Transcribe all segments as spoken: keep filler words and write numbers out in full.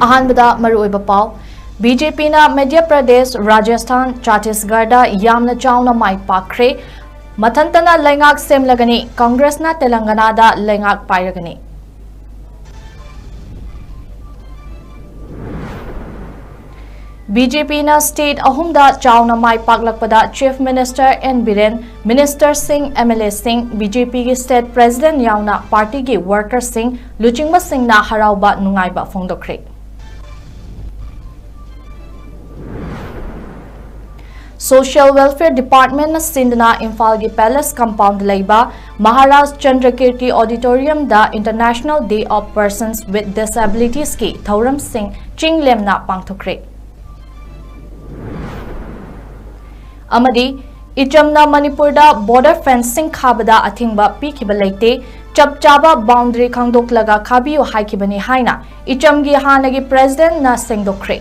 ꯑꯍꯥꯟꯕꯗ ꯃꯔꯨꯑꯣꯏꯕ ꯄꯥꯎ꯫ ꯕꯤ ꯖꯦ ꯄꯤꯅ ꯃꯙ꯭ꯌ ꯄ꯭ꯔꯗꯦꯁ, ꯔꯥꯖꯁꯊꯥꯟ, ꯆꯇꯤꯁꯒꯔꯗ ꯌꯥꯝꯅ ꯆꯥꯎꯅ ꯃꯥꯏ ꯄꯥꯛꯈ꯭ꯔꯦ꯫ ꯃꯊꯟꯇꯅ ꯂꯩꯉꯥꯛ ꯁꯦꯝꯂꯒꯅꯤ, ꯀꯪꯒ꯭ꯔꯦꯁꯅ ꯇꯦꯂꯪꯒꯅꯥꯗ ꯂꯩꯉꯥꯛ ꯄꯥꯏꯔꯒꯅꯤ꯫ ꯕꯤ ꯖꯦ ꯄꯤꯅ ꯁ꯭ꯇꯦꯠ ꯑꯍꯨꯝꯗ ꯆꯥꯎꯅ ꯃꯥꯏ ꯄꯥꯛꯂꯛꯄꯗ Chief Minister ꯑꯦꯟ ꯕꯤꯔꯦꯟ, ꯃꯤꯅꯤꯁꯇꯔꯁꯤꯡ, ꯑꯦꯝ ꯑꯦꯜ ꯑꯦꯁꯤꯡ, ꯕꯤ ꯖꯦ ꯄꯤꯒꯤ ꯁ꯭ꯇꯦꯠ ꯄ꯭ꯔꯦꯁꯤꯗꯦꯟꯠ ꯌꯥꯎꯅ ꯄꯥꯔꯇꯤꯒꯤ ꯋꯥꯔꯀꯔꯁꯤꯡ, ꯂꯨꯆꯤꯡꯕꯁꯤꯡꯅ ꯍꯔꯥꯎꯕ ꯅꯨꯡꯉꯥꯏꯕ ꯐꯣꯡꯗꯣꯛꯈ꯭ꯔꯦ꯫ Social Welfare Departmentꯅ ꯁꯤꯟꯗꯨꯅ ꯏꯝꯐꯥꯜꯒꯤ Palace Compoundꯗ ꯂꯩꯕ Maharaj ꯆꯟꯗ꯭ꯔꯀꯤꯔꯇꯤ Auditoriumꯗ International Day of Persons with Disabilitiesꯀꯤ ꯊꯧꯔꯝꯁꯤꯡ ꯆꯤꯡ ꯂꯦꯝꯅ ꯄꯥꯡꯊꯣꯛꯈ꯭ꯔꯦ꯫ ꯑꯃꯗꯤ ꯏꯆꯝꯅ ꯃꯅꯤꯄꯨꯔꯗ border fencing ꯈꯥꯕꯗ ꯑꯊꯤꯡꯕ ꯄꯤꯈꯤꯕ ꯂꯩꯇꯦ, ꯆꯞ ꯆꯥꯕ boundary ꯈꯪꯗꯣꯛꯂꯒ ꯈꯥꯕꯤꯌꯨ ꯍꯥꯏꯈꯤꯕꯅꯤ ꯍꯥꯏꯅ ꯏꯆꯝꯒꯤ ꯍꯥꯟꯅꯒꯤ ꯄ꯭ꯔꯦꯁꯤꯗꯦꯟꯠꯅ ꯁꯦꯡꯗꯣꯛꯈ꯭ꯔꯦ꯫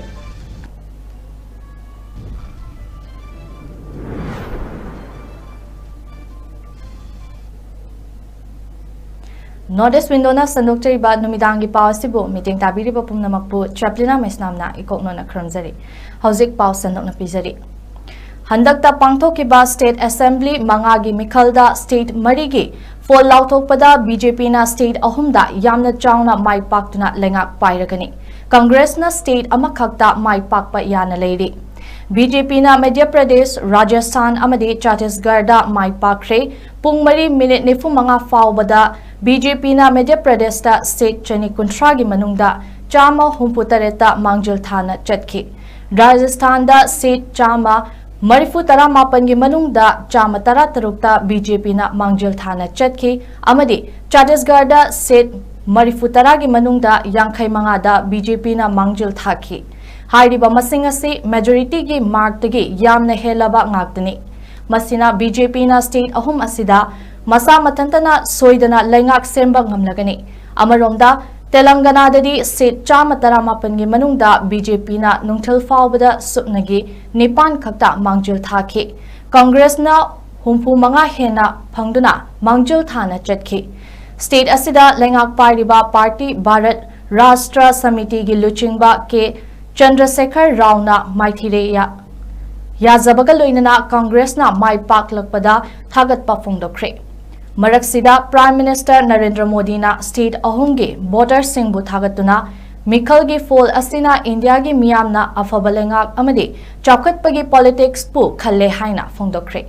North East Windowꯅ ꯁꯟꯗꯣꯛꯆꯔꯤꯕ ꯅꯨꯃꯤꯗꯥꯡꯒꯤ ꯄꯥꯎ ꯑꯁꯤꯕꯨ ꯃꯤꯠꯌꯦꯡ ꯇꯥꯕꯤꯔꯤꯕ ꯄꯨꯝꯅꯃꯛꯄꯨ ꯆꯦꯄ꯭ꯂꯤꯅꯥ ꯃꯩꯁꯅꯥꯝꯅ ꯏꯀꯣꯛꯅꯣꯅ ꯈꯨꯔꯨꯝꯖꯔꯤ꯫ ꯍꯧꯖꯤꯛ ꯄꯥꯎ ꯁꯟꯗꯣꯛꯅ ꯄꯤꯖꯔꯤ꯫ ꯍꯟꯗꯛꯇ ꯄꯥꯡꯊꯣꯛꯈꯤꯕ ꯁ꯭ꯇꯦꯠ ꯑꯦꯁꯦꯝꯕ꯭ꯂꯤ ꯃꯉꯥꯒꯤ ꯃꯤꯈꯜꯗ ꯁ꯭ꯇꯦꯠ ꯃꯔꯤꯒꯤ ꯐꯣꯜ ꯂꯥꯎꯊꯣꯛꯄꯗ ꯕꯤ ꯖꯦ ꯄꯤꯅ ꯁ꯭ꯇꯦꯠ ꯑꯍꯨꯝꯗ ꯌꯥꯝꯅ ꯆꯥꯎꯅ ꯃꯥꯏ ꯄꯥꯛꯇꯨꯅ ꯂꯩꯉꯥꯛ ꯄꯥꯏꯔꯒꯅꯤ꯫ ꯀꯪꯒ꯭ꯔꯦꯁꯅ ꯁ꯭ꯇꯦꯠ ꯑꯃꯈꯛꯇ ꯃꯥꯏ ꯄꯥꯛꯄ ꯌꯥꯅ ꯂꯩꯔꯤ꯫ ꯕꯤ ꯖꯦ ꯄꯤꯅ ꯃꯙ꯭ꯌ ꯄ꯭ꯔꯗꯦꯁ, ꯔꯥꯖꯁꯊꯥꯟ ꯑꯃꯗꯤ ꯆꯇꯤꯁꯒꯔꯗ ꯃꯥꯏ ꯄꯥꯛꯈ꯭ꯔꯦ꯫ ꯄꯨꯡ ꯃꯔꯤ ꯃꯤꯅꯤꯠ ꯅꯤꯐꯨ ꯃꯉꯥ ꯐꯥꯎꯕꯗ ꯕꯤ ꯖꯦ ꯄꯤꯅ ꯃꯙ꯭ꯌ ꯄ꯭ꯔꯗꯦꯁꯇ ꯁꯤꯠ ꯆꯅꯤ ꯀꯨꯟꯊ꯭ꯔꯥꯒꯤ ꯃꯅꯨꯡꯗ ꯆꯥꯝꯃ ꯍꯨꯝꯐꯨ ꯇꯔꯦꯠꯇ ꯃꯥꯡꯖꯤꯜ ꯊꯥꯅ ꯆꯠꯈꯤ꯫ ꯔꯥꯖꯁꯊꯥꯟꯗ ꯁꯤꯠ ꯆꯥꯝꯃ ꯃꯔꯤꯐꯨ ꯇꯔꯥ ꯃꯥꯄꯟꯒꯤ ꯃꯅꯨꯡꯗ ꯆꯥꯝꯃ ꯇꯔꯥ ꯇꯔꯨꯛꯇ ꯕꯤ ꯖꯦ ꯄꯤꯅ ꯃꯥꯡꯖꯤꯜ ꯊꯥꯅ ꯆꯠꯈꯤ ꯑꯃꯗꯤ ꯆꯇꯤꯁꯒꯔꯗ ꯁꯤꯠ ꯃꯔꯤꯐꯨ ꯇꯔꯥꯒꯤ ꯃꯅꯨꯡꯗ ꯌꯥꯡꯈꯩ ꯃꯉꯥꯗ ꯕꯤ ꯖꯦ ꯄꯤꯅ ꯃꯥꯡꯖꯤꯜ ꯊꯥꯈꯤ꯫ ꯍꯥꯏꯔꯤꯕ ꯃꯁꯤꯡ ꯑꯁꯤ majorityꯒꯤ markꯇꯒꯤ ꯌꯥꯝꯅ ꯍꯦꯜꯂꯕ ꯉꯥꯛꯇꯅꯤ꯫ ꯃꯁꯤꯅ ꯕꯤ ꯖꯦ ꯄꯤꯅ ꯁ꯭ꯇꯦꯠ ꯑꯍꯨꯝ ꯑꯁꯤꯗ ꯃꯁꯥ ꯃꯊꯟꯇꯅ ꯁꯣꯏꯗꯅ ꯂꯩꯉꯥꯛ ꯁꯦꯝꯕ ꯉꯝꯂꯒꯅꯤ꯫ ꯑꯃꯔꯣꯝꯗ, ꯇꯦꯂꯪꯒꯅꯥꯗꯗꯤ ꯁꯤꯠ ꯆꯥꯝꯃ ꯇꯔꯥꯃꯥꯄꯟꯒꯤ ꯃꯅꯨꯡꯗ ꯕꯤ ꯖꯦ ꯄꯤꯅ ꯅꯨꯡꯊꯤꯜ ꯐꯥꯎꯕꯗ ꯁꯨꯞꯅꯒꯤ ꯅꯤꯄꯥꯟ ꯈꯛꯇ ꯃꯥꯡꯖꯤꯜ ꯊꯥꯈꯤ꯫ ꯀꯪꯒ꯭ꯔꯦꯁꯅ ꯍꯨꯝꯐꯨ ꯃꯉꯥ ꯍꯦꯟꯅ ꯐꯪꯗꯨꯅ ꯃꯥꯡꯖꯤꯜ ꯊꯥꯅ ꯆꯠꯈꯤ꯫ ꯁ꯭ꯇꯦꯠ ꯑꯁꯤꯗ ꯂꯩꯉꯥꯛ ꯄꯥꯏꯔꯤꯕ ꯄꯥꯔꯇꯤ ꯚꯥꯔꯠ ꯔꯥꯁꯇ꯭ꯔ ꯁꯃꯤꯇꯤꯒꯤ ꯂꯨꯆꯤꯡꯕ ꯀꯦ ꯆꯟꯗ꯭ꯔꯁꯦꯈꯔ ꯔꯥꯎꯅ ꯃꯥꯏꯊꯤꯔꯦ ꯌꯥ-, ꯌꯥꯖꯕꯒ ꯂꯣꯏꯅꯅ ꯀꯪꯒ꯭ꯔꯦꯁꯅ ꯃꯥꯏ ꯄꯥꯛꯂꯛꯄꯗ ꯊꯥꯒꯠꯄ ꯐꯣꯡꯗꯣꯛꯈ꯭ꯔꯦ꯫ ꯃꯔꯛꯁꯤꯗ Prime Minister ꯅꯔꯦꯟꯗ꯭ꯔ ꯃꯣꯗꯤꯅ state ꯑꯍꯨꯝꯒꯤ voterꯁꯤꯡꯕꯨ ꯊꯥꯒꯠꯇꯨꯅ, ꯃꯤꯈꯜꯒꯤ ꯐꯣꯜ ꯑꯁꯤꯅ ꯏꯟꯗꯤꯌꯥꯒꯤ ꯃꯤꯌꯥꯝꯅ ꯑꯐꯕ ꯂꯩꯉꯥꯛ ꯑꯃꯗꯤ ꯆꯥꯎꯈꯠꯄꯒꯤ politicsꯄꯨ ꯈꯜꯂꯦ ꯍꯥꯏꯅ ꯐꯣꯡꯗꯣꯛꯈ꯭ꯔꯦ꯫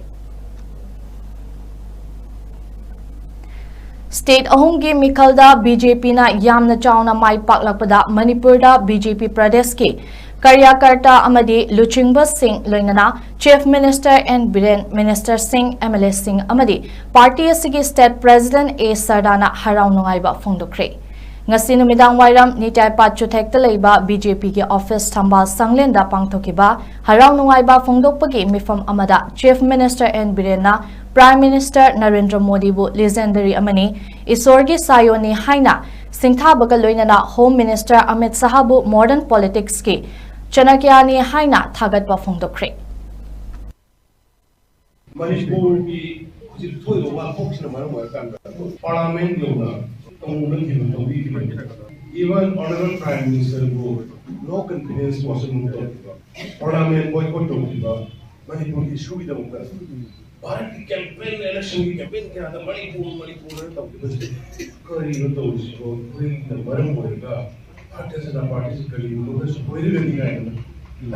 State ꯑꯍꯨꯝꯒꯤ ꯃꯤꯈꯜꯗ BJPꯅ ꯌꯥꯝꯅ ꯆꯥꯎꯅ ꯃꯥꯏ ꯄꯥꯛꯂꯛꯄꯗ ꯃꯅꯤꯄꯨꯔꯗ BJP ꯄ꯭ꯔꯗꯦꯁꯀꯤ ꯀꯥꯔꯌꯀꯔꯇꯥ ꯑꯃꯗꯤ ꯂꯨꯆꯤꯡꯕꯁꯤꯡ, ꯂꯣꯏꯅꯅ Chief Minister N ꯕꯤꯔꯦꯟ, ministerꯁꯤꯡ, MLAꯁꯤꯡ ꯑꯃꯗꯤ party ꯑꯁꯤꯒꯤ state president ꯑꯦ ꯁꯔꯗꯥꯅ ꯍꯔꯥꯎ ꯅꯨꯡꯉꯥꯏꯕ ꯐꯣꯡꯗꯣꯛꯈ꯭ꯔꯦ꯫ ꯉꯁꯤ ꯅꯨꯃꯤꯗꯥꯡ ꯋꯥꯏꯔꯝ ꯅꯤꯇꯥꯏ ꯄꯥꯠ ꯆꯨꯊꯦꯛꯇ ꯂꯩꯕ BJPꯒꯤ office ꯊꯝꯕꯥꯜ ꯁꯪꯂꯦꯟꯗ ꯄꯥꯡꯊꯣꯛꯈꯤꯕ ꯍꯔꯥꯎ ꯅꯨꯡꯉꯥꯏꯕ ꯐꯣꯡꯗꯣꯛꯄꯒꯤ ꯃꯤꯐꯝ ꯑꯃꯗ Chief Minister N ꯕꯤꯔꯦꯟꯅ Prime Minister Narendra ꯃꯣꯗꯤꯕꯨ legendary ꯑꯃꯅꯤ, ꯏꯁꯣꯔꯒꯤ ꯁꯥꯌꯣꯟꯅꯤ ꯍꯥꯏꯅ ꯁꯤꯡꯊꯥꯕꯒ ꯂꯣꯏꯅꯅ Home Minister ꯑꯃꯤꯠ ꯁꯥꯍꯕꯨ modern politicsꯀꯤ ꯆꯅꯀ꯭ꯌꯥꯅꯤ ꯍꯥꯏꯅ ꯊꯥꯒꯠꯄ ꯐꯣꯡꯗꯣꯛꯈ꯭ꯔꯦ꯫ ꯃꯅꯤꯄꯨꯔꯒꯤ ꯍꯧꯖꯤꯛ ꯊꯣꯛꯏꯕ ꯋꯥꯊꯣꯛꯁꯤꯅ ꯃꯔꯝ ꯑꯣꯏꯔꯀꯥꯟꯗ parliament ꯌꯧꯅ ꯇꯧꯅꯈꯤꯕ, ꯇꯧꯕꯤꯈꯤꯕ, even honorable prime ministerꯕꯨ no confidence motion ꯇꯧꯈꯤꯕ, parliament boycott ꯇꯧꯈꯤꯕ, ꯃꯅꯤꯄꯨꯔꯒꯤ issueꯒꯤꯗꯃꯛꯇ ꯚꯥꯔꯠꯀꯤ campaign, electionꯒꯤ campaign ꯀꯌꯥꯗ ꯃꯅꯤꯄꯨꯔ, ꯃꯅꯤꯄꯨꯔ ꯍꯥꯏꯅ ꯇꯧꯈꯤꯕꯁꯦ ꯀꯔꯤꯅꯣ ꯇꯧꯔꯤꯁꯤꯕꯣ? ꯑꯩꯈꯣꯏꯅ ꯃꯔꯝ ꯑꯣꯏꯔꯒ ꯚꯥꯔꯇꯤꯌ ꯖꯅꯇꯥ ꯄꯥꯔꯇꯤꯁꯤ ꯀꯔꯤꯒꯨꯝꯕꯗ ꯁꯣꯏꯔꯒꯅꯤ ꯍꯥꯏꯗꯅ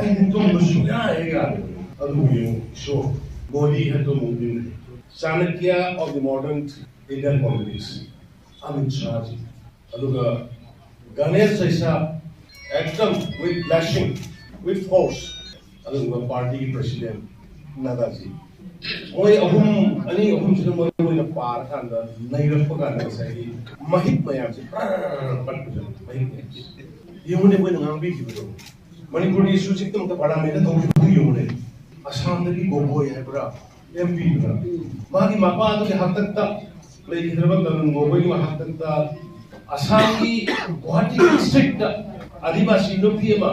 ꯑꯩꯗꯤ ꯇꯨꯝꯕ ꯁꯨꯡꯌꯥ ꯍꯦꯛ ꯌꯥꯗꯕꯅꯤ꯫ ꯑꯗꯨꯕꯨ ꯌꯦꯡꯉꯨ, ꯏꯁꯣꯔ, ꯃꯣꯗꯤ ꯍꯥꯏꯕ movement, ꯆꯥꯅꯀ꯭ꯌ of the modern Indian politics, Amit ꯁꯥꯍꯖꯤ, ꯑꯗꯨꯒ Ganesh ꯁꯩꯁꯥ, ꯑꯦꯛꯇꯝ with blessing, with force, ꯑꯗꯨꯒꯨꯝꯕ partyꯒꯤ president ꯅꯥꯒꯥꯖꯤ, ꯃꯣꯏ ꯑꯍꯨꯝ, ꯑꯅꯤ ꯑꯍꯨꯝꯁꯤꯅ ꯃꯔꯨ ꯑꯣꯏꯅ ꯄꯥꯔꯀꯥꯟꯗ ꯅꯩꯔꯛꯄ ꯀꯥꯟꯗ ꯉꯁꯥꯏꯒꯤ ꯃꯍꯤꯛ ꯃꯌꯥꯝꯁꯦ ꯄ꯭ꯔꯔ ꯄꯠꯄꯁꯦ, ꯃꯍꯤꯛ ꯃꯌꯥꯝꯁꯦ ꯌꯦꯡꯉꯨꯅꯦ, ꯃꯣꯏꯅ ꯉꯥꯡꯕꯤꯈꯤꯕꯗꯣ꯫ ꯃꯅꯤꯄꯨꯔꯒꯤ issue ꯈꯛꯇꯃꯛꯇ parliamentꯗ ꯇꯧꯈꯤꯕꯗꯨ ꯌꯦꯡꯉꯨꯅꯦ꯫ ꯑꯁꯥꯝꯗꯒꯤ ꯒꯣꯒꯣꯏ ꯍꯥꯏꯕ꯭ꯔꯥ, MPꯗꯨꯅ ꯃꯥꯒꯤ ꯃꯄꯥꯗꯨꯒꯤ ꯍꯥꯛꯇꯛꯇ ꯂꯩꯈꯤꯗ꯭ꯔꯕ ꯇꯔꯨꯟ ꯒꯣꯒꯣꯏꯒꯤ ꯍꯥꯛꯇꯛꯇ ꯑꯁꯥꯝꯒꯤ ꯒꯨꯋꯥꯍꯥꯇꯤ districtꯇ ꯑꯥꯗꯤꯕꯥꯁꯤ ꯅꯨꯄꯤ ꯑꯃ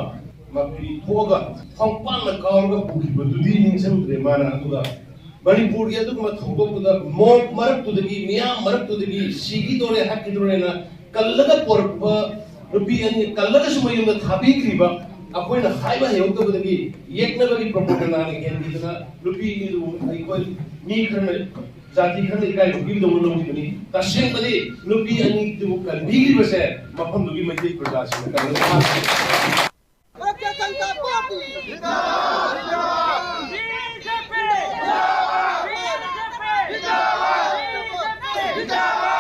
ꯃꯄꯤ ꯊꯣꯛꯑꯒ ꯈꯣꯡꯄꯥꯛꯅ ꯀꯥꯎꯔꯒ ꯄꯨꯈꯤꯕꯗꯨꯗꯤ ꯅꯤꯡꯁꯤꯡꯗ꯭ꯔꯦ ꯃꯥꯅ꯫ ꯑꯗꯨꯒ ꯃꯅꯤꯄꯨꯔꯒꯤ ꯑꯗꯨꯒꯨꯝꯕ ꯊꯧꯗꯣꯛꯇꯨꯗ mob ꯃꯔꯛꯇꯨꯗꯒꯤ, ꯃꯤꯌꯥꯝ ꯃꯔꯛꯇꯨꯗꯒꯤ ꯁꯤꯈꯤꯗꯣꯔꯦ, ꯍꯥꯠꯈꯤꯗꯣꯔꯦꯅ ꯀꯜꯂꯒ ꯄꯣꯔꯛꯄ ꯅꯨꯄꯤ ꯑꯅꯤ ꯀꯜꯂꯒꯁꯨ ꯃꯌꯨꯝꯗ ꯊꯥꯕꯤꯈ꯭ꯔꯤꯕ, ꯑꯩꯈꯣꯏꯅ ꯍꯥꯏꯕ ꯍꯩꯍꯧꯗꯕꯗꯒꯤ ꯌꯦꯛꯅꯕꯒꯤ ꯄ꯭ꯔꯣꯄꯒꯦꯟꯗꯥꯅ ꯍꯦꯟꯕꯤꯗꯅ ꯅꯨꯄꯤ ꯑꯅꯤꯗꯨꯕꯨ ꯑꯩꯈꯣꯏ ꯃꯤ ꯈꯔꯅ, ꯖꯥꯇꯤ ꯈꯔꯅ ꯏꯀꯥꯏ ꯈꯨꯝꯕꯤꯕꯗꯧꯅ ꯂꯧꯈꯤꯕꯅꯤ꯫ ꯇꯁꯦꯡꯕꯗꯤ ꯅꯨꯄꯤ ꯑꯅꯤꯗꯨꯕꯨ ꯀꯟꯕꯤꯈ꯭ꯔꯤꯕꯁꯦ ꯃꯐꯝꯗꯨꯒꯤ ꯃꯩꯇꯩ ꯄ꯭ꯔꯖꯥꯁꯤꯡꯅ ꯀꯟꯕ ꯃꯥꯜꯂꯤ꯫ भारतीय जनता पार्टी जिंदाबाद। बीजेपी जिंदाबाद। बीजेपी जिंदाबाद।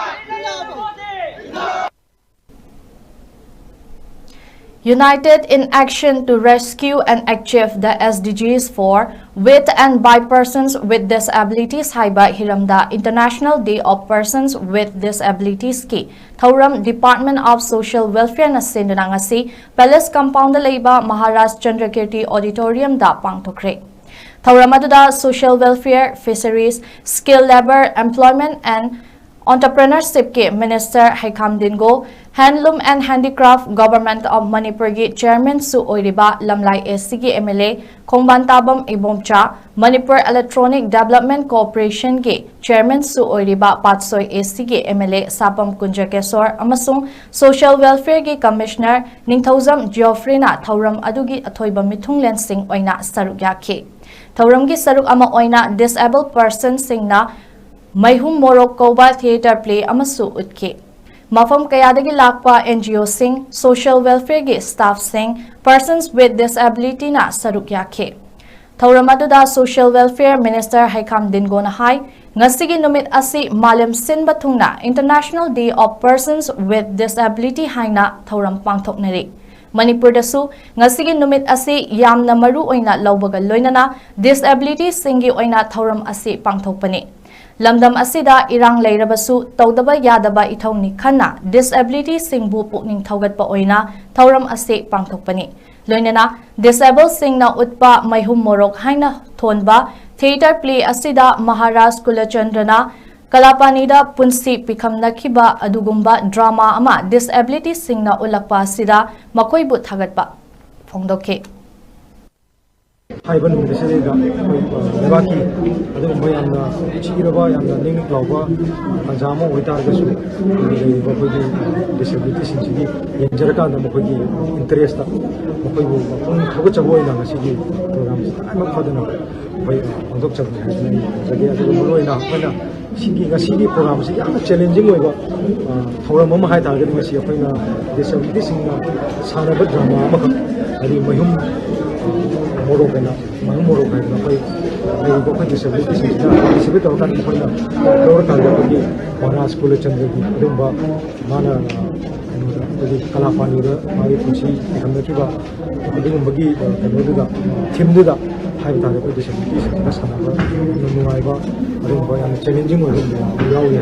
United in Action to Rescue and Achieve the S D Gs for With and by Persons with Disabilities ꯍꯥꯏꯕ ꯍꯤꯔꯝꯗ International Day of Persons with Disabilitiesꯀꯤ ꯊꯧꯔꯝ Department of Social Welfareꯅ ꯁꯤꯟꯗꯨꯅ ꯉꯁꯤ Palace Compoundꯗ ꯂꯩꯕ ꯃꯍꯥꯔꯥꯖ ꯆꯟꯗ꯭ꯔꯀꯤꯔꯇꯤ Auditoriumꯗ ꯄꯥꯡꯊꯣꯛꯈ꯭ꯔꯦ꯫ ꯊꯧꯔꯝ ꯑꯗꯨꯗ Social Welfare, Fisheries, Skill Labour, Employment and Entrepreneurshipꯀꯤ Minister ꯍꯩꯈꯥꯝ ꯗꯤꯟꯒꯣ, Handloom and Handicraft Government of Manipurꯒꯤ Chairmanꯁꯨ ꯑꯣꯏꯔꯤꯕ ꯂꯝꯂꯥꯏ ACꯒꯤ MLA ꯈꯣꯡꯕꯥꯟ ꯇꯥꯕꯝ Ibomcha, Manipur Electronic Development Corporationꯒꯤ Chairmanꯁꯨ ꯑꯣꯏꯔꯤꯕ ꯄꯥꯠꯁꯣꯏ ACꯒꯤ MLA ꯁꯥꯄꯝ ꯀꯨꯟꯖꯀꯦꯁꯣꯔ ꯑꯃꯁꯨꯡ Social Welfareꯒꯤ Commissioner ꯅꯤꯡꯊꯧꯖꯝ Geoffreyꯅ ꯊꯧꯔꯝ ꯑꯗꯨꯒꯤ ꯑꯊꯣꯏꯕ ꯃꯤꯊꯨꯡꯂꯦꯟꯁꯤꯡ ꯑꯣꯏꯅ ꯁꯔꯨꯛ ꯌꯥꯈꯤ꯫ ꯊꯧꯔꯝꯒꯤ ꯁꯔꯨꯛ ꯑꯃ ꯑꯣꯏꯅ disabled personꯁꯤꯡꯅ ꯃꯩꯍꯨꯝ ꯃꯣꯔꯣꯛ ꯀꯧꯕ theatre play ꯑꯃꯁꯨ ꯎꯠꯈꯤ꯫ ꯃꯐꯝ ꯀꯌꯥꯗꯒꯤ ꯂꯥꯛꯄ NGOꯁꯤꯡ, Social Welfareꯒꯤ staffꯁꯤꯡ, Persons with Disabilityꯅ ꯁꯔꯨꯛ ꯌꯥꯈꯤ꯫ ꯊꯧꯔꯝ ꯑꯗꯨꯗ Social Welfare Minister ꯍꯩꯈꯥꯝ ꯗꯤꯟꯒꯣꯅ ꯍꯥꯏ, ꯉꯁꯤꯒꯤ ꯅꯨꯃꯤꯠ ꯑꯁꯤ ꯃꯥꯂꯦꯝ ꯁꯤꯟꯕ ꯊꯨꯡꯅ International Day of Persons with Disability ꯍꯥꯏꯅ ꯊꯧꯔꯝ ꯄꯥꯡꯊꯣꯛꯅꯔꯤ꯫ ꯃꯅꯤꯄꯨꯔꯗꯁꯨ ꯉꯁꯤꯒꯤ ꯅꯨꯃꯤꯠ ꯑꯁꯤ ꯌꯥꯝꯅ ꯃꯔꯨ ꯑꯣꯏꯅ ꯂꯧꯕꯒ ꯂꯣꯏꯅꯅ disabilityꯁꯤꯡꯒꯤ ꯑꯣꯏꯅ ꯊꯧꯔꯝ ꯑꯁꯤ ꯄꯥꯡꯊꯣꯛꯄꯅꯤ꯫ ꯂꯝꯗꯝ ꯑꯁꯤꯗ ꯏꯔꯥꯡ ꯂꯩꯔꯕꯁꯨ ꯇꯧꯗꯕ ꯌꯥꯗꯕ ꯏꯊꯧꯅꯤ ꯈꯟꯅ disabilityꯁꯤꯡꯕꯨ ꯄꯨꯛꯅꯤꯡ ꯊꯧꯒꯠꯄ ꯑꯣꯏꯅ ꯊꯧꯔꯝ ꯑꯁꯤ ꯄꯥꯡꯊꯣꯛꯄꯅꯤ꯫ ꯂꯣꯏꯅꯅ disabledꯁꯤꯡꯅ ꯎꯠꯄ ꯃꯩꯍꯨꯝ ꯃꯣꯔꯣꯛ ꯍꯥꯏꯅ ꯊꯣꯟꯕ theatre play ꯑꯁꯤꯗ ꯃꯍꯥꯔꯥꯖ ꯀꯨꯂꯆꯟꯗ꯭ꯔꯅ ꯀꯂꯥꯄꯥꯅꯤꯗ ꯄꯨꯟꯁꯤ ꯄꯤꯈꯝꯅꯈꯤꯕ ꯑꯗꯨꯒꯨꯝꯕ drama ꯑꯃ disabilityꯁꯤꯡꯅ ꯎꯠꯂꯛꯄ ꯑꯁꯤꯗ ꯃꯈꯣꯏꯕꯨ ꯊꯥꯒꯠꯄ ꯐꯣꯡꯗꯣꯛꯈꯤ꯫ ꯍꯥꯏꯕ ꯅꯨꯃꯤꯠ ꯑꯁꯤꯗꯩꯗ ꯑꯩꯈꯣꯏ ꯂꯩꯕꯥꯛꯀꯤ ꯑꯗꯨꯒꯨꯝꯕ ꯌꯥꯝꯅ ꯊꯤꯔꯕ, ꯌꯥꯝꯅ ꯅꯤꯡ ꯅꯤꯛ ꯂꯥꯎꯕ ꯇꯥꯟꯖꯥ ꯑꯃ ꯑꯣꯏꯇꯥꯔꯒꯁꯨ, ꯂꯩꯔꯤꯕ ꯑꯩꯈꯣꯏꯒꯤ ꯗꯤꯁꯦꯕꯤꯂꯤꯇꯤꯁꯤꯡꯁꯤꯒꯤ ꯌꯦꯡꯖꯔꯀꯥꯟꯗ ꯃꯈꯣꯏꯒꯤ ꯏꯟꯇꯔꯦꯁꯇ ꯃꯈꯣꯏꯕꯨ ꯃꯄꯨꯛꯅꯤꯡ ꯊꯧꯒꯠꯆꯕ ꯑꯣꯏꯅ ꯉꯁꯤꯒꯤ ꯄ꯭ꯔꯣꯒ꯭ꯔꯥꯝꯁꯤ ꯇꯉꯥꯏꯐꯗꯅ ꯑꯩꯈꯣꯏ ꯄꯥꯡꯊꯣꯛꯆꯕꯅꯤ ꯍꯥꯏꯗꯨꯅ ꯑꯩ ꯊꯝꯖꯒꯦ꯫ ꯑꯗꯨꯒ ꯃꯔꯨꯑꯣꯏꯅ ꯑꯩꯈꯣꯏꯅ ꯁꯤꯒꯤ ꯉꯁꯤꯒꯤ ꯄ꯭ꯔꯣꯒ꯭ꯔꯥꯝꯁꯤ ꯌꯥꯝꯅ ꯆꯦꯂꯦꯟꯖꯤꯡ ꯑꯣꯏꯕ, ꯑ, ꯊꯧꯔꯝ ꯑꯃ ꯍꯥꯏ ꯇꯥꯔꯒꯗꯤ ꯉꯁꯤ ꯑꯩꯈꯣꯏꯅ ꯗꯤꯁꯦꯕꯤꯂꯤꯇꯤꯁꯤꯡꯅ ꯁꯥꯟꯅꯕ ꯗ꯭ꯔꯃꯥ ꯑꯃꯈꯛ, ꯍꯥꯏꯗꯤ ꯃꯌꯨꯝ, ꯑ, ꯃꯣꯔꯣꯛ ꯍꯥꯏꯅ, ꯃꯌꯨꯝ ꯃꯣꯔꯣꯛ ꯍꯥꯏꯗꯅ ꯑꯩꯈꯣꯏ ꯂꯩꯔꯤꯕ ꯑꯩꯈꯣꯏ ꯗꯤꯁꯦꯕꯤꯂꯤꯇꯤꯁꯤꯡꯁꯤꯅ ꯄꯥꯔꯇꯤꯁꯤꯄꯦꯠ ꯇꯧꯔꯀꯥꯟꯗ ꯑꯩꯈꯣꯏꯅ ꯂꯧꯔꯀꯥꯟꯗ ꯑꯩꯈꯣꯏꯒꯤ ꯃꯍꯥꯔꯥꯖ ꯀꯨꯂꯆꯟꯗ꯭ꯔꯒꯤ ꯑꯗꯨꯒꯨꯝꯕ ꯃꯥꯅ, ꯑ, ꯀꯩꯅꯣꯗ ꯑꯩꯈꯣꯏꯒꯤ ꯀꯂꯥ ꯄꯥꯅꯤꯗ ꯃꯥꯒꯤ ꯄꯨꯟꯁꯤ ꯂꯩꯈꯝꯅꯈꯤꯕ ꯑꯗꯨꯒꯨꯝꯕꯒꯤ, ꯑ, ꯀꯩꯅꯣꯗꯨꯗ, ꯊꯤꯝꯗꯨꯗ ꯍꯥꯏꯕ ꯇꯥꯔꯦ, ꯑꯩꯈꯣꯏ ꯗꯤꯁꯦꯕꯤꯂꯤꯇꯤꯁꯤꯡꯅ ꯁꯥꯟꯅꯕ ꯌꯥꯝꯅ ꯅꯨꯡꯉꯥꯏꯕ, ꯑꯗꯨꯒꯨꯝꯕ ꯌꯥꯝꯅ ꯆꯦꯂꯦꯟꯖꯤꯡ ꯑꯣꯏꯕ ꯃꯌꯥꯝ ꯑꯃ ꯌꯥꯎꯔꯤ꯫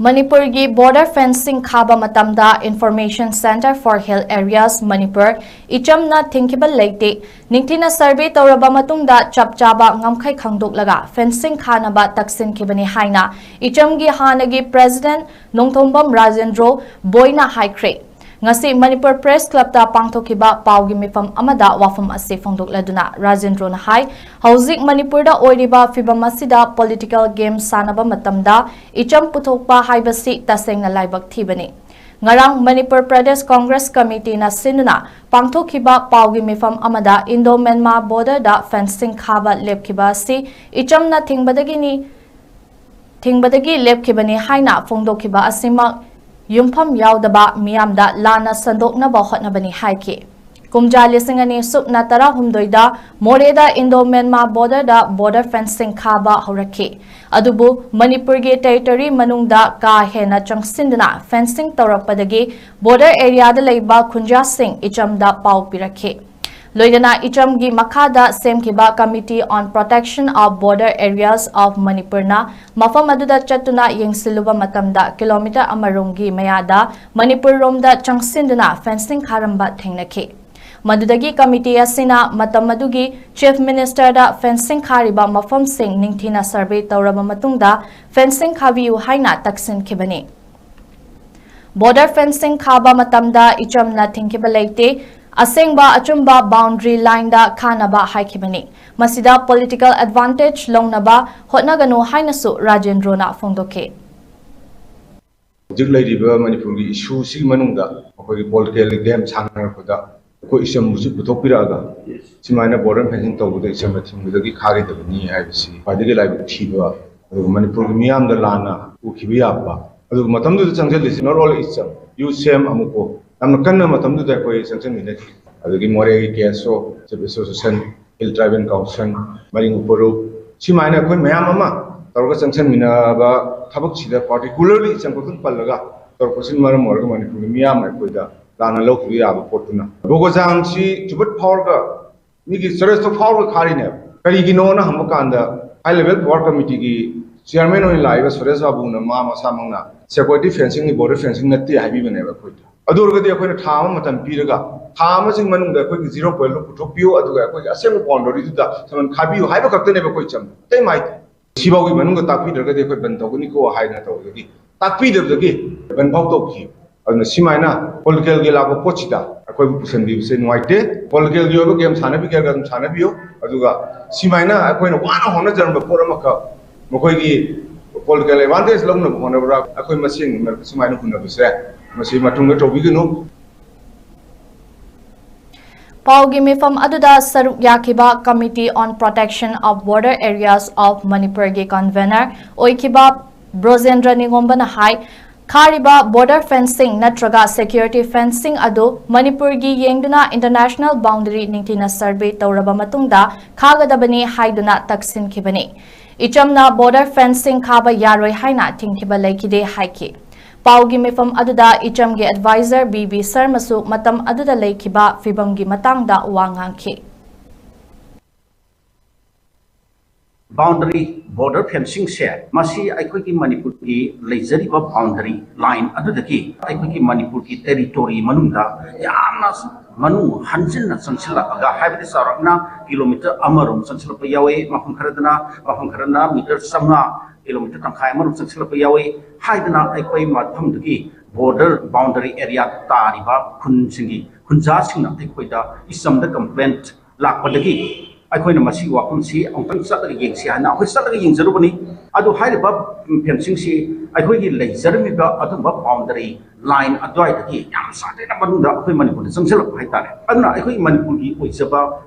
ꯃꯅꯤꯄꯨꯔꯒꯤ ꯕꯣꯔꯗꯔ ꯐꯦꯟꯁꯤꯡ ꯈꯥꯕ ꯃꯇꯝꯗ Information Centre for Hill Areas Manipur, ꯏꯆꯝꯅ ꯊꯤꯡꯈꯤꯕ ꯂꯩꯇꯦ꯫ ꯅꯤꯡꯊꯤꯅ ꯁꯔꯚꯦ ꯇꯧꯔꯕ ꯃꯇꯨꯡꯗ ꯆꯞ ꯆꯥꯕ ꯉꯝꯈꯩ ꯈꯪꯗꯣꯛꯂꯒ ꯐꯦꯟꯁꯤꯡ ꯈꯥꯅꯕ ꯇꯛꯁꯤꯟꯈꯤꯕꯅꯤ ꯍꯥꯏꯅ ꯏꯆꯝꯒꯤ ꯍꯥꯟꯅꯒꯤ ꯄ꯭ꯔꯦꯁꯤꯗꯦꯟꯠ ꯅꯣꯡꯊꯣꯝꯕꯝ ꯔꯥꯖꯦꯟꯗ꯭ꯔꯣ ꯕꯣꯏꯅ ꯍꯥꯏꯈ꯭ꯔꯦ꯫ ꯉꯁꯤ ꯃꯅꯤꯄꯨꯔ ꯄ꯭ꯔꯦꯁ ꯀ꯭ꯂꯕꯇ ꯄꯥꯡꯊꯣꯛꯈꯤꯕ ꯄꯥꯎꯒꯤ ꯃꯤꯐꯝ ꯑꯃꯗ ꯋꯥꯐꯝ ꯑꯁꯤ ꯐꯣꯡꯗꯣꯛꯂꯗꯨꯅ ꯔꯥꯖꯦꯟꯗ꯭ꯔꯣꯅ ꯍꯥꯏ, ꯍꯧꯖꯤꯛ ꯃꯅꯤꯄꯨꯔꯗ ꯑꯣꯏꯔꯤꯕ ꯐꯤꯚꯝ ꯑꯁꯤꯗ ꯄꯣꯂꯤꯇꯤꯀꯦꯜ ꯒꯦꯝ ꯁꯥꯟꯅꯕ ꯃꯇꯝꯗ ꯏꯆꯝ ꯄꯨꯊꯣꯛꯄ ꯍꯥꯏꯕꯁꯤ ꯇꯁꯦꯡꯅ ꯂꯥꯏꯕꯛ ꯊꯤꯕꯅꯤ꯫ ꯉꯔꯥꯡ ꯃꯅꯤꯄꯨꯔ ꯄ꯭ꯔꯗꯦꯁ ꯀꯣꯡꯒ꯭ꯔꯦꯁ ꯀꯃꯤꯇꯤꯅ ꯁꯤꯟꯗꯨꯅ ꯄꯥꯡꯊꯣꯛꯈꯤꯕ ꯄꯥꯎꯒꯤ ꯃꯤꯐꯝ ꯑꯃꯗ ꯏꯟꯗꯣ ꯃ꯭ꯌꯥꯟꯃꯥꯔ ꯕꯣꯔꯗꯔꯗ ꯐꯦꯟꯁꯤꯡ ꯈꯥꯕ ꯂꯦꯞꯈꯤꯕ ꯑꯁꯤ ꯏꯆꯝꯅ ꯊꯤꯡꯕꯗꯒꯤꯅꯤ, ꯊꯤꯡꯕꯗꯒꯤ ꯂꯦꯞꯈꯤꯕꯅꯤ ꯍꯥꯏꯅ ꯐꯣꯡꯗꯣꯛꯈꯤꯕ ꯑꯁꯤꯃꯛ ꯌꯨꯝꯐꯝ ꯌꯥꯎꯗꯕ ꯃꯤꯌꯥꯝꯗ ꯂꯥꯟꯅ ꯁꯟꯗꯣꯛꯅꯕ ꯍꯣꯠꯅꯕꯅꯤ ꯍꯥꯏꯈꯤ꯫ ꯀꯨꯝꯖꯥ ꯂꯤꯁꯤꯡ ꯑꯅꯤ ꯁꯨꯞꯅ ꯇꯔꯥꯍꯨꯝꯗꯣꯏꯗ ꯃꯣꯔꯦꯗ ꯏꯟꯗꯣ ꯃ꯭ꯌꯥꯟꯃꯥꯔ ꯕꯣꯔꯗꯔꯗ ꯕꯣꯔꯗꯔ ꯐꯦꯟꯁꯤꯡ ꯈꯥꯕ ꯍꯧꯔꯛꯈꯤ꯫ ꯑꯗꯨꯕꯨ ꯃꯅꯤꯄꯨꯔꯒꯤ ꯇꯦꯔꯤꯇꯣꯔꯤ ꯃꯅꯨꯡꯗ ꯀꯥ ꯍꯦꯟꯅ ꯆꯪꯁꯤꯟꯗꯨꯅ ꯐꯦꯟꯁꯤꯡ ꯇꯧꯔꯛꯄꯗꯒꯤ ꯕꯣꯔꯗꯔ ꯑꯦꯔꯤꯌꯥꯗ ꯂꯩꯕ ꯈꯨꯟꯖꯥꯁꯤꯡ ꯏꯆꯝꯗ ꯄꯥꯎ ꯄꯤꯔꯛꯈꯤ꯫ ꯂꯣꯏꯅꯅ ꯏꯆꯝꯒꯤ ꯃꯈꯥꯗ ꯁꯦꯝꯈꯤꯕ Committee on Protection of Border Areas of Manipurꯅ ꯃꯐꯝ ꯑꯗꯨꯗ ꯆꯠꯇꯨꯅ ꯌꯦꯡꯁꯤꯜꯂꯨꯕ ꯃꯇꯝꯗ ꯀꯤꯂꯣꯃꯤꯇꯔ ꯑꯃꯔꯣꯝꯒꯤ ꯃꯌꯥꯗ ꯃꯅꯤꯄꯨꯔ ꯔꯣꯝꯗ ꯆꯪꯁꯤꯟꯗꯨꯅ ꯐꯦꯟꯁꯤꯡ ꯈꯥꯔꯝꯕ ꯊꯦꯡꯅꯈꯤ꯫ ꯃꯗꯨꯗꯒꯤ ꯀꯃꯤꯇꯤ ꯑꯁꯤꯅ ꯃꯇꯝ ꯑꯗꯨꯒꯤ ꯆꯤꯐ ꯃꯤꯅꯤꯁꯇꯔꯗ ꯐꯦꯟꯁꯤꯡ ꯈꯥꯔꯤꯕ ꯃꯐꯝꯁꯤꯡ ꯅꯤꯡꯊꯤꯅ ꯁꯔꯚꯦ ꯇꯧꯔꯕ ꯃꯇꯨꯡꯗ ꯐꯦꯟꯁꯤꯡ ꯈꯥꯕꯤꯌꯨ ꯍꯥꯏꯅ ꯇꯛꯁꯤꯟꯈꯤꯕꯅꯤ꯫ ꯕꯣꯔꯗꯔ ꯐꯦꯟꯁꯤꯡ ꯈꯥꯕ ꯃꯇꯝꯗ ꯏꯆꯝꯅ ꯊꯤꯡꯈꯤꯕ ꯂꯩꯇꯦ꯫ ꯑꯁꯦꯡꯕ ꯑꯆꯨꯝꯕ boundary lineꯗ ꯈꯥꯅꯕ ꯍꯥꯏꯈꯤꯕꯅꯤ꯫ ꯃꯁꯤꯗ political advantage ꯂꯧꯅꯕ ꯍꯣꯠꯅꯒꯅꯨ ꯍꯥꯏꯅꯁꯨ ꯔꯥꯖꯦꯟꯗ꯭ꯔꯣꯅ ꯐꯣꯡꯗꯣꯛꯈꯤ꯫ ꯍꯧꯖꯤꯛ ꯂꯩꯔꯤꯕ ꯃꯅꯤꯄꯨꯔꯒꯤ issueꯁꯤꯒꯤ ꯃꯅꯨꯡꯗ ꯑꯩꯈꯣꯏꯒꯤ political game ꯁꯥꯟꯅꯔꯛꯄꯗ ꯑꯩꯈꯣꯏ ꯏꯆꯝꯕꯨꯁꯨ ꯄꯨꯊꯣꯛꯄꯤꯔꯛꯑꯒ ꯁꯨꯃꯥꯏꯅ border fencing ꯇꯧꯕꯗ ꯏꯆꯝꯅ ꯊꯤꯡꯕꯗꯒꯤ ꯈꯥꯒꯗꯕꯅꯤ ꯍꯥꯏꯕꯁꯤ ꯈ꯭ꯋꯥꯏꯗꯒꯤ ꯂꯥꯏꯕꯛ ꯊꯤꯕ, ꯑꯗꯨꯒ ꯃꯅꯤꯄꯨꯔꯒꯤ ꯃꯤꯌꯥꯝꯗ ꯂꯥꯟꯅ ꯎꯈꯤꯕ ꯌꯥꯕ, ꯑꯗꯨꯒ ꯃꯇꯝꯗꯨꯗ ꯆꯪꯁꯤꯜꯂꯤꯁꯤ not only ꯏꯆꯝ, ꯌꯨ ꯁꯦꯝ ꯑꯃꯨꯛꯀꯣ ꯌꯥꯝꯅ ꯀꯟꯅ ꯃꯇꯝꯗꯨꯗ ꯑꯩꯈꯣꯏ ꯆꯪꯁꯤꯟꯃꯤꯟꯅꯈꯤ꯫ ꯑꯗꯒꯤ ꯃꯣꯔꯦꯒꯤ ꯀꯦ ꯑꯦꯁ ꯑꯣ, Chief Association, Hill Tribal Council, ꯃꯔꯤꯡ ꯎꯄꯔꯨꯞ, ꯁꯤꯃꯥꯏꯅ ꯑꯩꯈꯣꯏ ꯃꯌꯥꯝ ꯑꯃ ꯇꯧꯔꯒ ꯆꯪꯁꯤꯟꯃꯤꯟꯅꯕ ꯊꯕꯛꯁꯤꯗ particularly ꯏꯆꯝ ꯈꯛꯇꯪ ꯄꯜꯂꯒ ꯇꯧꯔꯛꯄꯁꯤꯅ ꯃꯔꯝ ꯑꯣꯏꯔꯒ ꯃꯅꯤꯄꯨꯔꯒꯤ ꯃꯤꯌꯥꯝꯅ ꯑꯩꯈꯣꯏꯗ ꯂꯥꯟꯅ ꯂꯧꯈꯤꯕ ꯌꯥꯕ ꯄꯣꯠꯇꯨꯅ ꯕꯣꯒꯣꯖꯥꯡꯁꯤ ꯆꯨꯕꯠ ꯐꯥꯎꯔꯒ ꯃꯤꯒꯤ ꯆꯔꯁꯇꯣ ꯐꯥꯎꯔꯒ ꯈꯥꯔꯤꯅꯦꯕ꯫ ꯀꯔꯤꯒꯤꯅꯣꯅ ꯍꯪꯕ ꯀꯥꯟꯗ high level power committeeꯒꯤ chairman ꯑꯣꯏꯅ ꯂꯥꯛꯏꯕ ꯁꯨꯔꯦꯁ ꯕꯥꯕꯨꯅ ꯃꯥ ꯃꯁꯥꯃꯛꯅ security fencingꯅꯤ, border fencing ꯅꯠꯇꯦ ꯍꯥꯏꯕꯤꯕꯅꯦꯕ ꯑꯩꯈꯣꯏꯗ꯫ ꯑꯗꯨ ꯑꯣꯏꯔꯒꯗꯤ ꯑꯩꯈꯣꯏꯅ ꯊꯥ ꯑꯃ ꯃꯇꯝ ꯄꯤꯔꯒ ꯊꯥ ꯑꯃꯁꯤꯒꯤ ꯃꯅꯨꯡꯗ ꯑꯩꯈꯣꯏꯒꯤ zero pointꯗꯨ ꯄꯨꯊꯣꯛꯄꯤꯌꯨ, ꯑꯗꯨꯒ ꯑꯩꯈꯣꯏꯒꯤ ꯑꯁꯦꯡꯕ boundaryꯗꯨꯗ ꯁꯃꯟ ꯈꯥꯕꯤꯌꯨ ꯍꯥꯏꯕ ꯈꯛꯇꯅꯦꯕ ꯑꯩꯈꯣꯏ ꯆꯪꯕ, ꯑꯇꯩ ꯃꯥꯏꯗꯦ꯫ ꯁꯤꯐꯥꯎꯒꯤ ꯃꯅꯨꯡꯗ ꯇꯥꯛꯄꯤꯗ꯭ꯔꯒꯗꯤ ꯑꯩꯈꯣꯏ ꯕꯟ ꯇꯧꯒꯅꯤꯀꯣ ꯍꯥꯏꯅ ꯇꯧꯕꯗꯒꯤ ꯇꯥꯛꯄꯤꯗꯕꯗꯒꯤ ꯕꯟ ꯐꯥꯎ ꯇꯧꯈꯤ꯫ ꯑꯗꯨꯅ ꯁꯤꯃꯥꯏꯅ politicalꯒꯤ ꯂꯥꯛꯄ ꯄꯣꯠꯁꯤꯗ ꯑꯩꯈꯣꯏꯕꯨ ꯄꯨꯁꯟꯕꯤꯕꯁꯦ ꯅꯨꯡꯉꯥꯏꯇꯦ꯫ Politicalꯒꯤ ꯑꯣꯏꯕ game ꯁꯥꯟꯅꯕꯤꯒꯦꯔꯒ ꯑꯗꯨꯝ ꯁꯥꯟꯅꯕꯤꯌꯨ, ꯑꯗꯨꯒ ꯁꯤꯃꯥꯏꯅ ꯑꯩꯈꯣꯏꯅ ꯋꯥꯅ ꯍꯣꯠꯅꯖꯔꯝꯕ ꯄꯣꯠ ꯑꯃꯈꯛ ꯃꯈꯣꯏꯒꯤ political advantage ꯂꯧꯅꯕ ꯍꯣꯠꯅꯕ꯭ꯔꯥ, ꯑꯩꯈꯣꯏ ꯃꯁꯦꯟꯒꯤ ꯃꯔꯛꯇ ꯁꯨꯃꯥꯏꯅ ꯍꯨꯟꯅꯕꯁꯦ ꯃꯁꯤ ꯃꯇꯨꯡꯗ ꯇꯧꯕꯤꯒꯅꯨ꯫ ꯄꯥꯎꯒꯤ ꯃꯤꯐꯝ ꯑꯗꯨꯗ ꯁꯔꯨꯛ ꯌꯥꯈꯤꯕ Committee on Protection of Border Areas of Manipurꯒꯤ convener ꯑꯣꯏꯈꯤꯕ ꯕ꯭ꯔꯣꯖꯦꯟꯗ꯭ꯔ ꯅꯤꯉꯣꯝꯕꯅ ꯍꯥꯏ, ꯈꯥꯔꯤꯕ border fencing ꯅꯠꯇ꯭ꯔꯒ security fencing ꯑꯗꯨ ꯃꯅꯤꯄꯨꯔꯒꯤ ꯌꯦꯡꯗꯨꯅ international boundary ꯅꯤꯡꯊꯤꯅ survey ꯇꯧꯔꯕ ꯃꯇꯨꯡꯗ ꯈꯥꯒꯗꯕꯅꯤ ꯍꯥꯏꯗꯨꯅ ꯇꯛꯁꯤꯟꯈꯤꯕꯅꯤ꯫ ꯏꯆꯝꯅ border fencing ꯈꯥꯕ ꯌꯥꯔꯣꯏ ꯍꯥꯏꯅ ꯊꯤꯡꯈꯤꯕ ꯂꯩꯈꯤꯗꯦ ꯍꯥꯏꯈꯤ꯫ ꯄꯥꯎꯒꯤ ꯃꯤꯐꯝ ꯑꯗꯨꯗ ꯏꯆꯝꯒꯤ advisor ꯕꯤ ꯕꯤ ꯁꯔꯃꯁꯨ ꯃꯇꯝ ꯑꯗꯨꯗ ꯂꯩꯈꯤꯕ ꯐꯤꯚꯝꯒꯤ ꯃꯇꯥꯡꯗ ꯋꯥ ꯉꯥꯡꯈꯤ꯫ Boundary, border fencingꯁꯦ ꯃꯁꯤ ꯑꯩꯈꯣꯏꯒꯤ ꯃꯅꯤꯄꯨꯔꯒꯤ ꯂꯩꯖꯔꯤꯕ boundary line ꯑꯗꯨꯗꯒꯤ ꯑꯩꯈꯣꯏꯒꯤ ꯃꯅꯤꯄꯨꯔꯒꯤ territory ꯃꯅꯨꯡꯗ ꯌꯥꯝꯅ ꯃꯅꯨꯡ ꯍꯟꯖꯤꯟꯅ ꯆꯪꯁꯤꯜꯂꯛꯑꯒ, ꯍꯥꯏꯕꯗꯤ ꯆꯥꯎꯔꯥꯛꯅ kilometre ꯑꯃꯔꯣꯝ ꯆꯪꯁꯤꯜꯂꯛꯄ ꯌꯥꯎꯏ, ꯃꯐꯝ ꯈꯔꯗꯅ, ꯃꯐꯝ ꯈꯔꯅ metre ꯆꯥꯝꯃꯉꯥ, kilometre ꯇꯪꯈꯥꯏ ꯑꯃꯔꯣꯝ ꯆꯪꯁꯤꯜꯂꯛꯄ ꯌꯥꯎꯏ ꯍꯥꯏꯗꯅ ꯑꯩꯈꯣꯏ ꯃꯐꯝꯗꯨꯒꯤ Border boundary area ꯇꯥꯔꯤꯕ ꯈꯨꯟꯁꯤꯡꯒꯤ ꯈꯨꯟꯖꯥꯁꯤꯡꯅ ꯑꯩꯈꯣꯏꯗ ꯏꯆꯝꯗ complaint ꯂꯥꯛꯄꯗꯒꯤ ꯑꯩꯈꯣꯏꯅ ꯃꯁꯤꯒꯤ ꯋꯥꯐꯝꯁꯤ ꯑꯃꯨꯛꯇꯪ ꯆꯠꯂꯒ ꯌꯦꯡꯁꯤ ꯍꯥꯏꯅ ꯑꯩꯈꯣꯏ ꯆꯠꯂꯒ ꯌꯦꯡꯖꯔꯨꯕꯅꯤ꯫ ꯑꯗꯨ ꯍꯥꯏꯔꯤꯕ fencing ꯁꯤ ꯑꯩꯈꯣꯏꯒꯤ ꯂꯩꯖꯔꯝꯃꯤꯕ ꯑꯗꯨꯝꯕ boundary line ꯑꯗꯨꯋꯥꯏꯗꯒꯤ ꯌꯥꯝ ꯁꯥꯊꯤꯅ ꯃꯅꯨꯡꯗ ꯑꯩꯈꯣꯏ ꯃꯅꯤꯄꯨꯔꯗ ꯆꯪꯁꯤꯜꯂꯛꯄ ꯍꯥꯏꯇꯥꯔꯦ꯫ ꯑꯗꯨꯅ ꯑꯩꯈꯣꯏ ꯃꯅꯤꯄꯨꯔꯒꯤ ꯑꯣꯏꯖꯕ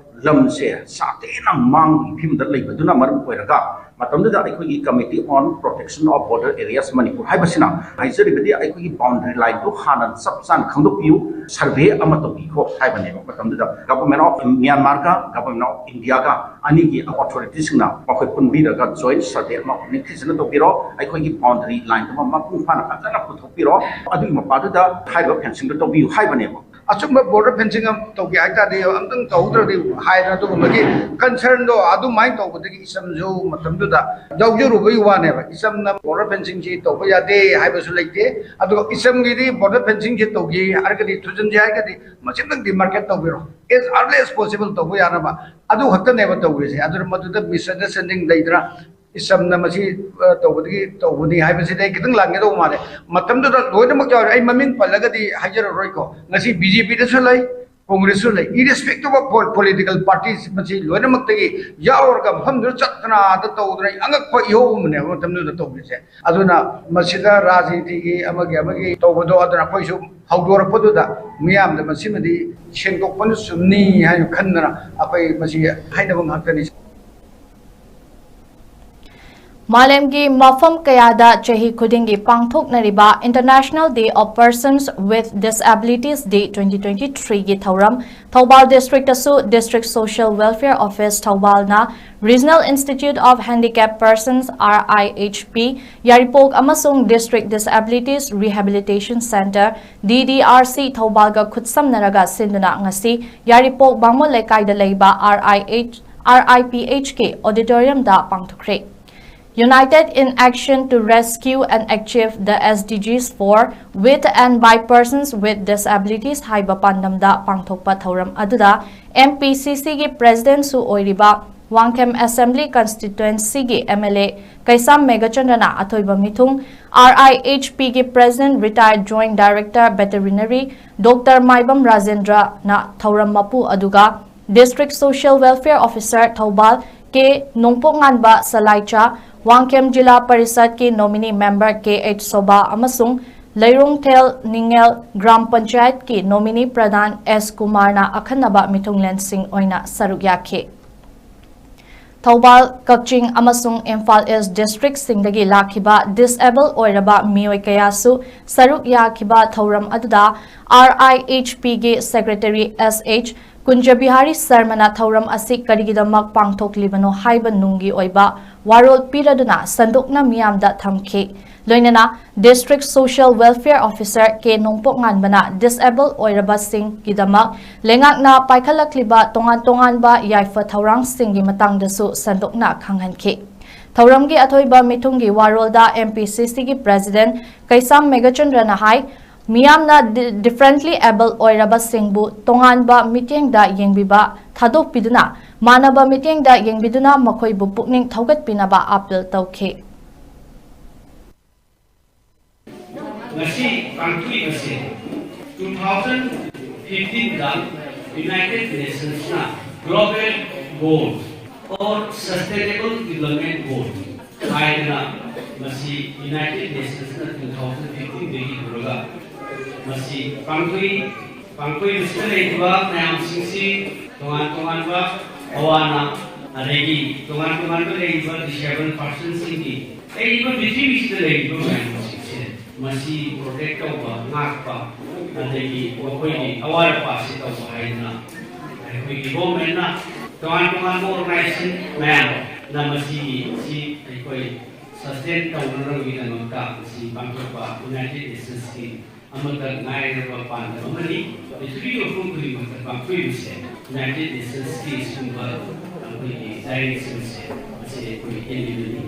ꯂꯝꯁꯦ ꯁꯥꯊꯤꯅ ꯃꯥꯡꯕꯒꯤ ꯐꯤꯕꯝꯗ ꯂꯩꯕꯗꯨꯅ ꯃꯔꯝ ꯑꯣꯏꯔꯒ ꯃꯇꯝꯗꯨꯗ ꯑꯩꯈꯣꯏꯒꯤ Committee on Protection of Border Areas Manipur ꯍꯥꯏꯕꯁꯤꯅ ꯍꯥꯏꯖꯔꯤꯕꯗꯤ ꯑꯩꯈꯣꯏꯒꯤ boundary line ꯗꯨ ꯍꯥꯟꯅ ꯆꯞ ꯆꯥꯅ ꯈꯪꯗꯣꯛꯄꯤꯌꯨ, survey ꯑꯃ ꯇꯧꯕꯤꯈꯣ ꯍꯥꯏꯕꯅꯦꯕ꯫ ꯃꯇꯝꯗꯨꯗ Government of Myanmar ꯒ Government of India ꯒ ꯑꯅꯤꯒꯤ authority ꯁꯤꯡꯅ ꯃꯈꯣꯏ ꯄꯨꯟꯕꯤꯔꯒ joint survey ꯑꯃ ꯅꯤꯡꯊꯤꯖꯅ ꯇꯧꯕꯤꯔꯣ, ꯑꯩꯈꯣꯏꯒꯤ boundary line ꯗꯨꯃ ꯃꯄꯨꯡ ꯐꯥꯅ ꯐꯖꯅ ꯄꯨꯊꯣꯛꯄꯤꯔꯣ, ꯑꯗꯨꯒꯤ ꯃꯄꯥꯗꯨꯗ ꯍꯥꯏꯔꯤꯕ fencing ꯗꯨ ꯇꯧꯕꯤꯌꯨ ꯍꯥꯏꯕꯅꯦꯕ꯫ ꯑꯆꯨꯝꯕ border fencing ꯑꯃ ꯇꯧꯒꯦ ꯍꯥꯏꯇꯥꯔꯗꯤ ꯑꯝꯇꯪ ꯇꯧꯍꯧꯗ꯭ꯔꯗꯤ ꯍꯥꯏꯗꯅ ꯑꯗꯨꯒꯨꯝꯕꯒꯤ concern ꯗꯣ ꯑꯗꯨꯃꯥꯏꯅ ꯇꯧꯕꯗꯒꯤ ꯏꯆꯝꯁꯨ ꯃꯇꯝꯗꯨꯗ ꯌꯥꯎꯖꯔꯨꯕꯒꯤ ꯋꯥꯅꯦꯕ꯫ ꯏꯆꯝꯅ border fencing ꯁꯤ ꯇꯧꯕ ꯌꯥꯗꯦ ꯍꯥꯏꯕꯁꯨ ꯂꯩꯇꯦ꯫ ꯑꯗꯨꯒ ꯏꯆꯝꯒꯤꯗꯤ border fencing ꯁꯤ ꯇꯧꯒꯦ ꯍꯥꯏꯔꯒꯗꯤ, ꯊꯨꯖꯤꯟꯁꯦ ꯍꯥꯏꯔꯒꯗꯤ ꯃꯁꯤꯇꯪꯗꯤ market ꯇꯧꯕꯤꯔꯣ, as early as possible ꯇꯧꯕ ꯌꯥꯅꯕ꯫ ꯑꯗꯨ ꯈꯛꯇꯅꯦꯕ ꯇꯧꯔꯤꯁꯦ꯫ ꯑꯗꯨꯅ ꯃꯗꯨꯗ misunderstanding ꯂꯩꯗꯅ ꯏꯆꯝꯅ ꯃꯁꯤ, ꯑ, ꯇꯧꯕꯗꯒꯤ ꯇꯧꯕꯅꯤ ꯍꯥꯏꯕꯁꯤꯗꯤ ꯑꯩ ꯈꯤꯇꯪ ꯂꯥꯟꯒꯗꯧꯕ ꯃꯥꯜꯂꯦ꯫ ꯃꯇꯝꯗꯨꯗ ꯂꯣꯏꯅꯃꯛ ꯌꯥꯎꯔꯦ꯫ ꯑꯩ ꯃꯃꯤꯡ ꯄꯜꯂꯒꯗꯤ ꯍꯥꯏꯖꯔꯔꯣꯏꯀꯣ꯫ ꯉꯁꯤ BJP ꯗꯁꯨ ꯂꯩ, Congress ꯁꯨ ꯂꯩ, irrespective of pol-, political parties, ꯃꯁꯤ ꯂꯣꯏꯅꯃꯛꯇꯒꯤ ꯌꯥꯎꯔꯒ ꯃꯐꯝꯗꯨꯗ ꯆꯠꯇꯅ ꯑꯗ ꯇꯧꯗꯅ ꯑꯩ ꯑꯉꯛꯄ ꯏꯍꯧ ꯑꯃꯅꯦꯕ ꯃꯇꯝꯗꯨꯗ ꯇꯧꯔꯤꯁꯦ꯫ ꯑꯗꯨꯅ ꯃꯁꯤꯗ ꯔꯥꯖꯅꯤꯇꯤꯒꯤ ꯑꯃꯒꯤ ꯑꯃꯒꯤ ꯇꯧꯕꯗꯣ, ꯑꯗꯨꯅ ꯑꯩꯈꯣꯏꯁꯨ ꯍꯧꯗꯣꯔꯛꯄꯗꯨꯗ ꯃꯤꯌꯥꯝꯗ ꯃꯁꯤꯃꯗꯤ ꯁꯦꯡꯗꯣꯛꯄꯅ ꯆꯨꯝꯅꯤ ꯍꯥꯏꯅ ꯈꯟꯗꯅ ꯑꯩꯈꯣꯏ ꯃꯁꯤ ꯍꯥꯏꯅꯕ ꯉꯥꯛꯇꯅꯤ꯫ ꯃꯥꯂꯦꯝꯒꯤ ꯃꯐꯝ ꯀꯌꯥꯗ ꯆꯍꯤ ꯈꯨꯗꯤꯡꯒꯤ ꯄꯥꯡꯊꯣꯛꯅꯔꯤꯕ International Day of Persons with Disabilities Day twenty twenty-three ꯒꯤ ꯊꯧꯔꯝ ꯊꯧꯕꯥꯜ district ꯇꯁꯨ District Social Welfare Office ꯊꯧꯕꯥꯜꯅ Regional Institute of Handicapped Persons, RIHP, ꯌꯥꯏꯔꯤꯄꯣꯛ ꯑꯃꯁꯨꯡ District Disabilities Rehabilitation Centre, DDRC, ꯊꯧꯕꯥꯜꯒ ꯈꯨꯠꯁꯝꯅꯔꯒ ꯁꯤꯟꯗꯨꯅ ꯉꯁꯤ ꯌꯥꯏꯔꯤꯄꯣꯛ ꯕꯥꯃꯣꯟ ꯂꯩꯀꯥꯏꯗ ꯂꯩꯕ RIH, RIPH ꯀꯤ auditorium the ꯄꯥꯡꯊꯣꯛꯈ꯭ꯔꯦ꯫ United in Action to Rescue and Achieve the SDGs for With and by Persons with Disabilities ꯍꯥꯏꯕ ꯄꯥꯟꯗꯝꯗ ꯄꯥꯡꯊꯣꯛꯄ ꯊꯧꯔꯝ ꯑꯗꯨꯗ MPCC ꯒꯤ President ꯁꯨ ꯑꯣꯏꯔꯤꯕ ꯋꯥꯡꯈꯦꯝ Assembly Constituencyꯒꯤ MLA ꯀꯩꯁꯥꯝ ꯃꯦꯘꯆꯟꯗ꯭ꯔꯅ ꯑꯊꯣꯏꯕ ꯃꯤꯊꯨꯡ, RIHPꯒꯤ President Retired Joint Director Veterinary Doctor ꯃꯥꯏꯕꯝ ꯔꯥꯖꯦꯟꯗ꯭ꯔꯅ ꯊꯧꯔꯝ ꯃꯄꯨ ꯑꯗꯨꯒ District Social Welfare Officer Thoubal K ꯅꯣꯡꯄꯣꯛꯉꯥꯟꯕ ꯁꯂꯥꯏꯆꯥ, Wangkhem ꯖꯤꯂꯥ ꯄꯔꯤꯁꯠꯀꯤ Nominee Member Kh ꯁꯣꯚꯥ ꯑꯃꯁꯨꯡ ꯂꯩꯔꯣꯡꯊꯦꯜ ꯅꯤꯡꯉꯦꯜ ꯒ꯭ꯔꯥꯝ ꯄꯟꯆꯥꯌꯠꯀꯤ Nominee ꯄ꯭ꯔꯙꯥꯟ S ꯀꯨꯃꯥꯔꯅ ꯑꯈꯟꯅꯕ ꯃꯤꯊꯨꯡꯂꯦꯟꯁꯤꯡ ꯑꯣꯏꯅ ꯁꯔꯨꯛ ꯌꯥꯈꯤ꯫ ꯊꯧꯕꯥꯜ, ꯀꯛꯆꯤꯡ ꯑꯃꯁꯨꯡ ꯏꯝꯐꯥꯜ East Districtꯁꯤꯡꯗꯒꯤ ꯂꯥꯛꯈꯤꯕ Disable ꯑꯣꯏꯔꯕ ꯃꯤꯑꯣꯏ ꯀꯌꯥꯁꯨ ꯁꯔꯨꯛ ꯌꯥꯈꯤꯕ ꯊꯧꯔꯝ ꯑꯗꯨꯗ RIHPꯒꯤ Secretary Sh ꯀꯨꯟꯖꯕꯤꯍꯥꯔꯤ ꯁꯔꯃꯅ ꯊꯧꯔꯝ ꯑꯁꯤ ꯀꯔꯤꯒꯤꯗꯃꯛ ꯄꯥꯡꯊꯣꯛꯂꯤꯕꯅꯣ ꯍꯥꯏꯕ ꯅꯨꯡꯒꯤ ꯑꯣꯏꯕ ꯋꯥꯔꯣꯜ ꯄꯤꯔꯗꯨꯅ ꯁꯟꯗꯣꯛꯅ ꯃꯤꯌꯥꯝꯗ ꯊꯝꯈꯤ꯫ ꯂꯣꯏꯅꯅ District Social Welfare Officer K ꯅꯣꯡꯄꯣꯛꯉꯥꯟꯕꯅ Disable ꯑꯣꯏꯔꯕꯁꯤꯡꯒꯤꯗꯃꯛ ꯂꯩꯉꯥꯛꯅ ꯄꯥꯏꯈꯠꯂꯛꯂꯤꯕ ꯇꯣꯉꯥꯟ ꯇꯣꯉꯥꯟꯕ ꯌꯥꯏꯐ ꯊꯧꯔꯥꯡꯁꯤꯡꯒꯤ ꯃꯇꯥꯡꯗꯁꯨ ꯁꯟꯗꯣꯛꯅ ꯈꯪꯍꯟꯈꯤ꯫ ꯊꯧꯔꯝꯒꯤ ꯑꯊꯣꯏꯕ ꯃꯤꯊꯨꯡꯒꯤ ꯋꯥꯔꯣꯜꯗ MPCCꯒꯤ President ꯀꯩꯁꯥꯝ ꯃꯦꯘꯆꯟꯗ꯭ꯔꯅ ꯍꯥꯏ, ꯃꯤꯌꯥꯝꯅ Differently Able ꯑꯣꯏꯔꯕꯁꯤꯡꯕꯨ ꯇꯣꯉꯥꯟꯕ ꯃꯤꯠꯌꯦꯡꯗ ꯌꯦꯡꯕꯤꯕ ꯊꯥꯗꯣꯛꯄꯤꯗꯨꯅ ꯃꯥꯟꯅꯕ ꯃꯤꯠꯌꯦꯡꯗ ꯌꯦꯡꯕꯤꯗꯨꯅ ꯃꯈꯣꯏꯕꯨ ꯄꯨꯛꯅꯤꯡ ꯊꯧꯒꯠꯄꯤꯅꯕ appeal ꯇꯧꯈꯤ꯫ ꯉꯁꯤ ꯄꯥꯡꯊꯣꯛꯂꯤꯕꯁꯤ two thousand fifteenꯗ United Nationsꯅ Global Goals or Sustainable Development Goals ꯍꯥꯏꯗꯅ ꯃꯁꯤ United Nationsꯅ two thousand fifteenꯗꯒꯤ ꯍꯧꯔꯒ ꯃꯁꯤ ꯄꯥꯡꯊꯣꯛꯏ꯫ ꯄꯥꯡꯊꯣꯛꯂꯤꯕꯁꯤꯗ ꯂꯩꯔꯤꯕ ꯃꯌꯥꯝꯁꯤꯡꯁꯤ ꯇꯣꯉꯥꯟ ꯇꯣꯉꯥꯟꯕ ꯑꯋꯥ ꯑꯅꯥ, ꯑꯗꯒꯤ ꯇꯣꯉꯥꯟ ꯇꯣꯉꯥꯟꯕ ꯂꯩꯔꯤꯕ Disable Personꯁꯤꯡꯒꯤ, ꯂꯩꯔꯤꯕ ꯄ꯭ꯔꯤꯊꯤꯕꯤꯁꯤꯗ ꯂꯩꯔꯤꯕ ꯃꯌꯥꯝꯁꯤꯡꯁꯦ ꯃꯁꯤ protect ꯇꯧꯕ, ꯉꯥꯛꯄ, ꯑꯗꯒꯤ ꯃꯈꯣꯏꯒꯤ ꯑꯋꯥꯠ ꯑꯄꯥꯁꯤ ꯇꯧꯕ ꯍꯥꯏꯗꯅ ꯑꯩꯈꯣꯏꯒꯤ governmentꯅ ꯇꯣꯉꯥꯟ ꯇꯣꯉꯥꯟꯕ organization ꯃꯌꯥꯝꯅ ꯃꯁꯤꯒꯤ ꯁꯤ ꯑꯩꯈꯣꯏ sustain ꯇꯧꯅꯅꯕꯒꯤꯗꯃꯛꯇ ꯃꯁꯤ ꯄꯥꯡꯊꯣꯛꯄ United Nationsꯀꯤ ꯑꯃꯠꯇ ꯉꯥꯏꯔꯕ ꯄꯥꯟꯗꯝ ꯑꯃꯅꯤ꯫ ꯄ꯭ꯔꯤꯊꯤꯕꯤꯒꯤ ꯃꯐꯝ ꯈꯨꯗꯤꯡꯃꯛꯇ ꯄꯥꯡꯊꯣꯛꯂꯤꯕꯁꯦ United Nationsꯀꯤ ꯁꯤꯒꯨꯝꯕ ꯑꯩꯈꯣꯏꯒꯤ ꯆꯥꯌꯦꯡꯁꯪꯁꯦ ꯃꯁꯤ ꯑꯩꯈꯣꯏ ꯍꯦꯟꯕꯤꯕꯅꯤ꯫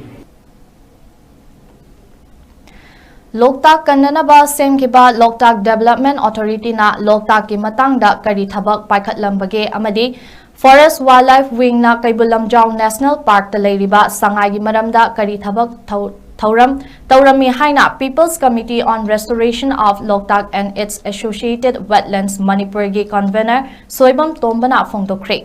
ꯂꯣꯛꯇꯥꯛ ꯀꯟꯅꯅꯕ ꯁꯦꯝꯈꯤꯕ Loktak Development Authorityꯅ ꯂꯣꯛꯇꯥꯛꯀꯤ ꯃꯇꯥꯡꯗ ꯀꯔꯤ ꯊꯕꯛ ꯄꯥꯏꯈꯠꯂꯝꯕꯒꯦ ꯑꯃꯗꯤ Forest Wildlife Wingꯅ Keibul Lamjao National Parkꯇ ꯂꯩꯔꯤꯕ ꯁꯉꯥꯏꯒꯤ ꯃꯔꯝꯗ ꯀꯔꯤ ꯊꯕꯛ ꯊꯧ- ꯊꯧꯔꯝ ꯇꯧꯔꯝꯃꯤ ꯍꯥꯏꯅ People's Committee on Restoration of Loktak and its Associated Wetlands ꯃꯅꯤꯄꯨꯔꯒꯤ convener ꯁꯣꯏꯕꯝ ꯇꯣꯝꯕꯅ ꯐꯣꯡꯗꯣꯛꯈ꯭ꯔꯦ꯫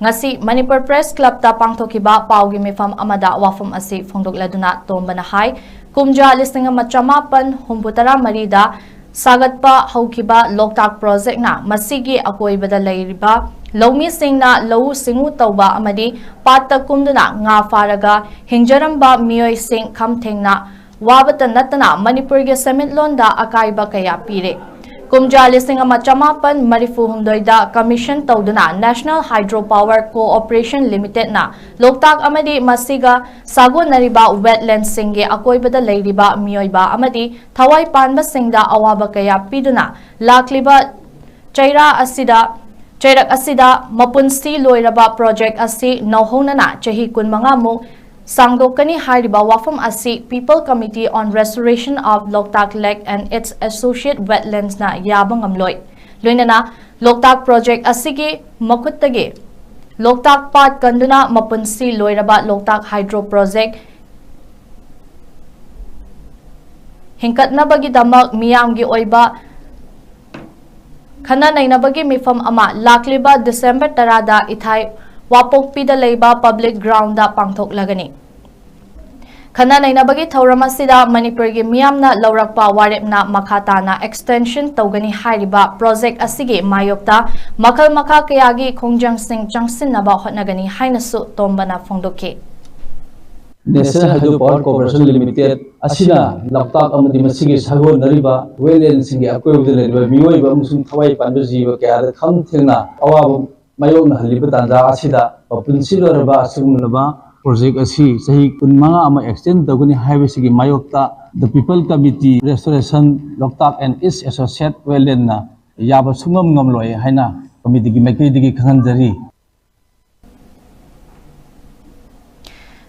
ꯉꯁꯤ ꯃꯅꯤꯄꯨꯔ Press Clubꯇ ꯄꯥꯡꯊꯣꯛꯈꯤꯕ ꯄꯥꯎꯒꯤ ꯃꯤꯐꯝ ꯑꯃꯗ ꯋꯥꯐꯝ ꯑꯁꯤ ꯐꯣꯡꯗꯣꯛꯂꯗꯨꯅ ꯇꯣꯝꯕꯅ ꯍꯥꯏ, ꯀꯨꯝꯖꯥ ꯂꯤꯁꯤꯡ ꯑꯃ ꯆꯃꯥꯄꯟ ꯍꯨꯝꯐꯨ ꯇꯔꯥ ꯃꯔꯤꯗ ꯁꯥꯒꯠꯄ ꯍꯧꯈꯤꯕ ꯂꯣꯛꯇꯥꯛ ꯄ꯭ꯔꯣꯖꯦꯛꯅ ꯃꯁꯤꯒꯤ ꯑꯀꯣꯏꯕꯗ ꯂꯩꯔꯤꯕ ꯂꯧꯃꯤꯁꯤꯡꯅ ꯂꯧꯎ ꯁꯤꯡꯎ ꯇꯧꯕ ꯑꯃꯗꯤ ꯄꯥꯠꯇ ꯀꯨꯝꯗꯨꯅ ꯉꯥ ꯐꯥꯔꯒ ꯍꯤꯡꯖꯔꯝꯕ ꯃꯤꯑꯣꯏꯁꯤꯡ ꯈꯝ ꯊꯦꯡꯅ ꯋꯥꯕꯇ ꯅꯠꯇꯅ ꯃꯅꯤꯄꯨꯔꯒꯤ ꯁꯦꯟꯃꯤꯠꯂꯣꯟꯗ ꯑꯀꯥꯏꯕ ꯀꯌꯥ ꯄꯤꯔꯦ꯫ ꯀꯨꯝꯖꯥ ꯂꯤꯁꯤꯡ ꯑꯃ ꯆꯃꯥꯄꯟ ꯃꯔꯤꯐꯨ ꯍꯨꯝꯗꯣꯏꯗ commission ꯇꯧꯗꯨꯅ National Hydro Power Corporation Limitedꯅ ꯂꯣꯛꯇꯥꯛ ꯑꯃꯗꯤ ꯃꯁꯤꯒ ꯁꯥꯒꯣꯟꯅꯔꯤꯕ wetlandsꯁꯤꯡꯒꯤ ꯑꯀꯣꯏꯕꯗ ꯂꯩꯔꯤꯕ ꯃꯤꯑꯣꯏꯕ ꯑꯃꯗꯤ ꯊꯋꯥꯏ ꯄꯥꯟꯕꯁꯤꯡꯗ ꯑꯋꯥꯕ ꯀꯌꯥ ꯄꯤꯗꯨꯅ ꯂꯥꯛꯂꯤꯕ ꯆꯩꯔꯥ ꯑꯁꯤꯗ, ꯆꯩꯔꯛ ꯑꯁꯤꯗ ꯃꯄꯨꯟꯁꯤ ꯂꯣꯏꯔꯕ project ꯑꯁꯤ ꯅꯧꯍꯧꯅꯅ ꯆꯍꯤ ꯀꯨꯟꯃꯉꯥ ꯃꯨꯛ ꯁꯥꯡꯗꯣꯛꯀꯅꯤ ꯍꯥꯏꯔꯤꯕ ꯋꯥꯐꯝ ꯑꯁꯤ People Committee on Restoration of Loktak Lake and its Associate Wetlandsꯅ ꯌꯥꯕ ꯉꯝꯂꯣꯏ꯫ ꯂꯣꯏꯅꯅ ꯂꯣꯛꯇꯥꯛ project ꯑꯁꯤꯒꯤ ꯃꯈꯨꯠꯇꯒꯤ ꯂꯣꯛꯇꯥꯛ ꯄꯥꯠ ꯀꯟꯗꯨꯅ ꯃꯄꯨꯟꯁꯤ ꯂꯣꯏꯔꯕ ꯂꯣꯛꯇꯥꯛ Hydro Project ꯍꯤꯡꯀꯠꯅꯕꯒꯤꯗꯃꯛ ꯃꯤꯌꯥꯝꯒꯤ ꯑꯣꯏꯕ ꯈꯟꯅ ꯅꯩꯅꯕꯒꯤ ꯃꯤꯐꯝ ꯑꯃ ꯂꯥꯛꯂꯤꯕ December ꯇꯔꯥꯗ ꯏꯊꯥꯏ ꯋꯥꯄꯣꯛꯄꯤꯗ ꯂꯩꯕ public groundꯗ ꯄꯥꯡꯊꯣꯛꯂꯒꯅꯤ꯫ ꯈꯟꯅ ꯅꯩꯅꯕꯒꯤ ꯊꯧꯔꯝ ꯑꯁꯤꯗ ꯃꯅꯤꯄꯨꯔꯒꯤ ꯃꯤꯌꯥꯝꯅ ꯂꯧꯔꯛꯄ ꯋꯥꯔꯦꯞꯅ ꯃꯈꯥ ꯇꯥꯅ extension ꯇꯧꯒꯅꯤ ꯍꯥꯏꯔꯤꯕ project ꯑꯁꯤꯒꯤ ꯃꯥꯌꯣꯛꯇ ꯃꯈꯜ ꯃꯈꯥ ꯀꯌꯥꯒꯤ ꯈꯣꯡꯖꯪꯁꯤꯡ ꯆꯪꯁꯤꯟꯅꯕ ꯍꯣꯠꯅꯒꯅꯤ ꯍꯥꯏꯅꯁꯨ ꯇꯣꯝꯕꯅ ꯐꯣꯡꯗꯣꯛꯈꯤ꯫ National Hydro Power Corporation Limited ꯑꯁꯤꯅ ꯂꯣꯛꯇꯥꯛ ꯑꯃꯗꯤ ꯃꯁꯤꯒꯤ ꯁꯥꯒꯣꯟꯅꯔꯤꯕ wetlandꯁꯤꯡꯒꯤ ꯑꯀꯣꯏꯕꯗ ꯂꯩꯔꯤꯕ ꯃꯤꯑꯣꯏꯕ ꯑꯃꯁꯨꯡ ꯊꯋꯥꯏ ꯄꯥꯟꯕ ꯖꯤꯕ ꯀꯌꯥꯗ ꯈꯝ ꯊꯦꯡꯅ ꯑꯋꯥꯕ ꯃꯥꯌꯣꯛꯅꯍꯜꯂꯤꯕ ꯇꯥꯟꯖꯥ ꯑꯁꯤꯗ ꯃꯄꯨꯟꯁꯤ ꯂꯣꯏꯔꯕ ꯑꯁꯤꯒꯨꯝꯂꯕ project ꯑꯁꯤ ꯆꯍꯤ ꯀꯨꯟꯃꯉꯥ ꯑꯃ extend ꯇꯧꯒꯅꯤ ꯍꯥꯏꯕꯁꯤꯒꯤ ꯃꯥꯌꯣꯛꯇ The People Committee Restoration Loktak and its Associate Wetlandꯅ ꯌꯥꯕ ꯁꯨꯡꯉꯝ ꯉꯝꯂꯣꯏ ꯍꯥꯏꯅ committeeꯒꯤ ꯃꯥꯏꯀꯩꯗꯒꯤ ꯈꯪꯍꯟꯖꯔꯤ꯫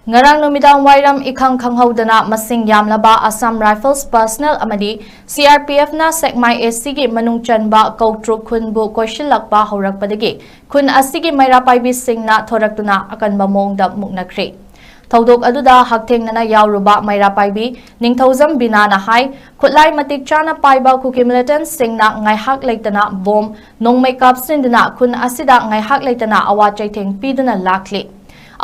ꯉꯔꯥꯡ ꯅꯨꯃꯤꯗꯥꯡ ꯋꯥꯏꯔꯝ ꯏꯈꯪ ꯈꯪꯍꯧꯗꯅ ꯃꯁꯤꯡ ꯌꯥꯝꯂꯕ Assam Rifles personnel ꯑꯃꯗꯤ C R P F ꯅ ꯁꯦꯛꯃꯥꯏ A C ꯒꯤ ꯃꯅꯨꯡ ꯆꯟꯕ ꯀꯧꯇ꯭ꯔꯨꯛ ꯈꯨꯟꯕꯨ ꯀꯣꯏꯁꯤꯜꯂꯛꯄ ꯍꯧꯔꯛꯄꯗꯒꯤ ꯈꯨꯟ ꯑꯁꯤꯒꯤ ꯃꯩꯔꯥ ꯄꯥꯏꯕꯤꯁꯤꯡꯅ ꯊꯣꯔꯛꯇꯨꯅ ꯑꯀꯟꯕ ꯃꯑꯣꯡꯗ ꯃꯨꯛꯅꯈ꯭ꯔꯦ꯫ ꯊꯧꯗꯣꯛ ꯑꯗꯨꯗ ꯍꯛꯊꯦꯡꯅꯅ ꯌꯥꯎꯔꯨꯕ ꯃꯩꯔꯥ ꯄꯥꯏꯕꯤ ꯅꯤꯡꯊꯧꯖꯝ ꯕꯤꯅꯥꯅ ꯍꯥꯏ, ꯈꯨꯠꯂꯥꯏ ꯃꯇꯤꯛ ꯆꯥꯅ ꯄꯥꯏꯕ ꯀꯨꯀꯤ militantꯁꯤꯡꯅ ꯉꯥꯏꯍꯥꯛ ꯂꯩꯇꯅ ꯕꯣꯝ ꯅꯣꯡꯃꯩ ꯀꯥꯞꯁꯤꯟꯗꯨꯅ ꯈꯨꯟ ꯑꯁꯤꯗ ꯉꯥꯏꯍꯥꯛ ꯂꯩꯇꯅ ꯑꯋꯥ ꯆꯩꯊꯦꯡ ꯄꯤꯗꯨꯅ ꯂꯥꯛꯂꯤ꯫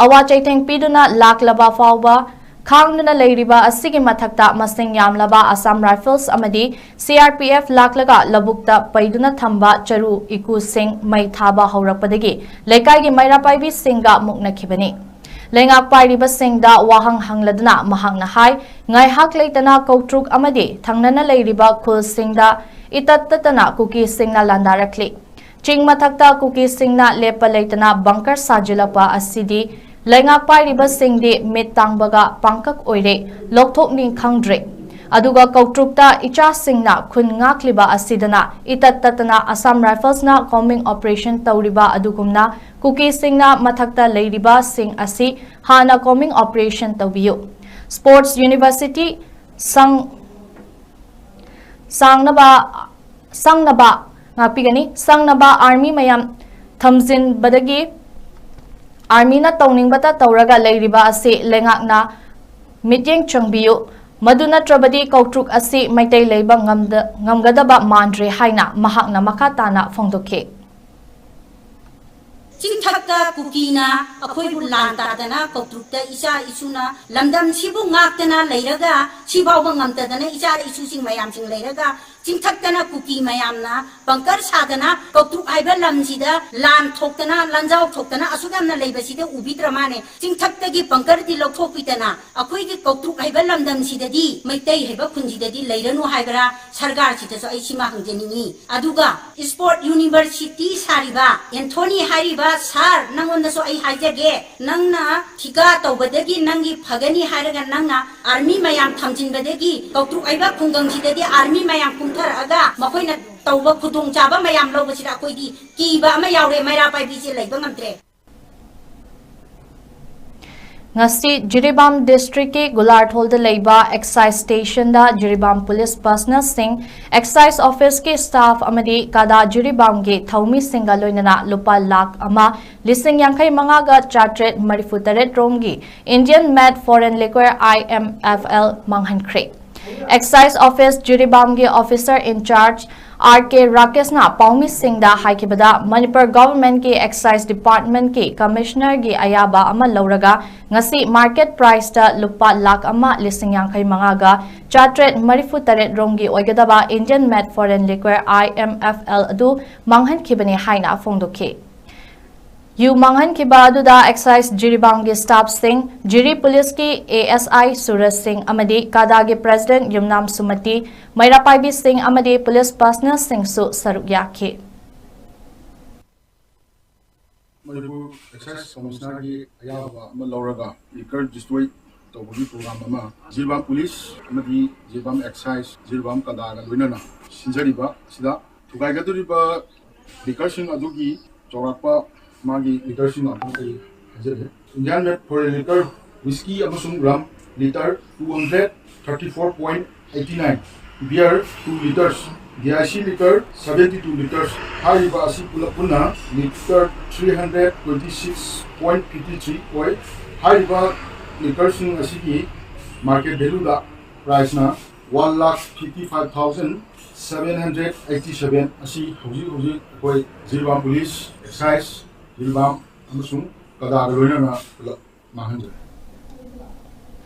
ꯑꯋꯥ ꯆꯩꯊꯦꯡ ꯄꯤꯗꯨꯅ ꯂꯥꯛꯂꯕ ꯐꯥꯎꯕ ꯈꯥꯡꯗꯨꯅ ꯂꯩꯔꯤꯕ ꯑꯁꯤꯒꯤ ꯃꯊꯛꯇ ꯃꯁꯤꯡ ꯌꯥꯝꯂꯕ Assam Rifles ꯑꯃꯗꯤ C R P F ꯂꯥꯛꯂꯒ ꯂꯧꯕꯨꯛꯇ ꯄꯩꯗꯨꯅ ꯊꯝꯕ ꯆꯔꯨ ꯏꯀꯨꯁꯤꯡ ꯃꯩ ꯊꯥꯕ ꯍꯧꯔꯛꯄꯗꯒꯤ ꯂꯩꯀꯥꯏꯒꯤ ꯃꯩꯔꯥ ꯄꯥꯏꯕꯤꯁꯤꯡꯒ ꯃꯨꯛꯅꯈꯤꯕꯅꯤ꯫ ꯂꯩꯉꯥꯛ ꯄꯥꯏꯔꯤꯕꯁꯤꯡꯗ ꯋꯥꯍꯪ ꯍꯪꯂꯗꯨꯅ ꯃꯍꯥꯛꯅ ꯍꯥꯏ, ꯉꯥꯏꯍꯥꯛ ꯂꯩꯇꯅ ꯀꯧꯇ꯭ꯔꯨꯛ ꯑꯃꯗꯤ ꯊꯪꯅꯅ ꯂꯩꯔꯤꯕ ꯈꯨꯜꯁꯤꯡꯗ ꯏꯇꯠ ꯇꯠꯇꯅ ꯀꯨꯀꯤꯁꯤꯡꯅ ꯂꯥꯟꯗꯥꯔꯛꯂꯤ꯫ ꯆꯤꯡ ꯃꯊꯛꯇ ꯀꯨꯀꯤꯁꯤꯡꯅ ꯂꯦꯞꯄ ꯂꯩꯇꯅ bunker ꯁꯥꯖꯤꯜꯂꯛꯄ ꯑꯁꯤꯗꯤ ꯂꯩꯉꯥꯛ ꯄꯥꯏꯔꯤꯕꯁꯤꯡꯗꯤ ꯃꯤꯠ ꯇꯥꯡꯕꯒ ꯄꯥꯡꯀꯛ ꯑꯣꯏꯔꯦ, ꯂꯧꯊꯣꯛꯅꯤ ꯈꯪꯗ꯭ꯔꯦ꯫ ꯑꯗꯨꯒ ꯀꯧꯇ꯭ꯔꯨꯛꯇ ꯏꯆꯥꯁꯤꯡꯅ ꯈꯨꯟ ꯉꯥꯛꯂꯤꯕ ꯑꯁꯤꯗꯅ ꯏꯇꯠ ꯇꯠꯇꯅ Assam Riflesꯅ combing operation ꯇꯧꯔꯤꯕ ꯑꯗꯨꯒꯨꯝꯅ ꯀꯨꯀꯤꯁꯤꯡꯅ ꯃꯊꯛꯇ ꯂꯩꯔꯤꯕꯁꯤꯡ ꯑꯁꯤ ꯍꯥꯟꯅ combing operation ꯇꯧꯕꯤꯌꯨ꯫ Sports University ꯁꯪ-, ꯁꯥꯡꯅꯕ, ꯁꯪꯅꯕ ꯉꯥꯛꯄꯤꯒꯅꯤ꯫ ꯁꯪꯅꯕ army ꯃꯌꯥꯝ ꯊꯝꯖꯤꯟꯕꯗꯒꯤ armyꯅ ꯇꯧꯅꯤꯡꯕꯇ ꯇꯧꯔꯒ ꯂꯩꯔꯤꯕ ꯑꯁꯤ ꯂꯩꯉꯥꯛꯅ ꯃꯤꯠꯌꯦꯡ ꯆꯪꯕꯤꯌꯨ꯫ ꯃꯗꯨ ꯅꯠꯇ꯭ꯔꯕꯗꯤ ꯀꯧꯇ꯭ꯔꯨꯛ ꯑꯁꯤ ꯃꯩꯇꯩ ꯂꯩꯕ ꯉꯝꯗ-, ꯉꯝꯒꯗꯕ ꯃꯥꯟꯗ꯭ꯔꯦ ꯍꯥꯏꯅ ꯃꯍꯥꯛꯅ ꯃꯈꯥ ꯇꯥꯅ ꯐꯣꯡꯗꯣꯛꯈꯤ꯫ ꯆꯤꯡꯊꯛꯇ ꯀꯨꯀꯤꯅ ꯑꯩꯈꯣꯏꯕꯨ ꯂꯥꯟ ꯇꯥꯗꯅ ꯀꯧꯇ꯭ꯔꯨꯛꯇ ꯏꯆꯥ ꯏꯁꯨꯅ ꯂꯝꯗꯝꯁꯤꯕꯨ ꯉꯥꯛꯇꯅ ꯂꯩꯔꯒ ꯁꯤꯐꯥꯎꯕ ꯉꯝꯇꯗꯅ ꯏꯆꯥ ꯏꯁꯨꯁꯤꯡ ꯃꯌꯥꯝꯁꯤꯡ ꯂꯩꯔꯒ ꯆꯤꯡꯊꯛꯇꯅ ꯀꯨꯀꯤ ꯃꯌꯥꯝꯅ bunker ꯁꯥꯗꯅ ꯀꯧꯇ꯭ꯔꯨꯛ ꯍꯥꯏꯕ ꯂꯝꯁꯤꯗ ꯂꯥꯟ ꯊꯣꯛꯇꯅ ꯂꯥꯟꯖꯥꯎ ꯊꯣꯛꯇꯅ ꯑꯁꯨꯛ ꯌꯥꯝꯅ ꯂꯩꯕꯁꯤꯗ ꯎꯕꯤꯗ꯭ꯔ ꯃꯥꯅꯦ? ꯆꯤꯡꯊꯛꯇꯒꯤ bunkerꯗꯤ ꯂꯧꯊꯣꯛꯄꯤꯗꯅ ꯑꯩꯈꯣꯏꯒꯤ ꯀꯧꯇ꯭ꯔꯨꯛ ꯍꯥꯏꯕ ꯂꯝꯗꯝꯁꯤꯗꯗꯤ ꯃꯩꯇꯩ ꯍꯥꯏꯕ ꯈꯨꯟꯁꯤꯗꯗꯤ ꯂꯩꯔꯅꯨ ꯍꯥꯏꯕ꯭ꯔꯥ? ꯁꯔꯀꯥꯔꯁꯤꯗꯁꯨ ꯑꯩ ꯁꯤꯃ ꯍꯪꯖꯅꯤꯡꯉꯤ꯫ ꯑꯗꯨꯒ Sport University ꯁꯥꯔꯤꯕ ꯑꯦꯟꯊꯣꯅꯤ ꯍꯥꯏꯔꯤꯕ sir, ꯅꯪꯉꯣꯟꯗꯁꯨ ꯑꯩ ꯍꯥꯏꯖꯒꯦ, ꯅꯪꯅ ꯊꯤꯀꯥ ꯇꯧꯕꯗꯒꯤ ꯅꯪꯒꯤ ꯐꯒꯅꯤ ꯍꯥꯏꯔꯒ ꯅꯪꯅ army ꯃꯌꯥꯝ ꯊꯝꯖꯤꯟꯕꯗꯒꯤ ꯀꯧꯇ꯭ꯔꯨꯛ ꯍꯥꯏꯕ ꯈꯨꯡꯒꯪꯁꯤꯗꯗꯤ army ꯃꯌꯥꯝ ꯀꯨꯝꯊꯔꯛꯑꯒ ꯃꯈꯣꯏꯅ ꯇꯧꯕ ꯈꯨꯗꯣꯡꯆꯥꯕ ꯃꯌꯥꯝ ꯂꯧꯕꯁꯤꯗ ꯑꯩꯈꯣꯏꯗꯤ ꯀꯤꯕ ꯑꯃ ꯌꯥꯎꯔꯦ, ꯃꯩꯔꯥ ꯄꯥꯏꯕꯤꯁꯦ ꯂꯩꯕ ꯉꯝꯗ꯭ꯔꯦ꯫ ꯉꯁꯤ ꯖꯤꯔꯤꯕꯥꯝ ꯗꯤꯁꯇ꯭ꯔꯤꯛꯀꯤ ꯒꯨꯂꯥꯔꯊꯣꯜꯗ ꯂꯩꯕ ꯑꯦꯛꯁꯥꯏꯖ ꯁ꯭ꯇꯦꯁꯟꯗ ꯖꯤꯔꯤꯕꯥꯝ ꯄꯨꯂꯤꯁ ꯄꯔꯁꯅꯦꯜꯁꯤꯡ, ꯑꯦꯛꯁꯥꯏꯖ ꯑꯣꯐꯤꯁꯀꯤ ꯁ꯭ꯇꯥꯐ ꯑꯃꯗꯤ ꯀꯥꯗꯥ ꯖꯤꯔꯤꯕꯥꯝꯒꯤ ꯊꯧꯃꯤꯁꯤꯡꯒ ꯂꯣꯏꯅꯅ ꯂꯨꯄꯥ ꯂꯥꯈ ꯑꯃ ꯂꯤꯁꯤꯡ ꯌꯥꯡꯈꯩ ꯃꯉꯥꯒ ꯆꯥꯇ꯭ꯔꯦꯠ ꯃꯔꯤꯐꯨ ꯇꯔꯦꯠ ꯔꯣꯝꯒꯤ Indian Made Foreign Liquor, I M F L, ꯃꯥꯡꯍꯟꯈ꯭ꯔꯦ꯫ ꯑꯦꯛꯁꯥꯏꯖ ꯑꯣꯐꯤꯁ ꯖꯤꯔꯤꯕꯥꯝꯒꯤ ꯑꯣꯐꯤꯁꯔ ꯏꯟꯆꯥꯔꯖ ꯑꯥꯔ ꯀꯦ ꯔꯥꯀꯦꯁꯅ ꯄꯥꯎꯃꯤꯁꯤꯡꯗ ꯍꯥꯏꯈꯤꯕꯗ, ꯃꯅꯤꯄꯨꯔ ꯒꯚꯔꯟꯃꯦꯟꯠꯀꯤ ꯑꯦꯛꯁꯥꯏꯖ ꯗꯤꯄꯥꯔꯠꯃꯦꯟꯠꯀꯤ ꯀꯃꯤꯁꯅꯔꯒꯤ ꯑꯌꯥꯕ ꯑꯃ ꯂꯧꯔꯒ ꯉꯁꯤ ꯃꯥꯔꯀꯦꯠ ꯄ꯭ꯔꯥꯏꯁꯇ ꯂꯨꯄꯥ ꯂꯥꯈ ꯑꯃ ꯂꯤꯁꯤꯡ ꯌꯥꯡꯈꯩ ꯃꯉꯥꯒ ꯆꯥꯇ꯭ꯔꯦꯠ ꯃꯔꯤꯐꯨ ꯇꯔꯦꯠ ꯔꯣꯝꯒꯤ ꯑꯣꯏꯒꯗꯕ Indian Made Foreign Liquor, I M F L, ꯑꯗꯨ ꯃꯥꯡꯍꯟꯈꯤꯕꯅꯤ ꯍꯥꯏꯅ ꯐꯣꯡꯗꯣꯛꯈꯤ꯫ ꯌꯨ ꯃꯥꯡꯍꯟꯈꯤꯕ ꯑꯗꯨꯗ ꯑꯦꯛꯁꯥꯏꯖ ꯖꯤꯔꯤꯕꯥꯝꯒꯤ ꯁ꯭ꯇꯥꯐꯁꯤꯡ, ꯖꯤꯔꯤ ꯄꯨꯂꯤꯁꯀꯤ ꯑꯦ ꯑꯦꯁ ꯑꯥꯏ ꯁꯨꯔꯖ ꯁꯤꯡ ꯑꯃꯗꯤ ꯀꯥꯗꯥꯒꯤ ꯄ꯭ꯔꯦꯁꯤꯗꯦꯟꯠ ꯌꯨꯝꯅꯥꯝ ꯁꯨꯃꯇꯤ, ꯃꯩꯔꯥ ꯄꯥꯏꯕꯤꯁꯤꯡ ꯑꯃꯗꯤ ꯄꯨꯂꯤꯁ ꯄꯔꯁꯅꯦꯜꯁꯤꯡꯁꯨ ꯁꯔꯨꯛ ꯌꯥꯈꯤ꯫ ꯃꯅꯤꯄꯨꯔ ꯑꯦꯛꯁꯥꯏꯖ ꯀꯃꯤꯁꯅꯔꯒꯤ ꯑꯌꯥꯕ ꯑꯃ ꯂꯧꯔꯒ ꯂꯤꯀꯔ ꯗꯤꯁꯇ꯭ꯔꯣꯏ ꯇꯧꯕꯒꯤ ꯄ꯭ꯔꯣꯒ꯭ꯔꯥꯝ ꯑꯃ ꯖꯤꯔꯤꯕꯥꯝ ꯄꯨꯂꯤꯁ ꯑꯃꯗꯤ ꯖꯤꯔꯤꯕꯥꯝ ꯑꯦꯛꯁꯥꯏꯖ, ꯖꯤꯔꯤꯕꯥꯝ ꯀꯥꯗꯥꯒ ꯂꯣꯏꯅꯅ ꯁꯤꯟꯖꯔꯤꯕ ꯑꯁꯤꯗ ꯊꯨꯒꯥꯏꯒꯗꯧꯔꯤꯕ ꯂꯤꯀꯔꯁꯤꯡ ꯑꯗꯨꯒꯤ ꯆꯥꯎꯔꯥꯛꯄ ꯃꯥꯒꯤ ꯂꯤꯇꯔꯁꯤꯡ ꯑꯗꯨ ꯑꯩ ꯍꯥꯏꯖꯒꯦ꯫ Indian Made Foreign Liquor, whisky ꯑꯃꯁꯨꯡ rum, litre two hundred thirty four point eighty nine, beer two litres, D I C liquor seventy two litres, ꯍꯥꯏꯔꯤꯕ ꯑꯁꯤ ꯄꯨꯂꯞ ꯄꯨꯟꯅ litre three hundred twenty six point fifty three ꯑꯣꯏ꯫ ꯍꯥꯏꯔꯤꯕ ꯂꯤꯀꯔꯁꯤꯡ ꯑꯁꯤꯒꯤ market value ꯗ price ꯅ one lakh fifty five thousand seven hundred eighty seven ꯑꯁꯤ ꯍꯧꯖꯤꯛ ꯍꯧꯖꯤꯛ ꯑꯩꯈꯣꯏ ꯖꯤꯔꯤꯕꯥꯝ ꯄꯨꯂꯤꯁ, ꯑꯦꯛꯁꯥꯏꯖ, ꯖꯤꯔꯤꯕꯥꯝ ꯑꯃꯁꯨꯡ ꯀꯗꯥꯒ ꯂꯣꯏꯅꯅ ꯄꯨꯂꯞ ꯃꯥꯡꯍꯟꯖꯔꯦ꯫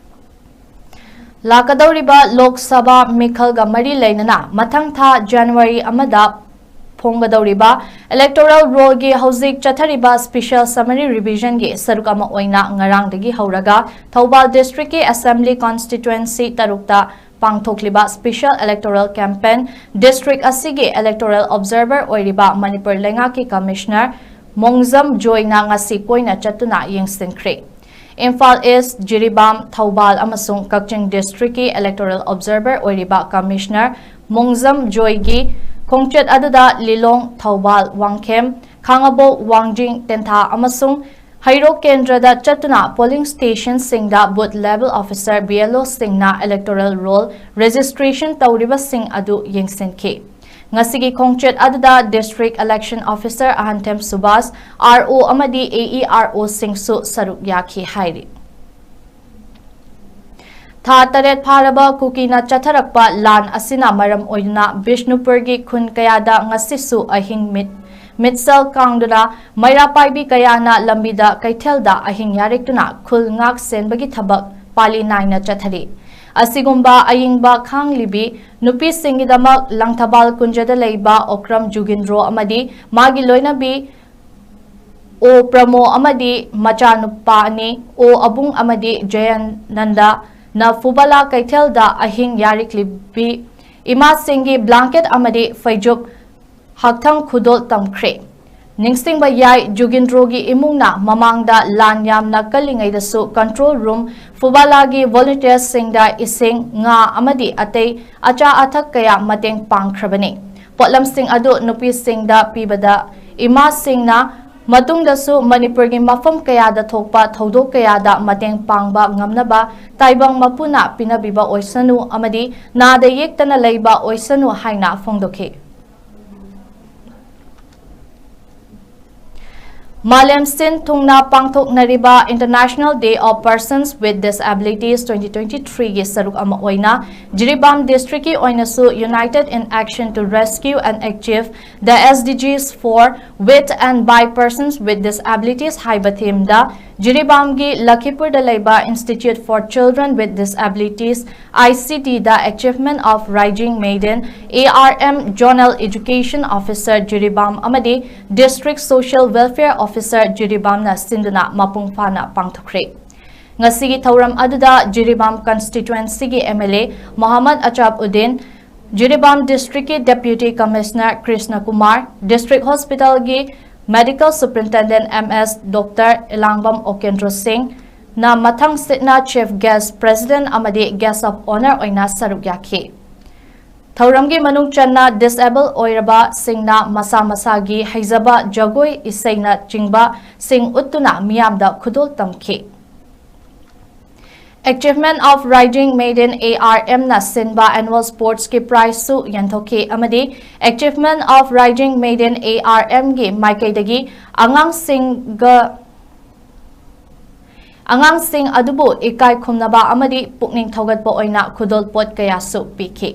ꯂꯥꯛꯀꯗꯧꯔꯤꯕ ꯂꯣꯛ ꯁꯚꯥ ꯃꯤꯈꯜꯒ ꯃꯔꯤ ꯂꯩꯅꯅ ꯃꯊꯪ ꯊꯥ ꯖꯅꯋꯥꯔꯤ ꯑꯃꯗ ꯐꯣꯡꯒꯗꯧꯔꯤꯕ electoral roll ꯒꯤ ꯍꯧꯖꯤꯛ ꯆꯠꯊꯔꯤꯕ special summary revision ꯒꯤ ꯁꯔꯨꯛ ꯑꯃ ꯑꯣꯏꯅ ꯉꯔꯥꯡꯗꯒꯤ ꯍꯧꯔꯒ ꯊꯧꯕꯥꯜ ꯗꯤꯁꯇ꯭ꯔꯤꯛꯀꯤ assembly constituency ꯇꯔꯨꯛꯇ ꯄꯥꯡꯊꯣꯛꯂꯤꯕ special electoral campaign district ꯑꯁꯤꯒꯤ electoral observer ꯑꯣꯏꯔꯤꯕ ꯃꯅꯤꯄꯨꯔ ꯂꯩꯉꯥꯛꯀꯤ ꯀꯃꯤꯁꯅꯔ ꯃꯣꯡꯖꯝ ꯖꯣꯏꯅ ꯉꯁꯤ ꯀꯣꯏꯅ ꯆꯠꯇꯨꯅ ꯌꯦꯡꯁꯤꯟꯈ꯭ꯔꯦ꯫ ꯏꯝꯐꯥꯜ ꯏꯁ꯭ꯠ, ꯖꯤꯔꯤꯕꯥꯝ, ꯊꯧꯕꯥꯜ ꯑꯃꯁꯨꯡ ꯀꯛꯆꯤꯡ ꯗꯤꯁꯇ꯭ꯔꯤꯛꯀꯤ electoral observer ꯑꯣꯏꯔꯤꯕ ꯀꯃꯤꯁꯅꯔ ꯃꯣꯡꯖꯝ ꯖꯣꯏꯒꯤ ꯈꯣꯡꯆꯠ ꯑꯗꯨꯗ ꯂꯤꯂꯣꯡ, ꯊꯧꯕꯥꯜ, ꯋꯥꯡꯈꯦꯝ, ꯈꯥꯉꯕꯣꯛ, ꯋꯥꯡꯖꯤꯡ, ꯇꯦꯟꯊꯥ ꯑꯃꯁꯨꯡ ꯍꯩꯔꯣꯛ ꯀꯦꯟꯗ꯭ꯔꯗ ꯆꯠꯇꯨꯅ polling stationꯁꯤꯡꯗ booth level officer, B L Oꯁꯤꯡꯅ electoral roll registration ꯇꯧꯔꯤꯕꯁꯤꯡ ꯑꯗꯨ ꯌꯦꯡꯁꯤꯟꯈꯤ꯫ ꯉꯁꯤꯒꯤ ꯈꯣꯡꯆꯠ ꯑꯗꯨꯗ District Election Officer ꯑꯍꯟꯊꯦꯝ Subhas, R O ꯑꯃꯗꯤ A E R Oꯁꯤꯡꯁꯨ ꯁꯔꯨꯛ ꯌꯥꯈꯤ ꯍꯥꯏꯔꯤ꯫ ꯊꯥ ꯇꯔꯦꯠ ꯐꯥꯔꯕ ꯀꯨꯀꯤꯅ ꯆꯠꯊꯔꯛꯄ ꯂꯥꯟ ꯑꯁꯤꯅ ꯃꯔꯝ ꯑꯣꯏꯗꯨꯅ ꯕꯤꯁꯅꯨꯄꯨꯔꯒꯤ ꯈꯨꯟ ꯀꯌꯥꯗ ꯉꯁꯤꯁꯨ ꯑꯍꯤꯡ ꯃꯤꯠ, ꯃꯤꯠꯁꯦꯜ ꯀꯥꯡꯗꯨꯅ ꯃꯩꯔꯥ ꯄꯥꯏꯕꯤ ꯀꯌꯥꯅ ꯂꯝꯕꯤꯗ ꯀꯩꯊꯦꯜꯗ ꯑꯍꯤꯡ ꯌꯥꯔꯦꯛꯇꯨꯅ ꯈꯨꯜ ꯉꯥꯛ ꯁꯦꯟꯕꯒꯤ ꯊꯕꯛ ꯄꯥꯂꯤ ꯅꯥꯏꯅ ꯆꯠꯊꯔꯤ꯫ ꯑꯁꯤꯒꯨꯝꯕ ꯑꯏꯪꯕ ꯈꯥꯡꯂꯤꯕꯤ ꯅꯨꯄꯤꯁꯤꯡꯒꯤꯗꯃꯛ ꯂꯪꯊꯕꯥꯜ ꯀꯨꯟꯖꯗ ꯂꯩꯕ ꯑꯣꯀ꯭ꯔꯝ ꯖꯨꯒꯤꯟꯗ꯭ꯔꯣ ꯑꯃꯗꯤ ꯃꯥꯒꯤ ꯂꯣꯏꯅꯕꯤ ꯑꯣ ꯄ꯭ꯔꯃꯣ ꯑꯃꯗꯤ ꯃꯆꯥꯅꯨꯄꯥ ꯑꯅꯤ, ꯑꯣ ꯑꯕꯨꯡ ꯑꯃꯗꯤ ꯖꯌꯥꯅꯟꯗꯅ ꯐꯨꯕꯂꯥ ꯀꯩꯊꯦꯜꯗ ꯑꯍꯤꯡ ꯌꯥꯔꯤꯛꯂꯤꯕꯤ ꯏꯃꯥꯁꯤꯡꯒꯤ blanket ꯑꯃꯗꯤ ꯐꯩꯖꯨꯞ ꯍꯛꯊꯥꯡ ꯈꯨꯗꯣꯜ ꯇꯝꯈ꯭ꯔꯦ꯫ ꯅꯤꯡꯁꯤꯡꯕ ꯌꯥꯏ, ꯖꯨꯒꯤꯟꯗ꯭ꯔꯣꯒꯤ ꯏꯃꯨꯡꯅ ꯃꯃꯥꯡꯗ ꯂꯥꯟ ꯌꯥꯝꯅ ꯀꯜꯂꯤꯉꯩꯗꯁꯨ control room ꯐꯨꯕꯂꯥꯒꯤ volunteersꯁꯤꯡꯗ ꯏꯁꯤꯡ, ꯉꯥ ꯑꯃꯗꯤ ꯑꯇꯩ ꯑꯆꯥ ꯑꯊꯛ ꯀꯌꯥ ꯃꯇꯦꯡ ꯄꯥꯡꯈ꯭ꯔꯕꯅꯤ꯫ ꯄꯣꯠꯂꯝꯁꯤꯡ ꯑꯗꯨ ꯅꯨꯄꯤꯁꯤꯡꯗ ꯄꯤꯕꯗ ꯏꯃꯥꯁꯤꯡꯅ ꯃꯇꯨꯡꯗꯁꯨ ꯃꯅꯤꯄꯨꯔꯒꯤ ꯃꯐꯝ ꯀꯌꯥꯗ ꯊꯣꯛꯄ ꯊꯧꯗꯣꯛ ꯀꯌꯥꯗ ꯃꯇꯦꯡ ꯄꯥꯡꯕ ꯉꯝꯅꯕ ꯇꯥꯏꯕꯪ ꯃꯄꯨꯅ ꯄꯤꯅꯕꯤꯕ ꯑꯣꯏꯁꯅꯨ ꯑꯃꯗꯤ ꯅꯥꯗ ꯌꯦꯛꯇꯅ ꯂꯩꯕ ꯑꯣꯏꯁꯅꯨ ꯍꯥꯏꯅ ꯐꯣꯡꯗꯣꯛꯈꯤ꯫ ꯃꯥꯂꯦꯝ ꯁꯤꯟ ꯊꯨꯡꯅ ꯄꯥꯡꯊꯣꯛꯅꯔꯤꯕ International Day of Persons with Disabilities twenty twenty-threeꯒꯤ ꯁꯔꯨꯛ ꯑꯃ ꯑꯣꯏꯅ ꯖꯤꯔꯤꯕꯥꯝ districtꯀꯤ ꯑꯣꯏꯅꯁꯨ United in Action to Rescue and Achieve the S D Gs for With and by Persons with Disabilities ꯍꯥꯏꯕ themeꯗ ꯖꯤꯔꯤꯕꯥꯝꯒꯤ ꯂꯈꯤꯄꯨꯔꯗ ꯂꯩꯕ Institute for Children with Disabilities, I C T, the Achievement of Rising Maiden, A R M, Zonal Education Officer Jiribam ꯑꯃꯗꯤ District Social Welfare Officer ꯖꯤꯔꯤꯕꯥꯝꯅ ꯁꯤꯟꯗꯨꯅ ꯃꯄꯨꯡ ꯐꯥꯅ ꯄꯥꯡꯊꯣꯛꯈ꯭ꯔꯦ꯫ ꯉꯁꯤꯒꯤ ꯊꯧꯔꯝ ꯑꯗꯨꯗ Jiribam constituencyꯒꯤ M L A Mohammad ꯑꯆꯥꯕ Uddin, Jiribam districtꯀꯤ Deputy Commissioner Krishna Kumar, District Hospitalꯒꯤ Medical Superintendent M S Doctor ꯏꯂꯥꯡꯕꯝ ꯑꯣꯀꯦꯟꯗ꯭ꯔꯣ ꯁꯤꯡꯅ ꯃꯊꯪ ꯁꯤꯠꯅ Chief Guest, President ꯑꯃꯗꯤ Guest of Honour ꯑꯣꯏꯅ ꯁꯔꯨꯛ ꯌꯥꯈꯤ꯫ ꯊꯧꯔꯝꯒꯤ ꯃꯅꯨꯡ ꯆꯟꯅ ꯗꯤꯁꯑꯦꯕꯜ ꯑꯣꯏꯔꯕꯁꯤꯡꯅ ꯃꯁꯥ ꯃꯁꯥꯒꯤ ꯍꯩꯖꯕ ꯖꯒꯣꯏ, ꯏꯁꯩꯅꯆꯤꯡꯕꯁꯤꯡ ꯎꯠꯇꯨꯅ ꯃꯤꯌꯥꯝꯗ ꯈꯨꯗꯣꯜ ꯇꯝꯈꯤ꯫ Achievement of Rising Maiden A R M ꯅ ꯁꯤꯟꯕ annual sports ꯀꯤ prize ꯁꯨ ꯌꯦꯟꯊꯣꯛꯈꯤ ꯑꯃꯗꯤ Achievement of Rising Maiden A R M ꯒꯤ ꯃꯥꯏꯀꯩꯗꯒꯤ ꯑꯉꯥꯡꯁꯤꯡꯒ ꯑꯉꯥꯡꯁꯤꯡ ꯑꯗꯨꯕꯨ ꯏꯀꯥꯏ ꯈꯨꯝꯅꯕ ꯑꯃꯗꯤ ꯄꯨꯛꯅꯤꯡ ꯊꯧꯒꯠꯄ ꯑꯣꯏꯅ ꯈꯨꯗꯣꯜꯄꯣꯠ ꯀꯌꯥꯁꯨ ꯄꯤꯈꯤ꯫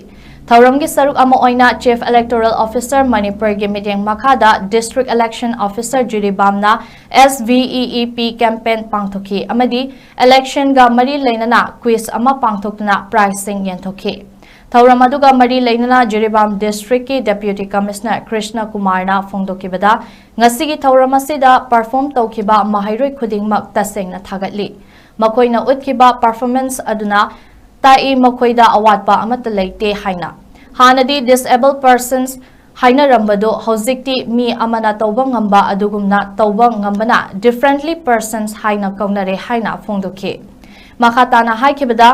ꯊꯧꯔꯝꯒꯤ ꯁꯔꯨꯛ ꯑꯃ ꯑꯣꯏꯅ Chief Electoral Officer ꯃꯅꯤꯄꯨꯔꯒꯤ ꯃꯤꯠꯌꯦꯡ ꯃꯈꯥꯗ District Election Officer ꯖꯤꯔꯤꯕꯥꯝꯅ S V E E P campaign ꯄꯥꯡꯊꯣꯛꯈꯤ ꯑꯃꯗꯤ election ꯒ ꯃꯔꯤ ꯂꯩꯅꯅ quiz ꯑꯃ ꯄꯥꯡꯊꯣꯛꯇꯨꯅ prize ꯁꯤꯡ ꯌꯦꯟꯊꯣꯛꯈꯤ꯫ ꯊꯧꯔꯝ ꯑꯗꯨꯒ ꯃꯔꯤ ꯂꯩꯅꯅ ꯖꯤꯔꯤꯕꯥꯝ district ꯀꯤ Deputy Commissioner ꯀ꯭ꯔꯤꯁꯅ ꯀꯨꯃꯥꯔꯅ ꯐꯣꯡꯗꯣꯛꯈꯤꯕꯗ, ꯉꯁꯤꯒꯤ ꯊꯧꯔꯝ ꯑꯁꯤꯗ perform ꯇꯧꯈꯤꯕ ꯃꯍꯩꯔꯣꯏ ꯈꯨꯗꯤꯡꯃꯛ ꯇꯁꯦꯡꯅ ꯊꯥꯒꯠꯂꯤ꯫ ꯃꯈꯣꯏꯅ ꯎꯠꯈꯤꯕ performance ꯑꯗꯨꯅ ꯇꯥꯛꯏ ꯃꯈꯣꯏꯗ ꯑꯋꯥꯠꯄ ꯑꯃꯠꯇ ꯂꯩꯇꯦ ꯍꯥꯏꯅ꯫ ꯍꯥꯟꯅꯗꯤ disabled persons ꯍꯥꯏꯅꯔꯝꯕꯗꯨ ꯍꯧꯖꯤꯛꯇꯤ ꯃꯤ ꯑꯃꯅ ꯇꯧꯕ ꯉꯝꯕ ꯑꯗꯨꯒꯨꯝꯅ ꯇꯧꯕ ꯉꯝꯕꯅ differently persons ꯍꯥꯏꯅ ꯀꯧꯅꯔꯦ ꯍꯥꯏꯅ ꯐꯣꯡꯗꯣꯛꯈꯤ꯫ ꯃꯈꯥ ꯇꯥꯅ ꯍꯥꯏꯈꯤꯕꯗ,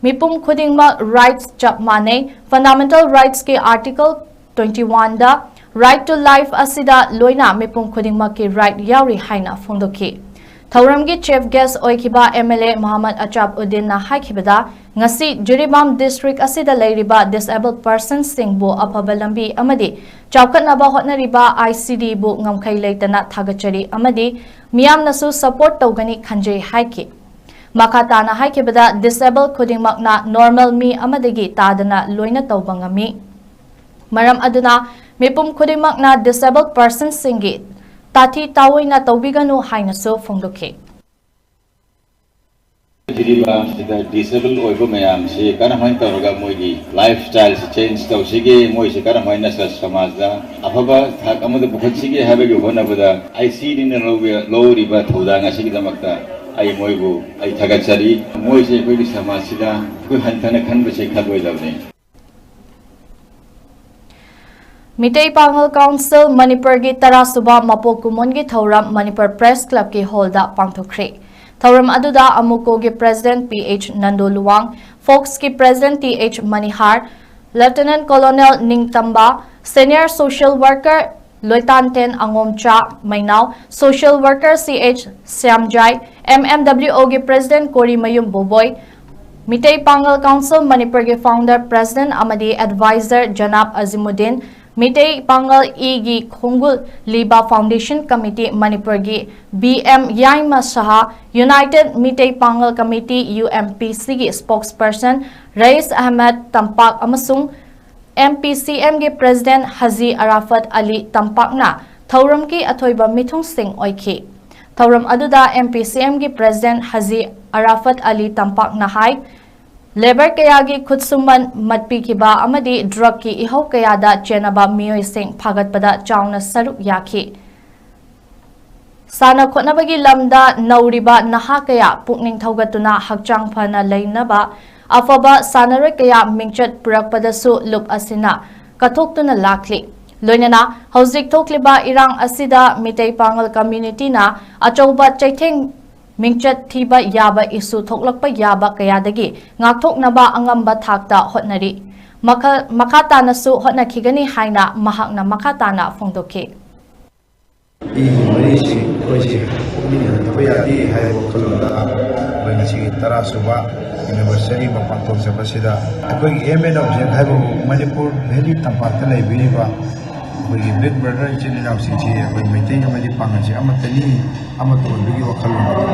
ꯃꯤꯄꯨꯝ ꯈꯨꯗꯤꯡꯃꯛ rights ꯆꯞ ꯃꯥꯟꯅꯩ꯫ Fundamental rights ꯀꯤ article twenty one the right to life ꯑꯁꯤꯗ ꯂꯣꯏꯅ ꯃꯤꯄꯨꯝ ꯈꯨꯗꯤꯡꯃꯛꯀꯤ right ꯌꯥꯎꯔꯤ ꯍꯥꯏꯅ ꯐꯣꯡꯗꯣꯛꯈꯤ꯫ ꯊꯧꯔꯝꯒꯤ chief guest ꯑꯣꯏꯈꯤꯕ M L A ꯃꯣꯍꯝꯃꯗ ꯑꯆꯥꯕ ꯎꯗꯤꯟꯅ ꯍꯥꯏꯈꯤꯕꯗ, ꯉꯁꯤ ꯖꯤꯔꯤꯕꯥꯝ district ꯑꯁꯤꯗ ꯂꯩꯔꯤꯕ disabled persons ꯁꯤꯡꯕꯨ ꯑꯐꯕ ꯂꯝꯕꯤ ꯑꯃꯗꯤ ꯆꯥꯎꯈꯠꯅꯕ ꯍꯣꯠꯅꯔꯤꯕ I C D ꯕꯨ ꯉꯝꯈꯩ ꯂꯩꯇꯅ ꯊꯥꯒꯠꯆꯔꯤ ꯑꯃꯗꯤ ꯃꯤꯌꯥꯝꯅꯁꯨ support ꯇꯧꯒꯅꯤ ꯈꯟꯖꯩ ꯍꯥꯏꯈꯤ꯫ ꯃꯈꯥ ꯇꯥꯅ ꯍꯥꯏꯈꯤꯕꯗ, disabled ꯈꯨꯗꯤꯡꯃꯛꯅ normal ꯃꯤ ꯑꯃꯗꯒꯤ ꯇꯥꯗꯅ ꯂꯣꯏꯅ ꯇꯧꯕ ꯉꯝꯃꯤ꯫ ꯃꯔꯝ ꯑꯗꯨꯅ ꯃꯤꯄꯨꯝ ꯈꯨꯗꯤꯡꯃꯛꯅ disabled persons ꯁꯤꯡꯒꯤ ꯇꯥꯊꯤ ꯇꯥꯑꯣꯏꯅ ꯇꯧꯕꯤꯒꯅꯨ ꯍꯥꯏꯅꯁꯨ ꯐꯣꯡꯗꯣꯛꯈꯤ꯫ ꯖꯤꯔꯤꯕꯥꯝꯁꯤꯗ disabled ꯑꯣꯏꯕ ꯃꯌꯥꯝꯁꯤ ꯀꯔꯝꯍꯥꯏꯅ ꯇꯧꯔꯒ ꯃꯣꯏꯒꯤ lifestyle ꯁꯤ change ꯇꯧꯁꯤꯒꯦ, ꯃꯣꯏꯁꯤ ꯀꯔꯝꯍꯥꯏꯅ ꯁ-, ꯁꯃꯥꯖꯗ ꯑꯐꯕ ꯊꯥꯛ ꯑꯃꯗ ꯄꯨꯈꯠꯁꯤꯒꯦ ꯍꯥꯏꯕꯒꯤ ꯍꯣꯠꯅꯕꯗ I C D ꯅ ꯂꯧꯕ-, ꯂꯧꯔꯤꯕ ꯊꯧꯗꯥꯡ ꯑꯁꯤꯒꯤꯗꯃꯛꯇ ꯑꯩ ꯃꯣꯏꯕꯨ ꯑꯩ ꯊꯥꯒꯠꯆꯔꯤ꯫ ꯃꯣꯏꯁꯦ ꯑꯩꯈꯣꯏꯒꯤ ꯁꯃꯥꯖꯁꯤꯗ ꯑꯩꯈꯣꯏ ꯍꯟꯊꯅ ꯈꯟꯕꯁꯦ ꯈꯜꯂꯣꯏꯗꯕꯅꯤ꯫ ꯃꯤꯇꯩ ꯄꯥꯉꯜ Council ꯃꯅꯤꯄꯨꯔꯒꯤ ꯇꯔꯥꯁꯨꯕ ꯃꯄꯣꯛ ꯀꯨꯝꯑꯣꯟꯒꯤ ꯊꯧꯔꯝ ꯃꯅꯤꯄꯨꯔ Press Club ꯀꯤ hall ꯗ ꯄꯥꯡꯊꯣꯛꯈ꯭ꯔꯦ꯫ ꯊꯧꯔꯝ ꯑꯗꯨꯗ ꯑꯃꯨꯀꯣꯒꯤ President P H Nando Luwang, Fox ꯀꯤ President T H ꯃꯅꯤꯍꯥꯔ, Lieutenant Colonel Ningtamba, Senior Social Worker Loitanten Angomcha Mainao, Social Worker C H Siamjai, M M W O ꯒꯤ President Korimayum Boboi, Meitei Pangal Council Manipur ꯒꯤ Founder, President ꯑꯃꯗꯤ Advisor Janab Azimuddin, Meitei ꯄꯥꯉꯜ ꯏꯒꯤ ꯈꯣꯡꯒꯨꯜ ꯂꯤꯕ Foundation Committee ꯃꯅꯤꯄꯨꯔꯒꯤ B M ꯌꯥꯏꯃ ꯁꯍꯥ, United Meitei ꯄꯥꯉꯜ Committee, U M P C ꯒꯤ Spokesperson ꯔꯌꯤꯁ Ahmad ꯇꯝꯄꯥꯛ ꯑꯃꯁꯨꯡ M P C M ꯒꯤ President ꯍꯖꯤ ꯑꯔꯥꯐꯠ ꯑꯂꯤ ꯇꯝꯄꯥꯛꯅ ꯊꯧꯔꯝꯒꯤ ꯑꯊꯣꯏꯕ ꯃꯤꯊꯨꯡꯁꯤꯡ ꯑꯣꯏꯈꯤ꯫ ꯊꯧꯔꯝ ꯑꯗꯨꯗ M P C M ꯒꯤ President ꯍꯖꯤ ꯑꯔꯥꯐꯠ ꯑꯂꯤ ꯇꯝꯄꯥꯛꯅ ꯍꯥꯏ, ꯂꯦꯕꯔ ꯀꯌꯥꯒꯤ ꯈꯨꯠꯁꯨꯃꯟ ꯃꯠꯄꯤꯈꯤꯕ ꯑꯃꯗꯤ ꯗ꯭ꯔꯒꯀꯤ ꯏꯍꯧ ꯀꯌꯥꯗ ꯆꯦꯟꯅꯕ ꯃꯤꯑꯣꯏꯁꯤꯡ ꯐꯥꯒꯠꯄꯗ ꯆꯥꯎꯅ ꯁꯔꯨꯛ ꯌꯥꯈꯤ꯫ ꯁꯥꯟꯅ ꯈꯣꯠꯅꯕꯒꯤ ꯂꯝꯗ ꯅꯧꯔꯤꯕ ꯅꯍꯥ ꯀꯌꯥ ꯄꯨꯛꯅꯤꯡ ꯊꯧꯒꯠꯇꯨꯅ ꯍꯛꯆꯥꯡ ꯐꯅ ꯂꯩꯅꯕ ꯑꯐꯕ ꯁꯥꯟꯅꯔꯣꯏ ꯀꯌꯥ ꯃꯤꯡꯆꯠ ꯄꯨꯔꯛꯄꯗꯁꯨ ꯂꯨꯞ ꯑꯁꯤꯅ ꯀꯠꯊꯣꯛꯇꯨꯅ ꯂꯥꯛꯂꯤ꯫ ꯂꯣꯏꯅꯅ ꯍꯧꯖꯤꯛ ꯊꯣꯛꯂꯤꯕ ꯏꯔꯥꯡ ꯑꯁꯤꯗ ꯃꯤꯇꯩ ꯄꯥꯉꯜ Communityꯅ ꯑꯆꯧꯕ ꯆꯩꯊꯦꯡ ꯃꯤꯡꯆꯠ ꯊꯤꯕ ꯌꯥꯕ issue ꯊꯣꯛꯂꯛꯄ ꯌꯥꯕ ꯀꯌꯥꯗꯒꯤ ꯉꯥꯛꯊꯣꯛꯅꯕ ꯑꯉꯝꯕ ꯊꯥꯛꯇ ꯍꯣꯠꯅꯔꯤ꯫ ꯃꯈꯜ, ꯃꯈꯥ ꯇꯥꯅꯁꯨ ꯍꯣꯠꯅꯈꯤꯒꯅꯤ ꯍꯥꯏꯅ ꯃꯍꯥꯛꯅ ꯃꯈꯥ ꯇꯥꯅ ꯐꯣꯡꯗꯣꯛꯈꯤ꯫ ꯏꯒꯤ ꯃꯔꯤꯁꯤ ꯑꯩꯈꯣꯏꯁꯤ ꯄꯨꯛꯅꯤꯡ ꯍꯟꯊꯕ ꯌꯥꯗꯦ ꯍꯥꯏꯕ ꯋꯥꯈꯜꯂꯣꯟꯗ ꯑꯩꯈꯣꯏ ꯉꯁꯤꯒꯤ ꯇꯔꯥ ꯁꯨꯕ Anniversary ꯑꯃ ꯄꯥꯡꯊꯣꯛꯆꯕꯁꯤꯗ ꯑꯩꯈꯣꯏꯒꯤ Aim and Object ꯍꯥꯏꯕꯕꯨ ꯃꯅꯤꯄꯨꯔ Valley ꯇꯝꯄꯥꯛꯇ ꯂꯩꯕꯤꯔꯤꯕ ꯑꯩꯈꯣꯏꯒꯤ Big Brother ꯏꯆꯤꯜ ꯏꯅꯥꯎꯁꯤꯡꯁꯤ ꯑꯩꯈꯣꯏ ꯃꯩꯇꯩ ꯑꯃꯗꯤ ꯄꯥꯉꯜꯁꯤ ꯑꯃꯠꯇꯅꯤ, ꯑꯃꯠꯇ ꯑꯣꯏꯕꯒꯤ ꯋꯥꯈꯜꯂꯣꯟ ꯑꯗꯨ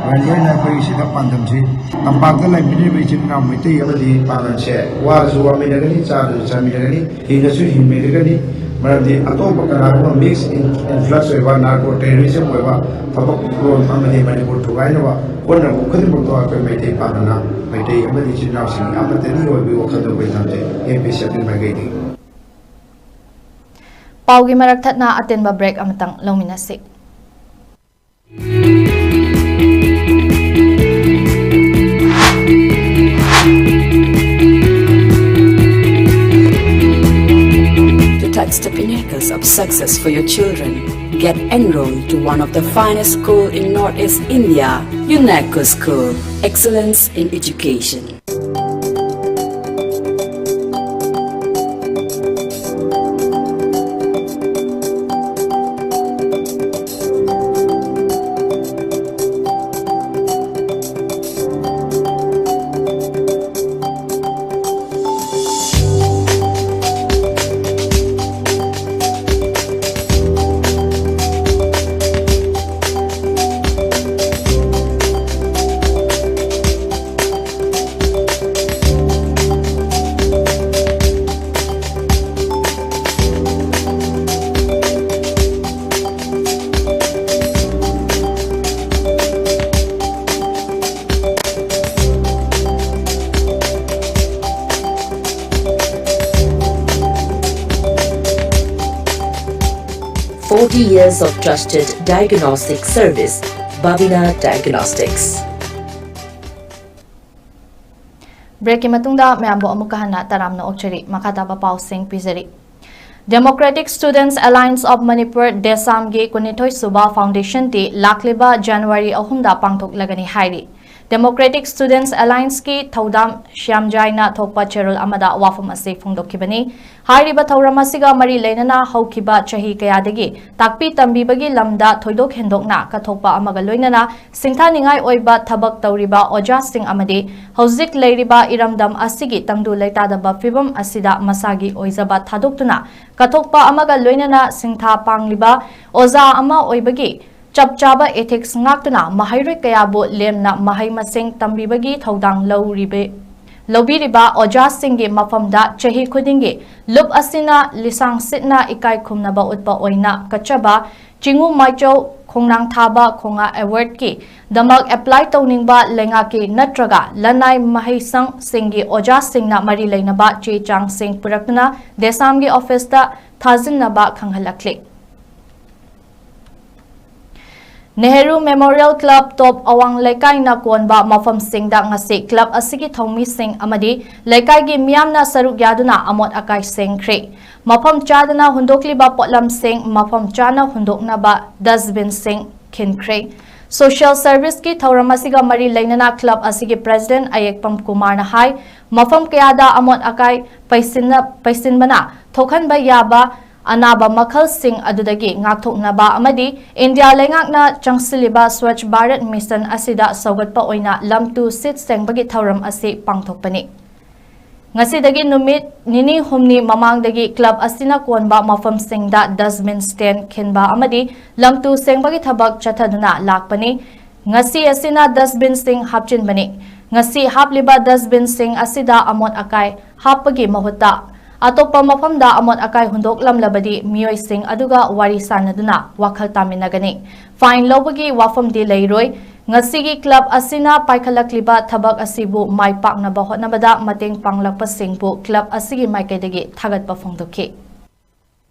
ꯂꯣꯏꯅ ꯂꯣꯏꯅ ꯑꯩꯈꯣꯏꯒꯤ ꯁꯤꯗ ꯄꯥꯟꯗꯝꯁꯤ ꯇꯝꯄꯥꯛꯇ ꯂꯩꯃꯤꯟꯅꯔꯤꯕ ꯏꯆꯤꯜ ꯏꯅꯥꯎ ꯃꯩꯇꯩ ꯑꯃꯗꯤ ꯄꯥꯉꯜꯁꯦ ꯋꯥꯔꯁꯨ ꯋꯥꯃꯤꯟꯅꯒꯅꯤ, ꯆꯥꯔꯁꯨ ꯆꯥꯃꯤꯟꯅꯒꯅꯤ, ꯍꯤꯡꯉꯁꯨ ꯍꯤꯡꯃꯤꯟꯅꯒꯅꯤ꯫ ꯃꯔꯝꯗꯤ ꯑꯇꯣꯞꯄ ꯀꯅꯥꯒꯨꯝꯕ mix influx ꯑꯣꯏꯕ narco terrorism ꯑꯣꯏꯕ ꯊꯕꯛ ꯊꯧꯔꯝ ꯑꯃꯗꯤ ꯃꯅꯤꯄꯨꯔ ꯊꯨꯒꯥꯏꯅꯕ ꯍꯣꯠꯅꯕ ꯈꯨꯗꯤꯡꯃꯛꯇꯣ ꯑꯩꯈꯣꯏ ꯃꯩꯇꯩ ꯄꯥꯉꯜꯅ ꯃꯩꯇꯩ ꯑꯃꯗꯤ ꯏꯆꯤꯜ ꯏꯅꯥꯎꯁꯤꯡ ꯑꯃꯠꯇꯅꯤ ꯑꯣꯏꯕꯒꯤ ꯋꯥꯈꯜꯗ ꯑꯩꯈꯣꯏ ꯊꯝꯖꯩ꯫ M P C M ꯒꯤ ꯃꯥꯏꯀꯩꯗꯒꯤ꯫ ꯄꯥꯎꯒꯤ ꯃꯔꯛ ꯊꯠꯅ ꯑꯇꯦꯟꯕ break ꯑꯃꯇꯪ ꯂꯧꯃꯤꯟꯅꯁꯤ꯫ To touch the pinnacles of success for your children, get enrolled to one of the finest school in Northeast India, UNACO School. Excellence in education. Forty years of trusted diagnostic service, Babina Diagnostics. ꯕ꯭ꯔꯦꯛꯀꯤ ꯃꯇꯨꯡꯗ ꯃꯌꯥꯝꯕꯨ ꯑꯃꯨꯛꯀ ꯍꯟꯅ ꯇꯔꯥꯝꯅ ꯑꯣꯛꯆꯔꯤ꯫ ꯃꯈꯥ ꯇꯥꯕ ꯄꯥꯎꯁꯤꯡ ꯄꯤꯖꯔꯤ꯫ Democratic Students Alliance of Manipur, ꯗꯦꯁꯥꯝꯒꯤ ꯀꯨꯟꯅꯤꯊꯣꯏ ꯁꯨꯕ Foundation Day ꯂꯥꯛꯂꯤꯕ ꯖꯅꯋꯥꯔꯤ ꯑꯍꯨꯝꯗ ꯄꯥꯡꯊꯣꯛꯂꯒꯅꯤ ꯍꯥꯏꯔꯤ꯫ Democratic Students Allianceꯀꯤ ꯊꯧꯗꯥꯝ ꯁ꯭ꯌꯥꯝꯖꯥꯏꯅ ꯊꯣꯛꯄ ꯆꯦꯔꯣꯜ ꯑꯃꯗ ꯋꯥꯐꯝ ꯑꯁꯤ ꯐꯣꯡꯗꯣꯛꯈꯤꯕꯅꯤ꯫ ꯍꯥꯏꯔꯤꯕ ꯊꯧꯔꯝ ꯑꯁꯤꯒ ꯃꯔꯤ ꯂꯩꯅꯅ ꯍꯧꯈꯤꯕ ꯆꯍꯤ ꯀꯌꯥꯗꯒꯤ ꯇꯥꯛꯄꯤ ꯇꯝꯕꯤꯕꯒꯤ ꯂꯝꯗ ꯊꯣꯏꯗꯣꯛ ꯍꯦꯟꯗꯣꯛꯅ ꯀꯠꯊꯣꯛꯄ ꯑꯃꯒ ꯂꯣꯏꯅꯅ ꯁꯤꯡꯊꯥꯅꯤꯡꯉꯥꯏ ꯑꯣꯏꯕ ꯊꯕꯛ ꯇꯧꯔꯤꯕ ꯑꯣꯖꯥꯁꯤꯡ ꯑꯃꯗꯤ ꯍꯧꯖꯤꯛ ꯂꯩꯔꯤꯕ ꯏꯔꯝꯗꯝ ꯑꯁꯤꯒꯤ ꯇꯪꯗꯨ ꯂꯩꯇꯥꯗꯕ ꯐꯤꯕꯝ ꯑꯁꯤꯗ ꯃꯁꯥꯒꯤ ꯑꯣꯏꯖꯕ ꯊꯥꯗꯣꯛꯇꯨꯅ ꯀꯠꯊꯣꯛꯄ ꯑꯃꯒ ꯂꯣꯏꯅꯅ ꯁꯤꯡꯊꯥ ꯄꯥꯡꯂꯤꯕ ꯑꯣꯖꯥ ꯑꯃ ꯑꯣꯏꯕꯒꯤ ꯆꯞ ꯆꯥꯕ ethics ꯉꯥꯛꯇꯨꯅ ꯃꯍꯩꯔꯣꯏ ꯀꯌꯥꯕꯨ ꯂꯦꯝꯅ ꯃꯍꯩ ꯃꯁꯤꯡ ꯇꯝꯕꯤꯕꯒꯤ ꯊꯧꯗꯥꯡ ꯂꯧꯔꯤꯕ, ꯂꯧꯕꯤꯔꯤꯕ ꯑꯣꯖꯥꯁꯤꯡꯒꯤ ꯃꯐꯝꯗ ꯆꯍꯤ ꯈꯨꯗꯤꯡꯒꯤ ꯂꯨꯞ ꯑꯁꯤꯅ ꯂꯤꯁꯥꯡ ꯁꯤꯠꯅ ꯏꯀꯥꯏ ꯈꯨꯝꯅꯕ ꯎꯠꯄ ꯑꯣꯏꯅ ꯀꯠꯆꯕ ꯆꯤꯡꯉꯨ ꯃꯥꯏꯆꯧ ꯈꯣꯡꯅꯥꯡ ꯊꯥꯕ ꯈꯣꯡꯉꯥ Awardꯀꯤ ꯗꯃꯛ apply ꯇꯧꯅꯤꯡꯕ ꯂꯩꯉꯥꯛꯀꯤ ꯅꯠꯇ꯭ꯔꯒ ꯂꯅꯥꯏ ꯃꯍꯩꯁꯪꯁꯤꯡꯒꯤ ꯑꯣꯖꯥꯁꯤꯡꯅ ꯃꯔꯤ ꯂꯩꯅꯕ ꯆꯦ ꯆꯥꯡꯁꯤꯡ ꯄꯨꯔꯛꯇꯨꯅ ꯗꯦꯁꯥꯝꯒꯤ officeꯇ ꯊꯥꯖꯤꯟꯅꯕ ꯈꯪꯍꯜꯂꯛꯂꯤ꯫ Nehru Memorial Club ꯇꯣꯞ ꯑꯋꯥꯡ ꯂꯩꯀꯥꯏꯅ ꯀꯣꯟꯕ ꯃꯐꯝꯁꯤꯡꯗ ꯉꯁꯤ club ꯑꯁꯤꯒꯤ ꯊꯧꯃꯤꯁꯤꯡ ꯑꯃꯗꯤ ꯂꯩꯀꯥꯏꯒꯤ ꯃꯤꯌꯥꯝꯅ ꯁꯔꯨꯛ ꯌꯥꯗꯨꯅ ꯑꯃꯣꯠ ꯑꯀꯥꯏ ꯁꯦꯡꯈ꯭ꯔꯦ꯫ ꯃꯐꯝ ꯆꯥꯗꯅ ꯍꯨꯟꯗꯣꯛꯂꯤꯕ ꯄꯣꯠꯂꯝꯁꯤꯡ ꯃꯐꯝ ꯆꯥꯅ ꯍꯨꯟꯗꯣꯛꯅꯕ dustbinꯁꯤꯡ ꯈꯤꯟꯈ꯭ꯔꯦ꯫ Social serviceꯀꯤ ꯊꯧꯔꯝ ꯑꯁꯤꯒ ꯃꯔꯤ ꯂꯩꯅꯅ club ꯑꯁꯤꯒꯤ president ꯑꯌꯦꯛꯄꯝ ꯀꯨꯃꯥꯔꯅ ꯍꯥꯏ, ꯃꯐꯝ ꯀꯌꯥꯗ ꯑꯃꯣꯠ ꯑꯀꯥꯏ ꯄꯩꯁꯤꯟꯅ-, ꯄꯩꯁꯤꯟꯕꯅ ꯊꯣꯛꯍꯟꯕ ꯌꯥꯕ ꯑꯅꯥꯕ ꯃꯈꯜꯁꯤꯡ ꯑꯗꯨꯗꯒꯤ ꯉꯥꯛꯊꯣꯛꯅꯕ ꯑꯃꯗꯤ ꯏꯟꯗꯤꯌꯥ ꯂꯩꯉꯥꯛꯅ ꯆꯪꯁꯤꯜꯂꯤꯕ Swachh Bharat Mission ꯑꯁꯤꯗ ꯁꯧꯒꯠꯄ ꯑꯣꯏꯅ ꯂꯝ ꯇꯨ ꯁꯤꯠ ꯁꯦꯡꯕꯒꯤ ꯊꯧꯔꯝ ꯑꯁꯤ ꯄꯥꯡꯊꯣꯛꯄꯅꯤ꯫ ꯉꯁꯤꯗꯒꯤ ꯅꯨꯃꯤꯠ ꯅꯤꯅꯤ ꯍꯨꯝꯅꯤ ꯃꯃꯥꯡꯗꯒꯤ club ꯑꯁꯤꯅ ꯀꯣꯟꯕ ꯃꯐꯝꯁꯤꯡꯗ dustbin stand ꯈꯤꯟꯕ ꯑꯃꯗꯤ ꯂꯝ ꯇꯨ ꯁꯦꯡꯕꯒꯤ ꯊꯕꯛ ꯆꯠꯊꯗꯨꯅ ꯂꯥꯛꯄꯅꯤ꯫ ꯉꯁꯤ ꯑꯁꯤꯅ dustbinꯁꯤꯡ ꯍꯥꯞꯆꯤꯟꯕꯅꯤ꯫ ꯉꯁꯤ ꯍꯥꯞꯂꯤꯕ dustbinꯁꯤꯡ ꯑꯁꯤꯗ ꯑꯃꯣꯠ ꯑꯀꯥꯏ ꯍꯥꯞꯄꯒꯤ ꯃꯍꯨꯠꯇ ꯑꯇꯣꯞꯄ ꯃꯐꯝꯗ ꯑꯃꯣꯠ ꯑꯀꯥꯏ ꯍꯨꯟꯗꯣꯛꯂꯝꯂꯕꯗꯤ ꯃꯤꯑꯣꯏꯁꯤꯡ ꯑꯗꯨꯒ ꯋꯥꯔꯤ ꯁꯥꯅꯗꯨꯅ ꯋꯥꯈꯜ ꯇꯥꯃꯤꯟꯅꯒꯅꯤ꯫ Fine ꯂꯧꯕꯒꯤ ꯋꯥꯐꯝꯗꯤ ꯂꯩꯔꯣꯏ꯫ ꯉꯁꯤꯒꯤ club ꯑꯁꯤꯅ ꯄꯥꯏꯈꯠꯂꯛꯂꯤꯕ ꯊꯕꯛ ꯑꯁꯤꯕꯨ ꯃꯥꯏ ꯄꯥꯛꯅꯕ ꯍꯣꯠꯅꯕꯗ ꯃꯇꯦꯡ ꯄꯥꯡꯂꯛꯄꯁꯤꯡꯕꯨ club ꯑꯁꯤꯒꯤ ꯃꯥꯏꯀꯩꯗꯒꯤ ꯊꯥꯒꯠꯄ ꯐꯣꯡꯗꯣꯛꯈꯤ꯫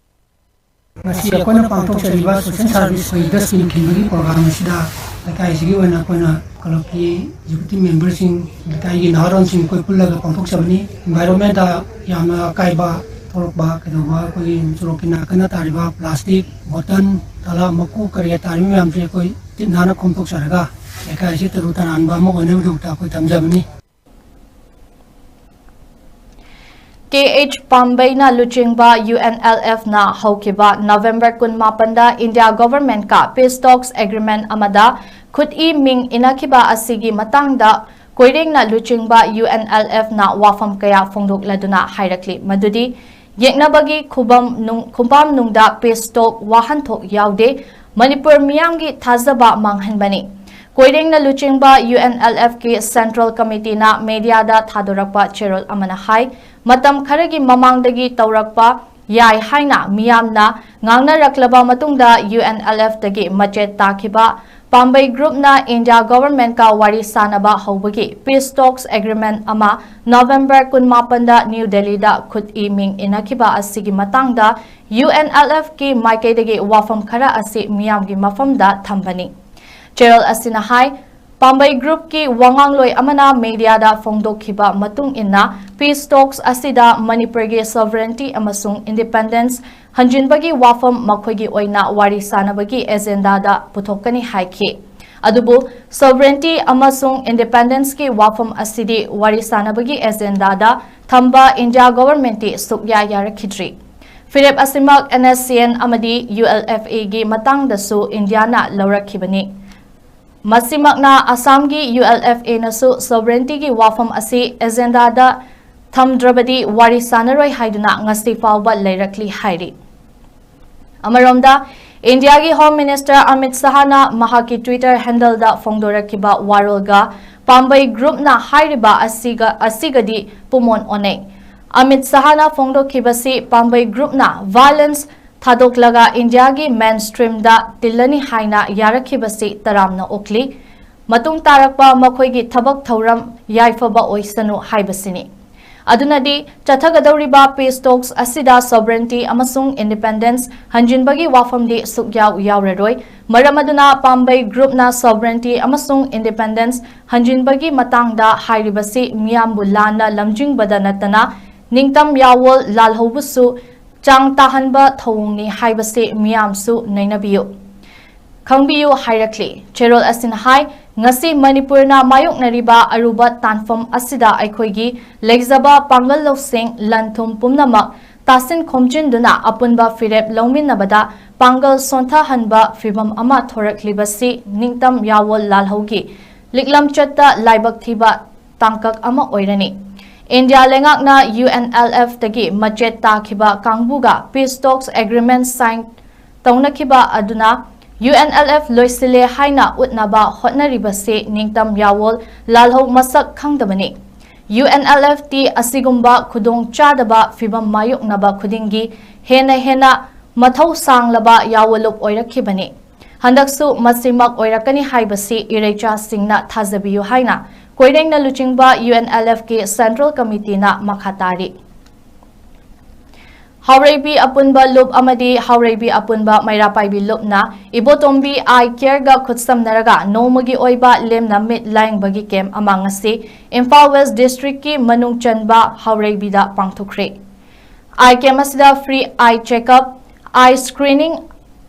ꯉꯁꯤ ꯑꯩꯈꯣꯏꯅ ꯄꯥꯡꯊꯣꯛꯆꯔꯤꯕ social service ꯑꯩꯈꯣꯏ dustbin ꯈꯤꯟꯕꯒꯤ program ꯑꯁꯤꯗ ꯂꯩꯀꯥꯏꯁꯤꯒꯤ ꯑꯣꯏꯅ ꯑꯩꯈꯣꯏꯅ clubꯀꯤ executive memberꯁꯤꯡ, ꯂꯩꯀꯥꯏꯒꯤ ꯅꯍꯥꯔꯣꯟꯁꯤꯡ ꯑꯩꯈꯣꯏ ꯄꯨꯜꯂꯒ ꯄꯥꯡꯊꯣꯛꯆꯕꯅꯤ꯫ Environmentꯇ ꯌꯥꯝꯅ ꯑꯀꯥꯏꯕ ꯊꯣꯛꯂꯛꯄ ꯀꯩꯗꯧꯕ, ꯑꯩꯈꯣꯏꯒꯤ ꯁꯣꯔꯣꯛꯀꯤ ꯅꯥꯀꯟꯗ ꯇꯥꯔꯤꯕ plastic bottle, ꯊꯥꯂ, ꯃꯀꯨ ꯀꯔꯤ ꯇꯥꯔꯤꯕ ꯃꯌꯥꯝꯁꯦ ꯑꯩꯈꯣꯏ ꯇꯤꯠ ꯅꯥꯟꯅ ꯈꯣꯝꯗꯣꯛꯆꯔꯒ ꯂꯩꯀꯥꯏꯁꯤ ꯇꯔꯨ ꯇꯅꯥꯟꯕ ꯑꯃ ꯑꯣꯏꯅꯕꯒꯤꯗꯃꯛꯇ ꯑꯩꯈꯣꯏ ꯊꯝꯖꯕꯅꯤ꯫ ꯀꯦ ꯑꯩꯆ ꯄꯥꯝꯕꯩꯅ ꯂꯨꯆꯤꯡꯕ UNLFꯅ ꯍꯧꯈꯤꯕ November ꯀꯨꯟꯃꯥꯄꯟꯗ India Governmentꯀ peace talks agreement ꯑꯃꯗ ꯈꯨꯠꯏ ꯃꯤꯡ ꯏꯟꯅꯈꯤꯕ ꯑꯁꯤꯒꯤ ꯃꯇꯥꯡꯗ ꯀꯣꯏꯔꯦꯡꯅ ꯂꯨꯆꯤꯡꯕ UNLFꯅ ꯋꯥꯐꯝ ꯀꯌꯥ ꯐꯣꯡꯗꯣꯛꯂꯗꯨꯅ ꯍꯥꯏꯔꯛꯂꯤ꯫ ꯃꯗꯨꯗꯤ ꯌꯦꯛꯅꯕꯒꯤ ꯈꯨꯕꯝ ꯅꯨꯡ-, ꯈꯣꯡꯕꯥꯝ ꯅꯨꯡꯗ peace talk ꯋꯥꯍꯟꯊꯣꯛ ꯌꯥꯎꯗꯦ, ꯃꯅꯤꯄꯨꯔ ꯃꯤꯌꯥꯝꯒꯤ ꯊꯥꯖꯕ ꯃꯥꯡꯍꯟꯕꯅꯤ꯫ ꯀꯣꯏꯔꯦꯡꯅ ꯂꯨꯆꯤꯡꯕ UNLFꯀꯤ Central Committeeꯅ mediaꯗ ꯊꯥꯗꯣꯔꯛꯄ ꯆꯦꯔꯣꯜ ꯑꯃꯅ ꯍꯥꯏ, ꯃꯇꯝ ꯈꯔꯒꯤ ꯃꯃꯥꯡꯗꯒꯤ ꯇꯧꯔꯛꯄ ꯌꯥꯏ ꯍꯥꯏꯅ ꯃꯤꯌꯥꯝꯅ ꯉꯥꯡꯅꯔꯛꯂꯕ ꯃꯇꯨꯡꯗ UNLFꯇꯒꯤ ꯃꯆꯦꯠ ꯇꯥꯈꯤꯕ ꯄꯥꯝꯕꯩ groupꯅ India Governmentꯀ ꯋꯥꯔꯤ ꯁꯥꯅꯕ ꯍꯧꯕꯒꯤ peace talks agreement ꯑꯃ November ꯀꯨꯟꯃꯥꯄꯟꯗ New Delhiꯗ ꯈꯨꯠ ꯏ ꯃꯤꯡ ꯏꯟꯅꯈꯤꯕ ꯑꯁꯤꯒꯤ ꯃꯇꯥꯡꯗ UNLFꯀꯤ ꯃꯥꯏꯀꯩꯗꯒꯤ ꯋꯥꯐꯝ ꯈꯔ ꯑꯁꯤ ꯃꯤꯌꯥꯝꯒꯤ ꯃꯐꯝꯗ ꯊꯝꯕꯅꯤ꯫ ꯆꯦꯔꯣꯜ ꯑꯁꯤꯅ ꯍꯥꯏ, ꯄꯥꯝꯕꯩ groupꯀꯤ ꯋꯥꯉꯥꯡꯂꯣꯏ ꯑꯃꯅ mediaꯗ ꯐꯣꯡꯗꯣꯛꯈꯤꯕ ꯃꯇꯨꯡ ꯏꯟꯅ, peace talks ꯑꯁꯤꯗ ꯃꯅꯤꯄꯨꯔꯒꯤ sovereignty ꯑꯃꯁꯨꯡ independence ꯍꯟꯖꯤꯟꯕꯒꯤ ꯋꯥꯐꯝ ꯃꯈꯣꯏꯒꯤ ꯑꯣꯏꯅ ꯋꯥꯔꯤ ꯁꯥꯅꯕꯒꯤ agendaꯗ ꯄꯨꯊꯣꯛꯀꯅꯤ ꯍꯥꯏꯈꯤ꯫ ꯑꯗꯨꯕꯨ sovereignty ꯑꯃꯁꯨꯡ independenceꯀꯤ ꯋꯥꯐꯝ ꯑꯁꯤꯗꯤ ꯋꯥꯔꯤ ꯁꯥꯅꯕꯒꯤ agendaꯗ ꯊꯝꯕ India Governmentꯇꯤ ꯁꯨꯛꯌꯥ ꯌꯥꯔꯛꯈꯤꯗ꯭ꯔꯤ꯫ ꯐꯤꯔꯦꯞ ꯑꯁꯤꯃꯛ NSCN ꯑꯃꯗꯤ ULFAꯒꯤ ꯃꯇꯥꯡꯗꯁꯨ Indiaꯅ ꯂꯧꯔꯛꯈꯤꯕꯅꯤ꯫ ꯃꯁꯤꯃꯛꯅ ꯑꯁꯥꯝꯒꯤ ULFAꯅꯁꯨ sovereigntyꯒꯤ ꯋꯥꯐꯝ ꯑꯁꯤ agendaꯗ ꯊꯝꯗ꯭ꯔꯕꯗꯤ ꯋꯥꯔꯤ ꯁꯥꯅꯔꯣꯏ ꯍꯥꯏꯗꯨꯅ ꯉꯁꯤ ꯐꯥꯎꯕ ꯂꯩꯔꯛꯂꯤ ꯍꯥꯏꯔꯤ꯫ ꯑꯃꯔꯣꯝꯗ, Indiaꯒꯤ Home Minister ꯑꯃꯤꯠ ꯁꯍꯥꯅ ꯃꯍꯥꯛꯀꯤ Twitter handleꯗ ꯐꯣꯡꯗꯣꯔꯛꯈꯤꯕ ꯋꯥꯔꯣꯜꯒ ꯄꯥꯝꯕꯩ groupꯅ ꯍꯥꯏꯔꯤꯕ ꯑꯁꯤꯒ, ꯑꯁꯤꯒꯗꯤ ꯄꯨꯃꯣꯟ ꯑꯣꯟꯅꯩ꯫ ꯑꯃꯤꯠ ꯁꯍꯥꯅ ꯐꯣꯡꯗꯣꯛꯈꯤꯕꯁꯤ ꯄꯥꯝꯕꯩ groupꯅ violence ꯊꯥꯗꯣꯛꯂꯒ Indiaꯒꯤ mainstreamꯗ ꯇꯤꯜꯂꯅꯤ ꯍꯥꯏꯅ ꯌꯥꯔꯛꯈꯤꯕꯁꯤ ꯇꯔꯥꯝꯅ ꯑꯣꯛꯂꯤ꯫ ꯃꯇꯨꯡ ꯇꯥꯔꯛꯄ ꯃꯈꯣꯏꯒꯤ ꯊꯕꯛ ꯊꯧꯔꯝ ꯌꯥꯏꯐꯕ ꯑꯣꯏꯁꯅꯨ ꯍꯥꯏꯕꯁꯤꯅꯤ꯫ ꯑꯗꯨꯅꯗꯤ ꯆꯠꯊꯒꯗꯧꯔꯤꯕ peace talks ꯑꯁꯤꯗ sovereignty ꯑꯃꯁꯨꯡ independence ꯍꯟꯖꯤꯟꯕꯒꯤ ꯋꯥꯐꯝꯗꯤ ꯁꯨꯛꯌꯥꯎ ꯌꯥꯎꯔꯔꯣꯏ꯫ ꯃꯔꯝ ꯑꯗꯨꯅ ꯄꯥꯝꯕꯩ groupꯅ sovereignty ꯑꯃꯁꯨꯡ independence ꯍꯟꯖꯤꯟꯕꯒꯤ ꯃꯇꯥꯡꯗ ꯍꯥꯏꯔꯤꯕꯁꯤ ꯃꯤꯌꯥꯝꯕꯨ ꯂꯥꯟꯅ ꯂꯝꯖꯤꯡꯕꯗ ꯅꯠꯇꯅ ꯅꯤꯡꯇꯝ ꯌꯥꯋꯣꯜ ꯂꯥꯜꯍꯧꯕꯁꯨ ꯆꯥꯡ ꯇꯥꯍꯟꯕ ꯊꯧꯑꯣꯡꯅꯤ ꯍꯥꯏꯕꯁꯤ ꯃꯤꯌꯥꯝꯁꯨ ꯅꯩꯅꯕꯤꯌꯨ꯫ ꯈꯪꯕꯤꯌꯨ ꯍꯥꯏꯔꯛꯂꯤ꯫ ꯆꯦꯔꯣꯜ ꯑꯁꯤꯅ ꯍꯥꯏ, ꯉꯁꯤ ꯃꯅꯤꯄꯨꯔꯅ ꯃꯥꯌꯣꯛꯅꯔꯤꯕ ꯑꯔꯨꯕ ꯇꯥꯟꯐꯝ ꯑꯁꯤꯗ ꯑꯩꯈꯣꯏꯒꯤ ꯂꯩꯖꯕ ꯄꯥꯡꯒꯜ ꯂꯧꯁꯤꯡ, ꯂꯟ ꯊꯨꯝ ꯄꯨꯝꯅꯃꯛ ꯇꯥꯁꯤꯟ ꯈꯣꯝꯖꯤꯟꯗꯨꯅ ꯑꯄꯨꯟꯕ ꯐꯤꯔꯦꯞ ꯂꯧꯃꯤꯟꯅꯕꯗ ꯄꯥꯡꯒꯜ ꯁꯣꯟꯊꯍꯟꯕ ꯐꯤꯚꯝ ꯑꯃ ꯊꯣꯔꯛꯂꯤꯕꯁꯤ ꯅꯤꯡꯇꯝ ꯌꯥꯋꯣꯜ ꯂꯥꯜꯍꯧꯒꯤ ꯂꯤꯛꯂꯝꯆꯠꯇ ꯂꯥꯏꯕꯛ ꯊꯤꯕ ꯇꯥꯡꯀꯛ ꯑꯃ ꯑꯣꯏꯔꯅꯤ꯫ ꯏꯟꯗꯤꯌꯥ ꯂꯩꯉꯥꯛꯅ UNLFꯇꯒꯤ ꯃꯆꯦꯠ ꯇꯥꯈꯤꯕ ꯀꯥꯡꯕꯨꯒ peace talks agreement sign ꯇꯧꯅꯈꯤꯕ ꯑꯗꯨꯅ UNLF ꯂꯣꯏꯁꯤꯜꯂꯦ ꯍꯥꯏꯅ ꯎꯠꯅꯕ ꯍꯣꯠꯅꯔꯤꯕꯁꯤ ꯅꯤꯡꯇꯝ ꯌꯥꯋꯣꯜ ꯂꯥꯜꯍꯧ ꯃꯁꯛ ꯈꯪꯗꯕꯅꯤ꯫ UNLFꯇꯤ ꯑꯁꯤꯒꯨꯝꯕ ꯈꯨꯗꯣꯡ ꯆꯥꯗꯕ ꯐꯤꯚꯝ ꯃꯥꯌꯣꯛꯅꯕ ꯈꯨꯗꯤꯡꯒꯤ ꯍꯦꯟꯅ ꯍꯦꯟꯅ ꯃꯊꯧ ꯁꯥꯡꯂꯕ ꯌꯥꯋꯣꯜꯂꯨꯞ ꯑꯣꯏꯔꯛꯈꯤꯕꯅꯤ꯫ ꯍꯟꯗꯛꯁꯨ ꯃꯁꯤꯃꯛ ꯑꯣꯏꯔꯛꯀꯅꯤ ꯍꯥꯏꯕꯁꯤ ꯏꯔꯩꯆꯥꯁꯤꯡꯅ ꯊꯥꯖꯕꯤꯌꯨ ꯍꯥꯏꯅ ꯀꯣꯏꯔꯦꯡꯅ ꯂꯨꯆꯤꯡꯕ UNLFꯀꯤ Central Committeeꯅ ꯃꯈꯥ ꯇꯥꯔꯤ꯫ ꯍꯥꯎꯔꯩꯕꯤ ꯑꯄꯨꯟꯕ ꯂꯨꯞ ꯑꯃꯗꯤ ꯍꯥꯎꯔꯩꯕꯤ ꯑꯄꯨꯟꯕ ꯃꯩꯔꯥ ꯄꯥꯏꯕꯤ ꯂꯨꯞꯅ ꯏꯕꯣꯇꯣꯝꯕꯤ Eye Careꯒ ꯈꯨꯠꯁꯝꯅꯔꯒ ꯅꯣꯡꯃꯒꯤ ꯑꯣꯏꯕ ꯂꯦꯝꯅ ꯃꯤꯠ ꯂꯥꯌꯦꯡꯕꯒꯤ camp ꯑꯃ ꯉꯁꯤ ꯏꯝꯐꯥꯜ West Districtꯀꯤ ꯃꯅꯨꯡ ꯆꯟꯕ ꯍꯥꯎꯔꯩꯕꯤꯗ ꯄꯥꯡꯊꯣꯛꯈ꯭ꯔꯦ꯫ Eye camp ꯑꯁꯤꯗ free eye checkup, eye screening,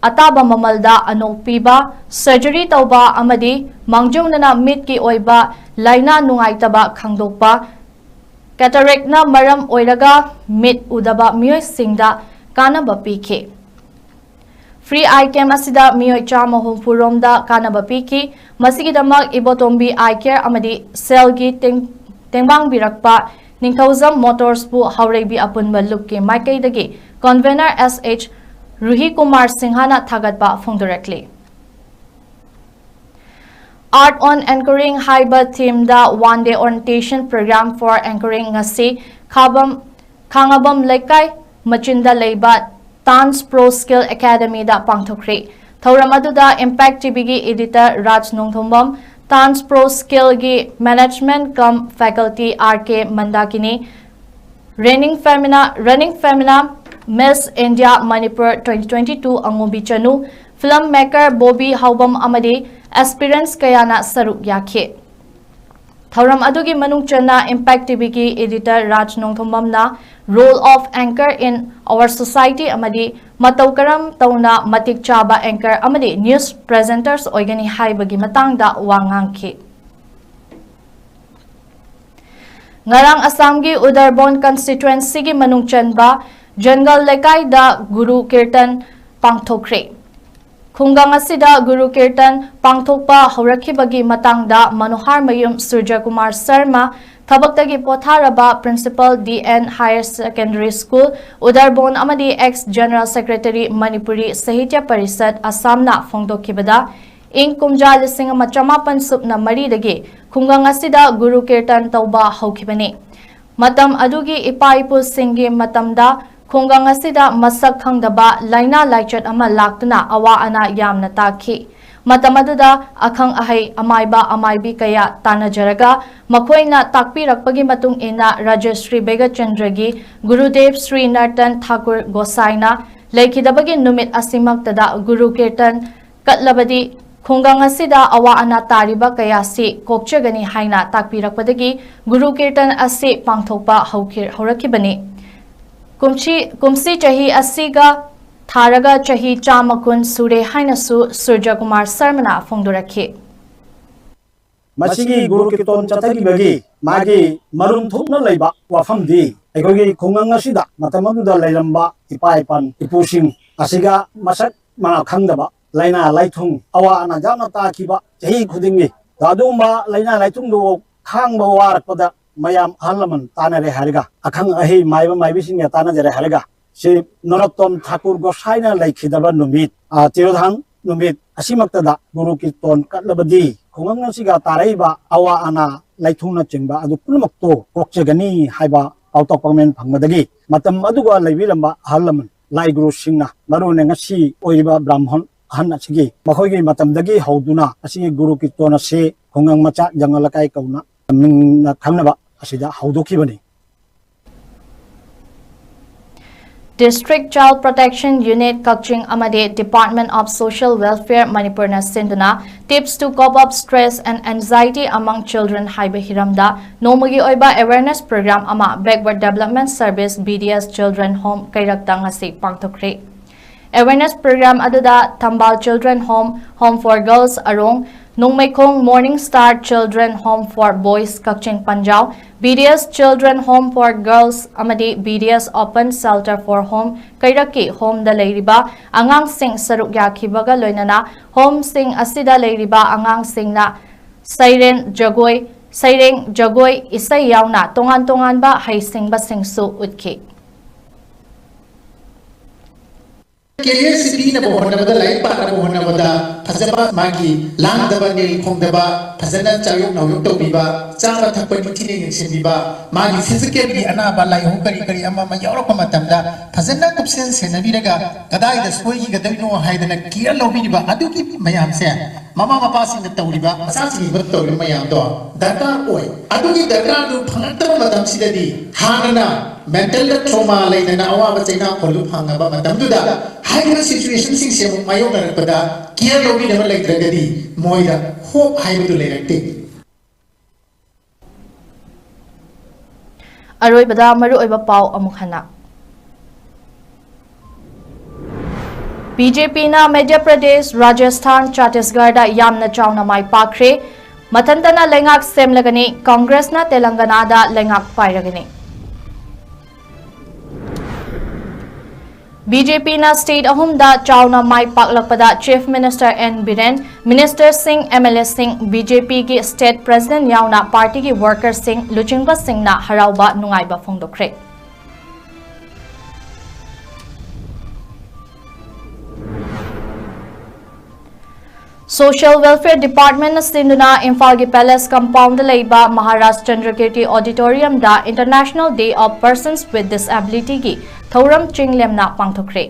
ꯑꯇꯥꯕ ꯃꯃꯜꯗ ꯑꯅꯣꯛ ꯄꯤꯕ, surgery ꯇꯧꯕ ꯑꯃꯗꯤ ꯃꯥꯡꯖꯧꯅꯅ ꯃꯤꯠꯀꯤ ꯑꯣꯏꯕ ꯂꯥꯏꯅꯥ ꯅꯨꯡꯉꯥꯏꯇꯕ ꯈꯪꯗꯣꯛꯄ, cataractꯅ ꯃꯔꯝ ꯑꯣꯏꯔꯒ ꯃꯤꯠ ꯎꯗꯕ ꯃꯤꯑꯣꯏꯁꯤꯡꯗ ꯀꯥꯟꯅꯕ ꯄꯤꯈꯤ꯫ Free eye camp ꯑꯁꯤꯗ ꯃꯤꯑꯣꯏ ꯆꯥꯝꯃ ꯍꯨꯝꯐꯨ ꯔꯣꯝꯗ ꯀꯥꯟꯅꯕ ꯄꯤꯈꯤ꯫ ꯃꯁꯤꯒꯤꯗꯃꯛ ꯏꯕꯣꯇꯣꯝꯕꯤ Eye Care ꯑꯃꯗꯤ ꯁꯦꯜꯒꯤ ꯇꯦꯡ-, ꯇꯦꯡꯕꯥꯡꯕꯤꯔꯛꯄ ꯅꯤꯡꯊꯧꯖꯝ Motorsꯄꯨ ꯍꯥꯎꯔꯩꯕꯤ ꯑꯄꯨꯟꯕ ꯂꯨꯞꯀꯤ ꯃꯥꯏꯀꯩꯗꯒꯤ convener S H ꯔꯨꯍꯤ ꯀꯨꯃꯥꯔ ꯁꯤꯡꯍꯅ ꯊꯥꯒꯠꯄ ꯐꯣꯡꯗꯣꯔꯛꯂꯤ꯫ Art on Anchoring ꯍꯥꯏꯕ themeꯗ one day orientation program for anchoring ꯉꯁꯤ ꯈꯥꯕꯝ, ꯈꯥꯉꯕꯝ ꯂꯩꯀꯥꯏ ꯃꯆꯤꯟꯗ ꯂꯩꯕ Dance Pro Skill Academyꯗ ꯄꯥꯡꯊꯣꯛꯈ꯭ꯔꯦ꯫ ꯊꯧꯔꯝ ꯑꯗꯨꯗ Impact TVꯒꯤ editor ꯔꯥꯖ Nongthombam, Dance Pro Skillꯒꯤ management cum faculty R K ꯃꯟꯗꯥꯀꯤꯅꯤ, Running Femina, Running Femina Miss India Manipur twenty twenty-two ꯑꯉꯣꯝꯕꯤ ꯆꯅꯨ, film maker Bobby ꯍꯥꯎꯕꯝ ꯑꯃꯗꯤ aspirants ꯀꯌꯥꯅ ꯁꯔꯨꯛ ꯌꯥꯈꯤ꯫ ꯊꯧꯔꯝ ꯑꯗꯨꯒꯤ ꯃꯅꯨꯡ ꯆꯟꯅ Impact ꯇꯤꯚꯤꯒꯤ editor Raj ꯅꯣꯡꯊꯣꯝꯕꯝꯅ role of anchor in our society ꯑꯃꯗꯤ ꯃꯇꯧ ꯀꯔꯝ ꯇꯧꯅ ꯃꯇꯤꯛ ꯆꯥꯕ anchor ꯑꯃꯗꯤ news presenters ꯑꯣꯏꯒꯅꯤ ꯍꯥꯏꯕꯒꯤ ꯃꯇꯥꯡꯗ ꯋꯥ ꯉꯥꯡꯈꯤ꯫ ꯉꯔꯥꯡ ꯑꯁꯥꯝꯒꯤ ꯎꯗꯔꯕꯣꯟ constituencyꯒꯤ ꯃꯅꯨꯡ ꯆꯟꯕ ꯖꯪꯒꯜ ꯂꯩꯀꯥꯏꯗ ꯒꯨꯔꯨ ꯀꯤꯔꯇꯟ ꯄꯥꯡꯊꯣꯛꯈ꯭ꯔꯦ꯫ ꯈꯨꯡꯒꯪ ꯑꯁꯤꯗ ꯒꯨꯔꯨ ꯀꯤꯔꯇꯟ ꯄꯥꯡꯊꯣꯛꯄ ꯍꯧꯔꯛꯈꯤꯕꯒꯤ ꯃꯇꯥꯡꯗ ꯃꯅꯣꯍꯔ ꯃꯌꯨꯝ ꯁꯨꯔꯖꯀꯨꯃꯥꯔ ꯁꯔꯃ, ꯊꯕꯛꯇꯒꯤ ꯄꯣꯊꯥꯔꯕ Principal D N Higher Secondary School, ꯎꯗꯔꯕꯣꯟ ꯑꯃꯗꯤ ex General Secretary ꯃꯅꯤꯄꯨꯔꯤ ꯁꯥꯍꯤꯇ꯭ꯌ ꯄꯔꯤꯁꯠ ꯑꯁꯥꯝꯅ ꯐꯣꯡꯗꯣꯛꯈꯤꯕꯗ, ꯏꯪ ꯀꯨꯝꯖꯥ ꯂꯤꯁꯤꯡ ꯑꯃ ꯆꯃꯥꯄꯟ ꯁꯨꯞꯅ ꯃꯔꯤꯗꯒꯤ ꯈꯨꯡꯒꯪ ꯑꯁꯤꯗ ꯒꯨꯔꯨ ꯀꯤꯔꯇꯟ ꯇꯧꯕ ꯍꯧꯈꯤꯕꯅꯤ꯫ ꯃꯇꯝ ꯑꯗꯨꯒꯤ ꯏꯄꯥ ꯏꯄꯨꯁꯤꯡꯒꯤ ꯃꯇꯝꯗ ꯈꯨꯡꯒꯪ ꯑꯁꯤꯗ ꯃꯁꯛ ꯈꯪꯗꯕ ꯂꯥꯏꯅꯥ ꯂꯥꯏꯆꯠ ꯑꯃ ꯂꯥꯛꯇꯨꯅ ꯑꯋꯥ ꯑꯅꯥ ꯌꯥꯝꯅ ꯇꯥꯈꯤ꯫ ꯃꯇꯝ ꯑꯗꯨꯗ ꯑꯈꯪ ꯑꯍꯩ ꯑꯃꯥꯏꯕ ꯑꯃꯥꯏꯕꯤ ꯀꯌꯥ ꯇꯥꯟꯅꯖꯔꯒ ꯃꯈꯣꯏꯅ ꯇꯥꯛꯄꯤꯔꯛꯄꯒꯤ ꯃꯇꯨꯡ ꯏꯟꯅ ꯔꯥꯖꯦꯁ꯭ꯔꯤ ꯕꯦꯒꯆꯟꯗ꯭ꯔꯒꯤ ꯒꯨꯔꯨꯗꯦꯕ ꯁ꯭ꯔꯤ ꯅꯔꯇꯟ ꯊꯥꯀꯨꯔ ꯒꯣꯁꯥꯏꯅ ꯂꯩꯈꯤꯗꯕꯒꯤ ꯅꯨꯃꯤꯠ ꯑꯁꯤꯃꯛꯇꯗ ꯒꯨꯔꯨ ꯀꯤꯔꯇꯟ ꯀꯠꯂꯕꯗꯤ ꯈꯨꯡꯒꯪ ꯑꯁꯤꯗ ꯑꯋꯥ ꯑꯅꯥ ꯇꯥꯔꯤꯕ ꯀꯌꯥꯁꯤ ꯀꯣꯛꯆꯒꯅꯤ ꯍꯥꯏꯅ ꯇꯥꯛꯄꯤꯔꯛꯄꯗꯒꯤ ꯒꯨꯔꯨ ꯀꯤꯔꯇꯟ ꯑꯁꯤ ꯄꯥꯡꯊꯣꯛꯄ ꯍꯧꯈꯤ-, ꯍꯧꯔꯛꯈꯤꯕꯅꯤ꯫ ꯀꯨꯝꯁꯤ, ꯀꯨꯝꯁꯤ ꯆꯍꯤ ꯑꯁꯤꯒ ꯊꯥꯔꯒ ꯆꯍꯤ ꯆꯥꯝꯃ ꯀꯨꯟ ꯁꯨꯔꯦ ꯍꯥꯏꯅꯁꯨ ꯁꯨꯔꯖꯀꯨꯃꯥꯔ ꯁꯔꯃꯅ ꯐꯣꯡꯗꯣꯔꯛꯈꯤ꯫ ꯃꯁꯤꯒꯤ ꯒꯨꯔꯨ ꯀꯤꯔꯇꯟ ꯆꯠꯊꯈꯤꯕꯒꯤ ꯃꯥꯒꯤ ꯃꯔꯨꯝ ꯊꯣꯛꯅ ꯂꯩꯕ ꯋꯥꯐꯝꯗꯤ ꯑꯩꯈꯣꯏꯒꯤ ꯈꯨꯡꯒꯪ ꯑꯁꯤꯗ ꯃꯇꯝ ꯑꯗꯨꯗ ꯂꯩꯔꯝꯕ ꯏꯄꯥ ꯏꯄꯥ ꯏꯄꯨꯁꯤꯡ ꯑꯁꯤꯒ ꯃꯁꯛ ꯃꯉꯥ ꯈꯪꯗꯕ, ꯂꯥꯏꯅꯥ ꯂꯥꯏꯊꯨꯡ ꯑꯋꯥ ꯑꯅꯥ ꯌꯥꯝꯅ ꯇꯥꯈꯤꯕ ꯆꯍꯤ ꯈꯨꯗꯤꯡꯒꯤ꯫ ꯑꯗꯨꯒꯨꯝꯕ ꯂꯥꯏꯅꯥ ꯂꯥꯏꯊꯨꯡꯗꯨ ꯈꯥꯡꯕ ꯋꯥꯔꯛꯄꯗ ꯃꯌꯥꯝ ꯑꯍꯜ ꯂꯃꯟ ꯇꯥꯟꯅꯔꯦ ꯍꯥꯏꯔꯒ, ꯑꯈꯪ ꯑꯍꯩ ꯃꯥꯏꯕ ꯃꯥꯏꯕꯤꯁꯤꯡꯒ ꯇꯥꯟꯅꯖꯔꯦ ꯍꯥꯏꯔꯒ, ꯁꯤ ꯅꯔꯣꯠꯇꯣꯝ ꯊꯥꯀꯨꯔ ꯒꯣꯁꯥꯏꯅ ꯂꯩꯈꯤꯗꯕ ꯅꯨꯃꯤꯠ, ꯑ, ꯇꯤꯔꯣꯙꯥꯟ ꯅꯨꯃꯤꯠ ꯑꯁꯤꯃꯛꯇꯗ ꯒꯨꯔꯨ ꯀꯤꯔꯇꯟ ꯀꯠꯂꯕꯗꯤ ꯈꯨꯡꯒꯪ ꯑꯁꯤꯒ ꯇꯥꯔꯛꯏꯕ ꯑꯋꯥ ꯑꯅꯥ ꯂꯥꯏꯊꯨꯡꯅꯆꯤꯡꯕ ꯑꯗꯨ ꯄꯨꯝꯅꯃꯛꯇꯨ ꯀꯣꯛꯆꯒꯅꯤ ꯍꯥꯏꯕ ꯄꯥꯎꯇꯥꯛ ꯄꯥꯎꯃꯦꯟ ꯐꯪꯕꯗꯒꯤ ꯃꯇꯝ ꯑꯗꯨꯒ ꯂꯩꯕꯤꯔꯝꯕ ꯑꯍꯜ ꯂꯃꯟ ꯂꯥꯏ ꯒꯨꯔꯨꯁꯤꯡꯅ, ꯃꯔꯨ ꯑꯣꯏꯅ ꯉꯁꯤ ꯑꯣꯏꯔꯤꯕ ꯕ꯭ꯔꯥꯍꯃꯟ ꯑꯍꯟ ꯑꯁꯤꯒꯤ, ꯃꯈꯣꯏꯒꯤ ꯃꯇꯝꯗꯒꯤ ꯍꯧꯗꯨꯅ ꯑꯁꯤꯒꯤ ꯒꯨꯔꯨ ꯀꯤꯔꯇꯟ ꯑꯁꯤ ꯈꯨꯡꯒꯪ ꯃꯆꯥ ꯖꯪꯒꯜ ꯂꯩꯀꯥꯏ ꯀꯧꯅ ꯃꯤꯡꯅ ꯈꯪꯅꯕ ꯑꯁꯤꯗ ꯍꯧꯗꯣꯛꯈꯤꯕꯅꯤ꯫ District Child Protection Unit ꯀꯛꯆꯤꯡ ꯑꯃꯗꯤ Department of Social Welfare ꯃꯅꯤꯄꯨꯔꯅ ꯁꯤꯟꯗꯨꯅ Tips to Cope Up Stress and Anxiety Among Children ꯍꯥꯏꯕ ꯍꯤꯔꯝꯗ ꯅꯣꯡꯃꯒꯤ ꯑꯣꯏꯕ awareness program ꯑꯃ Backward Development Service, B D S Children Home ꯀꯩꯔꯛꯇ ꯉꯁꯤ ꯄꯥꯡꯊꯣꯛꯈ꯭ꯔꯦ꯫ Awareness program ꯑꯗꯨꯗ ꯊꯝꯕꯥꯜ Children Home, Home for Girls ꯑꯔꯣꯡ, ꯅꯣꯡꯃꯩꯈꯣꯡ Morning Star Children Home for Boys Kakching ꯄꯟꯖꯥꯎ, B D S Children Home for Girls ꯑꯃꯗꯤ B D S Open Shelter for Home ꯀꯩꯔꯛꯀꯤ homeꯗ ꯂꯩꯔꯤꯕ ꯑꯉꯥꯡꯁꯤꯡ ꯁꯔꯨꯛ ꯌꯥꯈꯤꯕꯒ ꯂꯣꯏꯅꯅ homeꯁꯤꯡ ꯑꯁꯤꯗ ꯂꯩꯔꯤꯕ ꯑꯉꯥꯡꯁꯤꯡꯅ ꯁꯩꯔꯦꯡ ꯖꯒꯣꯏ, ꯁꯩꯔꯦꯡ ꯖꯒꯣꯏ, ꯏꯁꯩ ꯌꯥꯎꯅ ꯇꯣꯉꯥꯟ ꯇꯣꯉꯥꯟꯕ ꯍꯩꯁꯤꯡꯕꯁꯤꯡꯁꯨ ꯎꯠꯈꯤ꯫ ꯀꯦꯔꯤꯌꯔꯁꯤ ꯄꯤꯅꯕ ꯍꯣꯠꯅꯕꯗ, ꯂꯥꯏꯔꯤꯛ ꯄꯥꯅꯕ ꯍꯣꯠꯅꯕꯗ ꯐꯖꯕ, ꯃꯥꯒꯤ ꯂꯥꯡꯗꯕ, ꯅꯤꯜ ꯈꯣꯡꯗꯕ, ꯐꯖꯅ ꯆꯥꯌꯣꯛ ꯅꯥꯎꯌꯣꯛ ꯇꯧꯕꯤꯕ, ꯆꯥꯕ ꯊꯛꯄ ꯅꯤꯡꯊꯤꯅ ꯌꯦꯡꯁꯤꯟꯕꯤꯕ, ꯃꯥꯒꯤ ꯐꯤꯖꯤꯀꯦꯜꯒꯤ ꯑꯅꯥꯕ ꯂꯥꯏꯍꯧ ꯀꯔꯤ ꯀꯔꯤ ꯑꯃ ꯑꯃ ꯌꯥꯎꯔꯛꯄ ꯃꯇꯝꯗ ꯐꯖꯅ ꯀꯨꯞꯁꯦꯟ ꯁꯦꯟꯅꯕꯤꯔꯒ ꯀꯗꯥꯏꯗ ꯁꯣꯏꯈꯤꯒꯗꯣꯏꯅꯣ ꯍꯥꯏꯗꯅ ꯀꯤꯌꯔ ꯂꯧꯕꯤꯔꯤꯕ ꯑꯗꯨꯒꯤ ꯃꯌꯥꯝꯁꯦ ꯃꯃꯥ ꯃꯄꯥꯁꯤꯡꯅ ꯇꯧꯔꯤꯕ, ꯃꯆꯥꯁꯤꯡꯁꯤꯅ ꯇꯧꯔꯤꯕ ꯃꯌꯥꯝꯗꯣ ꯗꯔꯀꯥꯔ ꯑꯣꯏ꯫ ꯑꯗꯨꯒꯤ ꯗꯔꯀꯥꯔꯗꯨ ꯐꯪꯂꯛꯇꯕ ꯃꯇꯝꯁꯤꯗꯗꯤ ꯍꯥꯟꯅꯅ mental trauma ꯂꯩꯗꯅ ꯑꯋꯥꯕ ꯆꯩꯅꯥ ꯈꯣꯜꯂꯨ ꯐꯪꯉꯕ ꯃꯇꯝꯗꯨꯗ ꯍꯥꯏꯔꯤꯕ situationꯁꯤꯡꯁꯦ ꯑꯃꯨꯛ ꯃꯥꯌꯣꯛꯅꯔꯛꯄꯗ ꯀꯤꯌꯔ ꯂꯧꯕꯤꯅꯕ ꯂꯩꯇ꯭ꯔꯒꯗꯤ ꯃꯣꯏꯗ hope ꯍꯥꯏꯕꯗꯨ ꯂꯩꯔꯛꯇꯦ꯫ ꯑꯔꯣꯏꯕꯗ ꯃꯔꯨꯑꯣꯏꯕ ꯄꯥꯎ ꯑꯃꯨꯛ ꯍꯟꯅ꯫ BJPꯅ ꯃꯙ꯭ꯌ ꯄ꯭ꯔꯗꯦꯁ, ꯔꯥꯖꯁꯊꯥꯟ, ꯆꯇꯤꯁꯒꯔꯗ ꯌꯥꯝꯅ ꯆꯥꯎꯅ ꯃꯥꯏ ꯄꯥꯛꯈ꯭ꯔꯦ꯫ ꯃꯊꯟꯇꯅ ꯂꯩꯉꯥꯛ ꯁꯦꯝꯂꯒꯅꯤ, ꯀꯪꯒ꯭ꯔꯦꯁꯅ ꯇꯦꯂꯪꯒꯅꯥꯗ ꯂꯩꯉꯥꯛ ꯄꯥꯏꯔꯒꯅꯤ꯫ BJPꯅ state ꯑꯍꯨꯝꯗ ꯆꯥꯎꯅ ꯃꯥꯏ ꯄꯥꯛꯂꯛꯄꯗ Chief Minister N Biren, ministerꯁꯤꯡ, MLAꯁꯤꯡ, BJPꯒꯤ state president ꯌꯥꯎꯅ partyꯒꯤ workerꯁꯤꯡ, ꯂꯨꯆꯤꯡꯕꯁꯤꯡꯅ ꯍꯔꯥꯎꯕ ꯅꯨꯡꯉꯥꯏꯕ ꯐꯣꯡꯗꯣꯛꯈ꯭ꯔꯦ꯫ Social Welfare Departmentꯅ ꯁꯤꯟꯗꯨꯅ ꯏꯝꯐꯥꯜꯒꯤ Palace compoundꯗ ꯂꯩꯕ Maharaj ꯆꯟꯗ꯭ꯔꯀꯤꯔꯇꯤ Auditoriumꯗ International Day of Persons with Disabilityꯒꯤ ꯊꯧꯔꯝ ꯆꯤꯡ ꯂꯦꯝꯅ ꯄꯥꯡꯊꯣꯛꯈ꯭ꯔꯦ꯫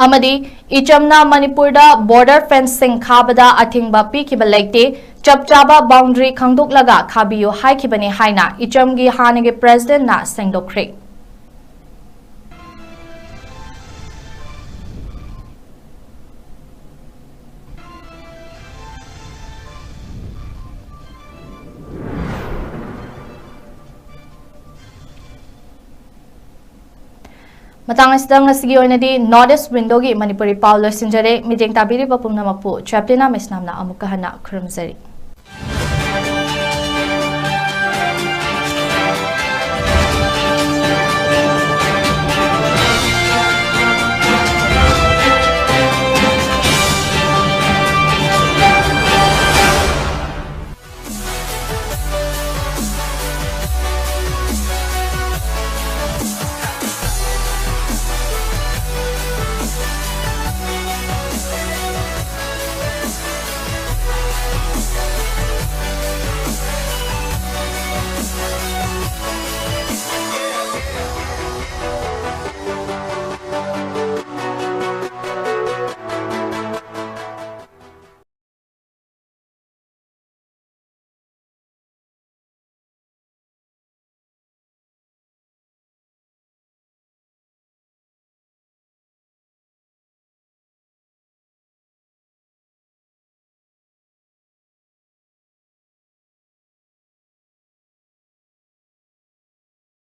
ꯑꯃꯗꯤ ꯏꯆꯝꯅ ꯃꯅꯤꯄꯨꯔꯗ ꯕꯣꯔꯗꯔ ꯐꯦꯟꯁꯁꯤꯡ ꯈꯥꯕꯗ ꯑꯊꯤꯡꯕ ꯄꯤꯈꯤꯕ ꯂꯩꯇꯦ, ꯆꯞ ꯆꯥꯕ ꯕꯥꯎꯟꯗꯔꯤ ꯈꯪꯗꯣꯛꯂꯒ ꯈꯥꯕꯤꯌꯨ ꯍꯥꯏꯈꯤꯕꯅꯤ ꯍꯥꯏꯅ ꯏꯆꯝꯒꯤ ꯍꯥꯟꯅꯒꯤ ꯄ꯭ꯔꯦꯁꯤꯗꯦꯟꯠꯅ ꯁꯦꯡꯗꯣꯛꯈ꯭ꯔꯦ꯫ ꯃꯇꯥꯡ ꯑꯁꯤꯗ ꯉꯁꯤꯒꯤ ꯑꯣꯏꯅꯗꯤ North East Windowꯒꯤ ꯃꯅꯤꯄꯨꯔꯤ ꯄꯥꯎ ꯂꯣꯏꯁꯤꯟꯖꯔꯦ꯫ ꯃꯤꯠꯌꯦꯡ ꯇꯥꯕꯤꯔꯤꯕ ꯄꯨꯝꯅꯃꯛꯄꯨ ꯆꯦꯄ꯭ꯂꯤꯅꯥ ꯃꯩꯁꯅꯥꯝꯅ ꯑꯃꯨꯛꯀ ꯍꯟꯅ ꯈꯨꯔꯨꯝꯖꯔꯤ꯫